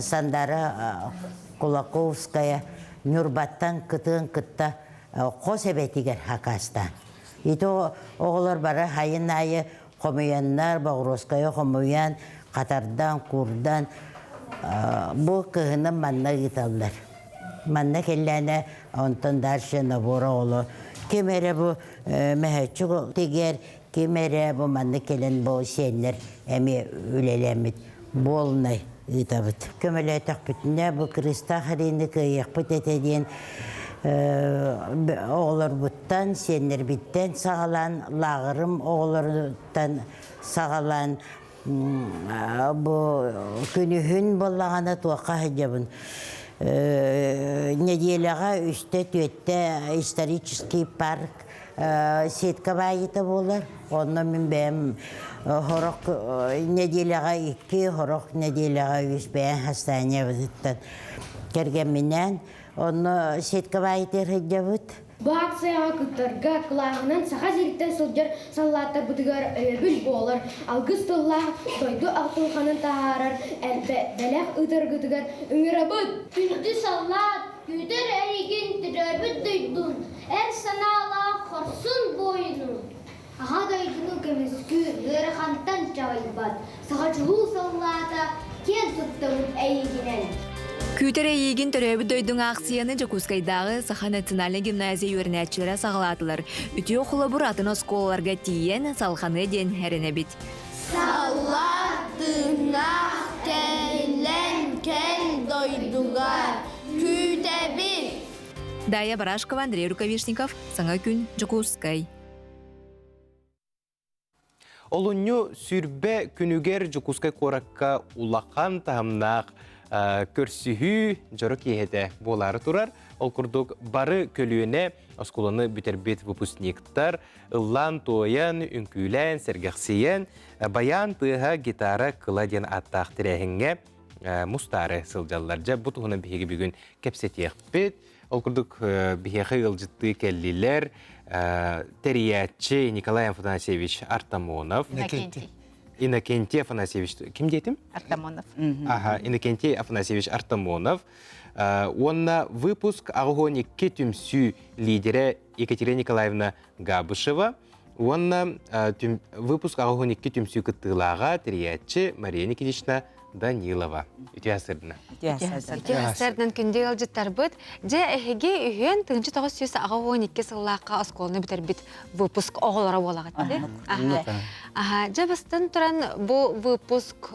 Сандара Кулаковская Ньурбаттан кытыан кытта хос эбэтигэр хакаастаан. Ити оҕолор бары хайын аайы хомуйаннар, боҕуруоскайы хомуйан, хатардан, куурдан бу кыһынын манна ыыталлар. Манна кэллээнэ онтон дальше набор оҕолор ким эрэ бу мөһөөччүк тигэр, Ким эрэ бу манна кэлэн бу сиэннэр эмиэ үлэлээммит буолунай ыытабыт. Көмөлөөтөхпүтүнэ бу кырыыстаах эриини кыайыахпыт этэ диэн оҕолорбуттан, сиэннэрбиттэн саҕалаан, лааҕырым оҕолоруттан саҕалаан бу күнүһүн буоллаҕына туохха сылдьабын нэдиэлэҕэ үстэ түөттэ исторический парк сетка баайыыта буолар онно мин бэйэм сорох нэдиэлэҕэ икки сорох нэдиэлэҕэ үс бэйэм хастаанньабытыттан кэргэмминээн онно сетка баайыытыгар сылдьабыт Бу акцияҕа кыттарга кылааһынан Саха сириттэн сылдьар саллааттарбытыгар өйөбүл буолар, алгыс тыллаах дойду ахтылҕанын таһаарар бэлэх ыытаргытыгар ыҥырабыт! Күндү саллаат, күүтэр эйигин төрөөбүт дойдун, эр санаалаах хорсун буойунун! Аҕа дойдуну көмүскүүр ыарахантан чаҕыйбат, саха чулуу саллаата киэн туттабыт эйигинэн! Күүтэр эйиигин төрөөбүт дойдуҥ аахсыйаны Дьокуускайдааҕы Саха национальнай гимназия үөрэнээччилэрэ саҕалаатылар. Үтүө холобур атын оскуолаларга тиийэн салҕаныа диэн эрэнэбит. Саллаат тыыннаах кэлэн кэл дойдугар күүтэбит! Дая Барашкова, Андрей Рукавишников, Саҥа күн, Дьокуускай. Олунньу сүрбэ күнүгэр Дьокуускай куоракка улахан таһымнаах көрсүһүү дьоро киэһэтэ буолаары турар. Ол курдук бары көлүөнэ оскуоланы бүтэрбит выпускниктар ыллаан-туойан, үҥкүүлээн, сэргэхсийэн, баян тыаһа, гитара кыла диэн ааттаах тэрээһиҥҥэ мустаары сылдьаллар. Дьэ, бу туһунан биһиги бүгүн кэпсэтиэхпит. Ол курдук биһиэхэ ыалдьыттыы кэллилэр тэрийээччи Николай Афанасьевич Артамонов. Иннокентий. Иннокентий Афанасьевич. Ким диэтим? Артамонов. Ага, Иннокентий Афанасьевич Артамонов. Уонна выпуск 82 түмсүү лидерэ Екатерина Николаевна Габышева. Уонна выпуск 82 түмсүү кыттыылааҕа тэрийээччи Мария Никитична Данилова. Үтүө сырдына. Үтүө сырдынан күндү ыалдьыттарбыт. Дьэ, эһиги үһүөн 1982 сыллаахха оскуоланы бүтэрбит выпуск оҕолоро буолаҕыт. Аха, дьэ бастан туран бу выпуск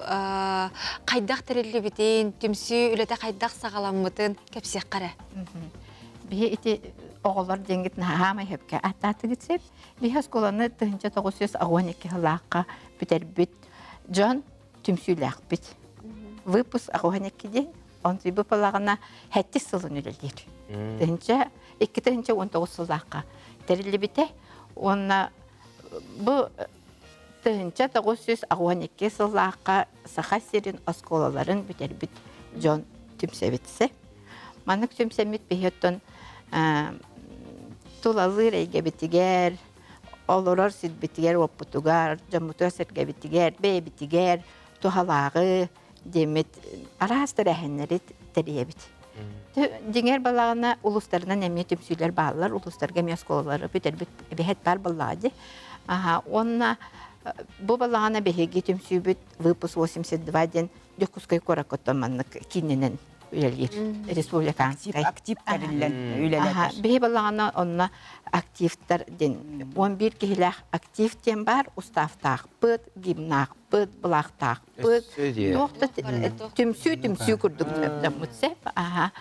хайдах тэриллибитин, түмсүү үлэтэ хайдах саҕаламмытын кэпсиэххэ эрэ. Биһи ити оҕолор диэҥҥит наһаамай хөпкө аттаатыгыт сеп. Биһи оскуоланы 1982 сыллаахха бүтэрбит дьон түмсүүлээхпит. Выпуск 82 диэн, онтуйбу палаҕына сэттис сылын үлэлиир. Тыһынча, 2019 сыллаахха тэриллибитэ. Уонна бу 1982 сыллаахха Саха сирин оскуолаларын бүтэрбит дьон түмсэбитсэ. Маннык түмсэммит биһи оттон тулалыыр эйгэбитигэр, олорор сирбитигэр-уоппутугар, дьоммутугар-сэргэбитигэр, бэйэбитигэр туһалааҕы диэммит араас тэрээһиннэри тэрийэбит. Дьиҥэр балаҕана улуустарынан эмиэ түмсүүлэр бааллар, улуустарга эмиэ оскуолалары бүтэрбит эбэһэт баар буоллаҕа дии. Аха, уонна бу балаҕана биһиги түмсүүбүт выпуск 82 диэн Дьокуускай куоракка маннык кииннэнэн үлэлиир республиканскай актив тэриллэн үлэлэтэр. Биһи балаҕана онно активтар диэн 11 киһилээх актив диэн баар уставтаахпыт, гимнаахпыт, былаахтаахпыт. Туох да түмсүү түмсүү курдук дьоммут сеп. Аха.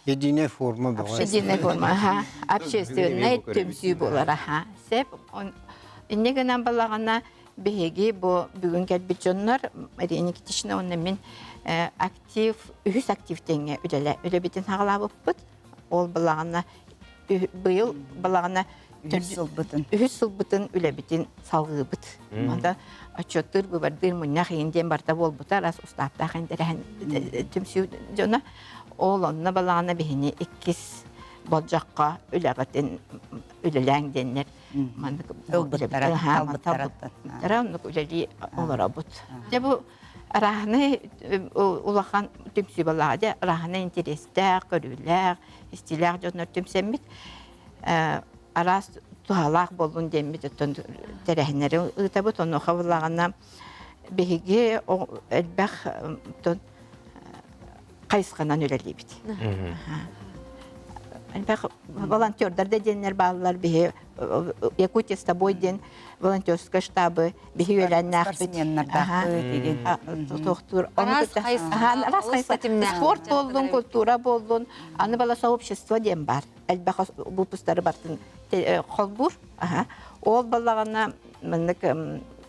Единая форма бөҕө. Единая форма, аха. Общественный түмсүү буолар, аха. Сеп. Инне гынан балаҕана биһиги бу бүгүн кэлбит дьоннор Мария Никитична уонна мин актив үһүс актив тэҥҥэ үлэлэ үлэбитин хаҕалаабыппыт. Ол балаҕана быйыл балаҕана үһүс сылбытын үһүс сылбытын үлэбитин салгыыбыт. Онтон отчеттыыр быбардыыр мунньах иһин диэн барыта буолбута раз устааптаах интэрэһин түмсүү дьоно. Ол онно балаҕана биһини иккис болдьоххо үлэҕитин үлэлээҥ диэннэр маннык ылбыттара талбыттара оннук үлэлии олоробут. Дьэ бу арааһынай улахан түмсүү балаҕа дьэ арааһынай интэриэстээх, көрүүлээх, истиилээх дьоннор түмсэммит араас туһалаах буоллун диэммит оттон тэрээһиннэри ыытабыт. Онуоха буллаҕына биһиги элбэх хайысханан үлэлиибит. Элбэх волонтердар да диэннэр бааллар биһи Якутия с тобой диэн. волонтерскай штабы биһи үөлэннээхпит. Туохтуур. Араас хайысха Спорт буоллун, культура буоллун, аны бала сообщество диэн бар. Элбэх выпустары бартын холбуур. Ол балаҕана маннык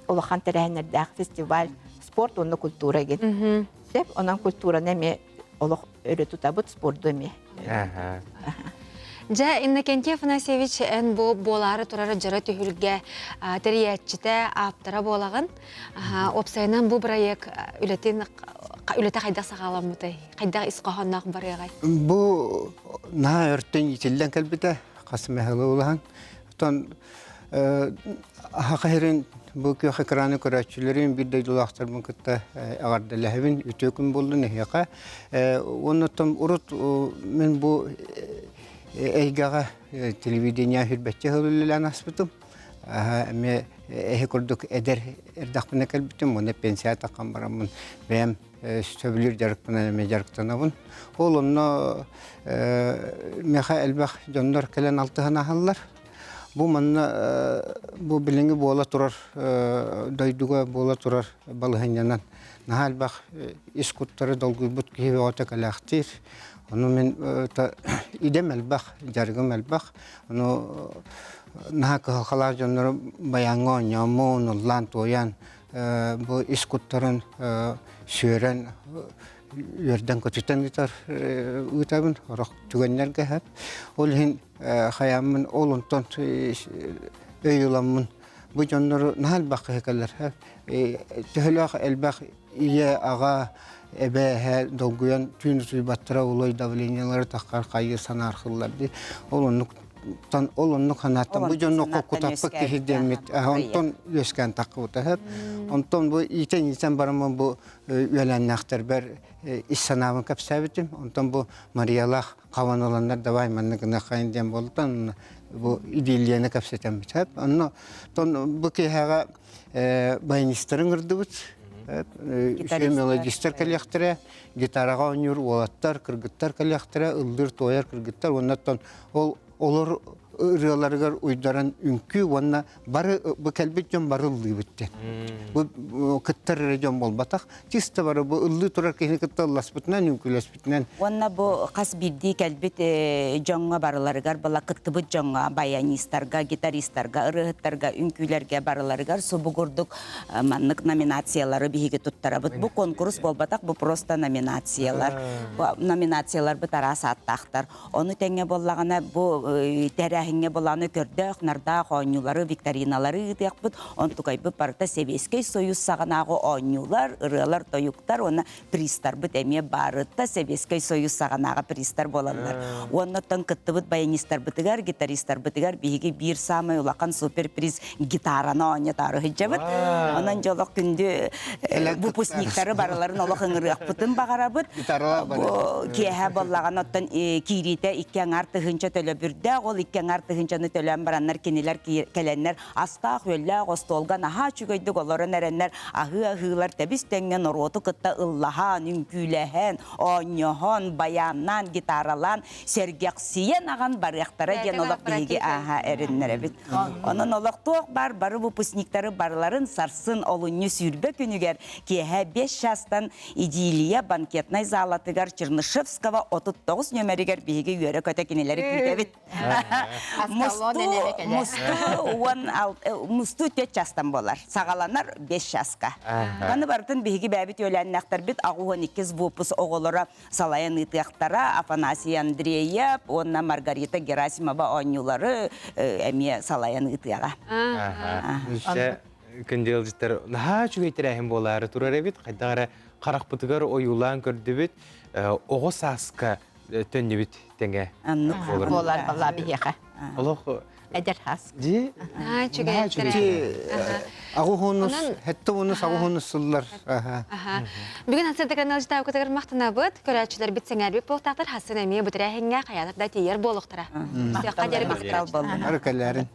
улахан тэрээһиннэрдээх фестиваль спорт уонна культура ген. Сеп, онон культураны эми олох өрө тутабыт, спорду эми. Дьэ, Иннокентий Афанасьевич, эн бу буолаары турар дьоро түһүлгэ тэрийээччитэ, ааптара буолаҕын. Уопсайынан бу бырайыак үлэтин үлэтэ хайдах саҕаламмытай? Хайдах ис хоһоонноох барыаҕай? Бу наһаа өртөн иитиллэн кэлбитэ, хас мэһэлэ улахан. Оттон Аха бу күөх экраны көрөөччүлэрин биир дойдулаахтарбын кытта эҕэрдэлэһэбин, үтүө күн буоллун эһиэхэ. Уонна урут мин бу эйгэҕэ телевидение хүрбэччэ сыл үлэлээн аспытым. Эмиэ эһи курдук эдэр эрдэхпинэ кэлбитим, уонна пенсия таххан бараммын бэйэм сөбүлүүр дьарыкпынан эмиэ дьарыктанабын. Ол онно миэхэ элбэх дьоннор кэлэн алтыһан аһаллар. Бу манна бу билиҥҥи буола турар дойдуга буола турар балаһыанньанан наһаа элбэх ис куттары долгуйбут киһи бөҕөтө кэлээхтиир. Ону мин идэм элбэх, дьарыгым элбэх. Ону наһаа кыһалҕалаах дьоннору баяҥҥа оонньооммун, ыллаан-туойан бу ис куттарын сүөрэн үөрдэн-көтүтэн ыытар ыытабын орох түгэннэргэ сөп. Ол иһин хайааммын ол онтон өй ыламмын бу дьоннору наһаа элбэх киһи кэлэр. Төһөлөөх элбэх ийэ, аҕа, эбэ, эһэ долгуйан түүн утуйбаттара улой давлениелары таххар хайыы санаархыллар дии. Ол оннук тан ол оннук санааттан бу дьонно кутаппыт киһи диэммит онтон үөскээн таххыбыта сөп. Онтон бу иитэн-иитэн бараммын бу үөлээннээхтэрбэр ис санаабын кэпсээбитим. Онтон бу Мариялаах хабан ыланнар давай маннык гыныаххайын диэн буолтан бу идиллияны кэпсэтэммит. Онно тон бу киэһэҕэ баянистарын ыҥырдыбыт. Үчүгэй мелодистар кэлиэхтэрэ, гитараҕа оонньуур уолаттар, кыргыттар кэлиэхтэрэ, ыллыыр-туойар кыргыттар уонна ол олор ырыаларыгар уйдаран үҥкүү уонна бары бу кэлбит дьон бары ыллыыбыт диэн. Бу кыттар эрэ дьон буолбатах. Чисто бары бу ыллыы турар киһини кытта ылласпытынан, үҥкүүлэспитинэн. Уонна бу хас биирдии кэлбит дьоҥҥо барыларыгар была кыттыбыт дьоҥҥо, баянистарга, гитаристарга, ырыаһыттарга, үҥкүүлэргэ барыларыгар субугурдук маннык номинациялары биһиги туттарабыт. Бу конкурс буолбатах, бу просто номинациялар. Бу номинацияларбыт араас ааттаахтар. Ону тэҥэ буоллаҕына бу тэрээһиҥҥэ былааны көрдөөх, нардаах оонньуулары, викториналары ыытыахпыт. Онтукайбыт барыта Сэбиэскэй Союз саҕанааҕы оонньуулар, ырыалар, тойуктар уонна призтарбыт эмиэ барыта Сэбиэскэй Союз саҕанааҕы призтар буолаллар. Уонна оттон кыттыбыт баянистарбытыгар, гитаристарбытыгар биһиги биир саамай улахан суперприз гитараны оонньотоору сылдьабыт. Онон дьэ олох күндү выпускниктары барыларын олох ыҥырыахпытын баҕарабыт. Бу киэһэ буоллаҕына оттон киириитэ икки аҥаар тыһыынча төлөбүрдээх, ол икки аҥаар тыһыынчаны төлөөн бараннар кинилэр кэлэннэр астаах-үөллээх остуолга наһаа үчүгэйдик олорон эрэннэр аһыы-аһыылар тэбис-тэҥҥэ норуоту кытта ыллаһан, үҥкүүлэһэн, оонньоһон, баяннаан, гитаралаан сэргэхсийэн аҕан барыахтара диэн олох биһиги ааһа эрэннэрэбит. Онон олохтоох бар бары выпускниктары барыларын сарсын олунньу 20 күнүгэр киэһэ 5 чаастан Идиллия банкетнай залатыгар Чернышевского 39 нөмеригэр биһиги үөрэ-көтө кинилэри күүтэбит. Мусту 4 частан болар. Саҕаланар 5 часка. Маны барытын биһиги бэйэбит үөлээннэхтэрбит 62 выпуск оҕолоро салайан ыытыахтара Афанасий Андреев уонна Маргарита Герасимова оонньуулары эмиэ салайан ыытыаҕа. Күндү наһаа үчүгэй тэрээһин буолаары турар эбит. Хайдах эрэ харахпытыгар ойуулаан көрдүбүт. Оҕо сааска төннүбүт тэҥэ. Буолар балла биһиэхэ. Олох Эдэр хас. Ди. Агуһунус, хетте унус агуһунус сыллар. Бүгүн хасыр канал житаабытыгар махтанабыт, көрөөччүлэрбит сэҥээрбит буолтаахтар хасын эмиэ бу тэрээһиҥҥэ хайаатар да тиийэр буолуохтара. Махтал Арыкаларын.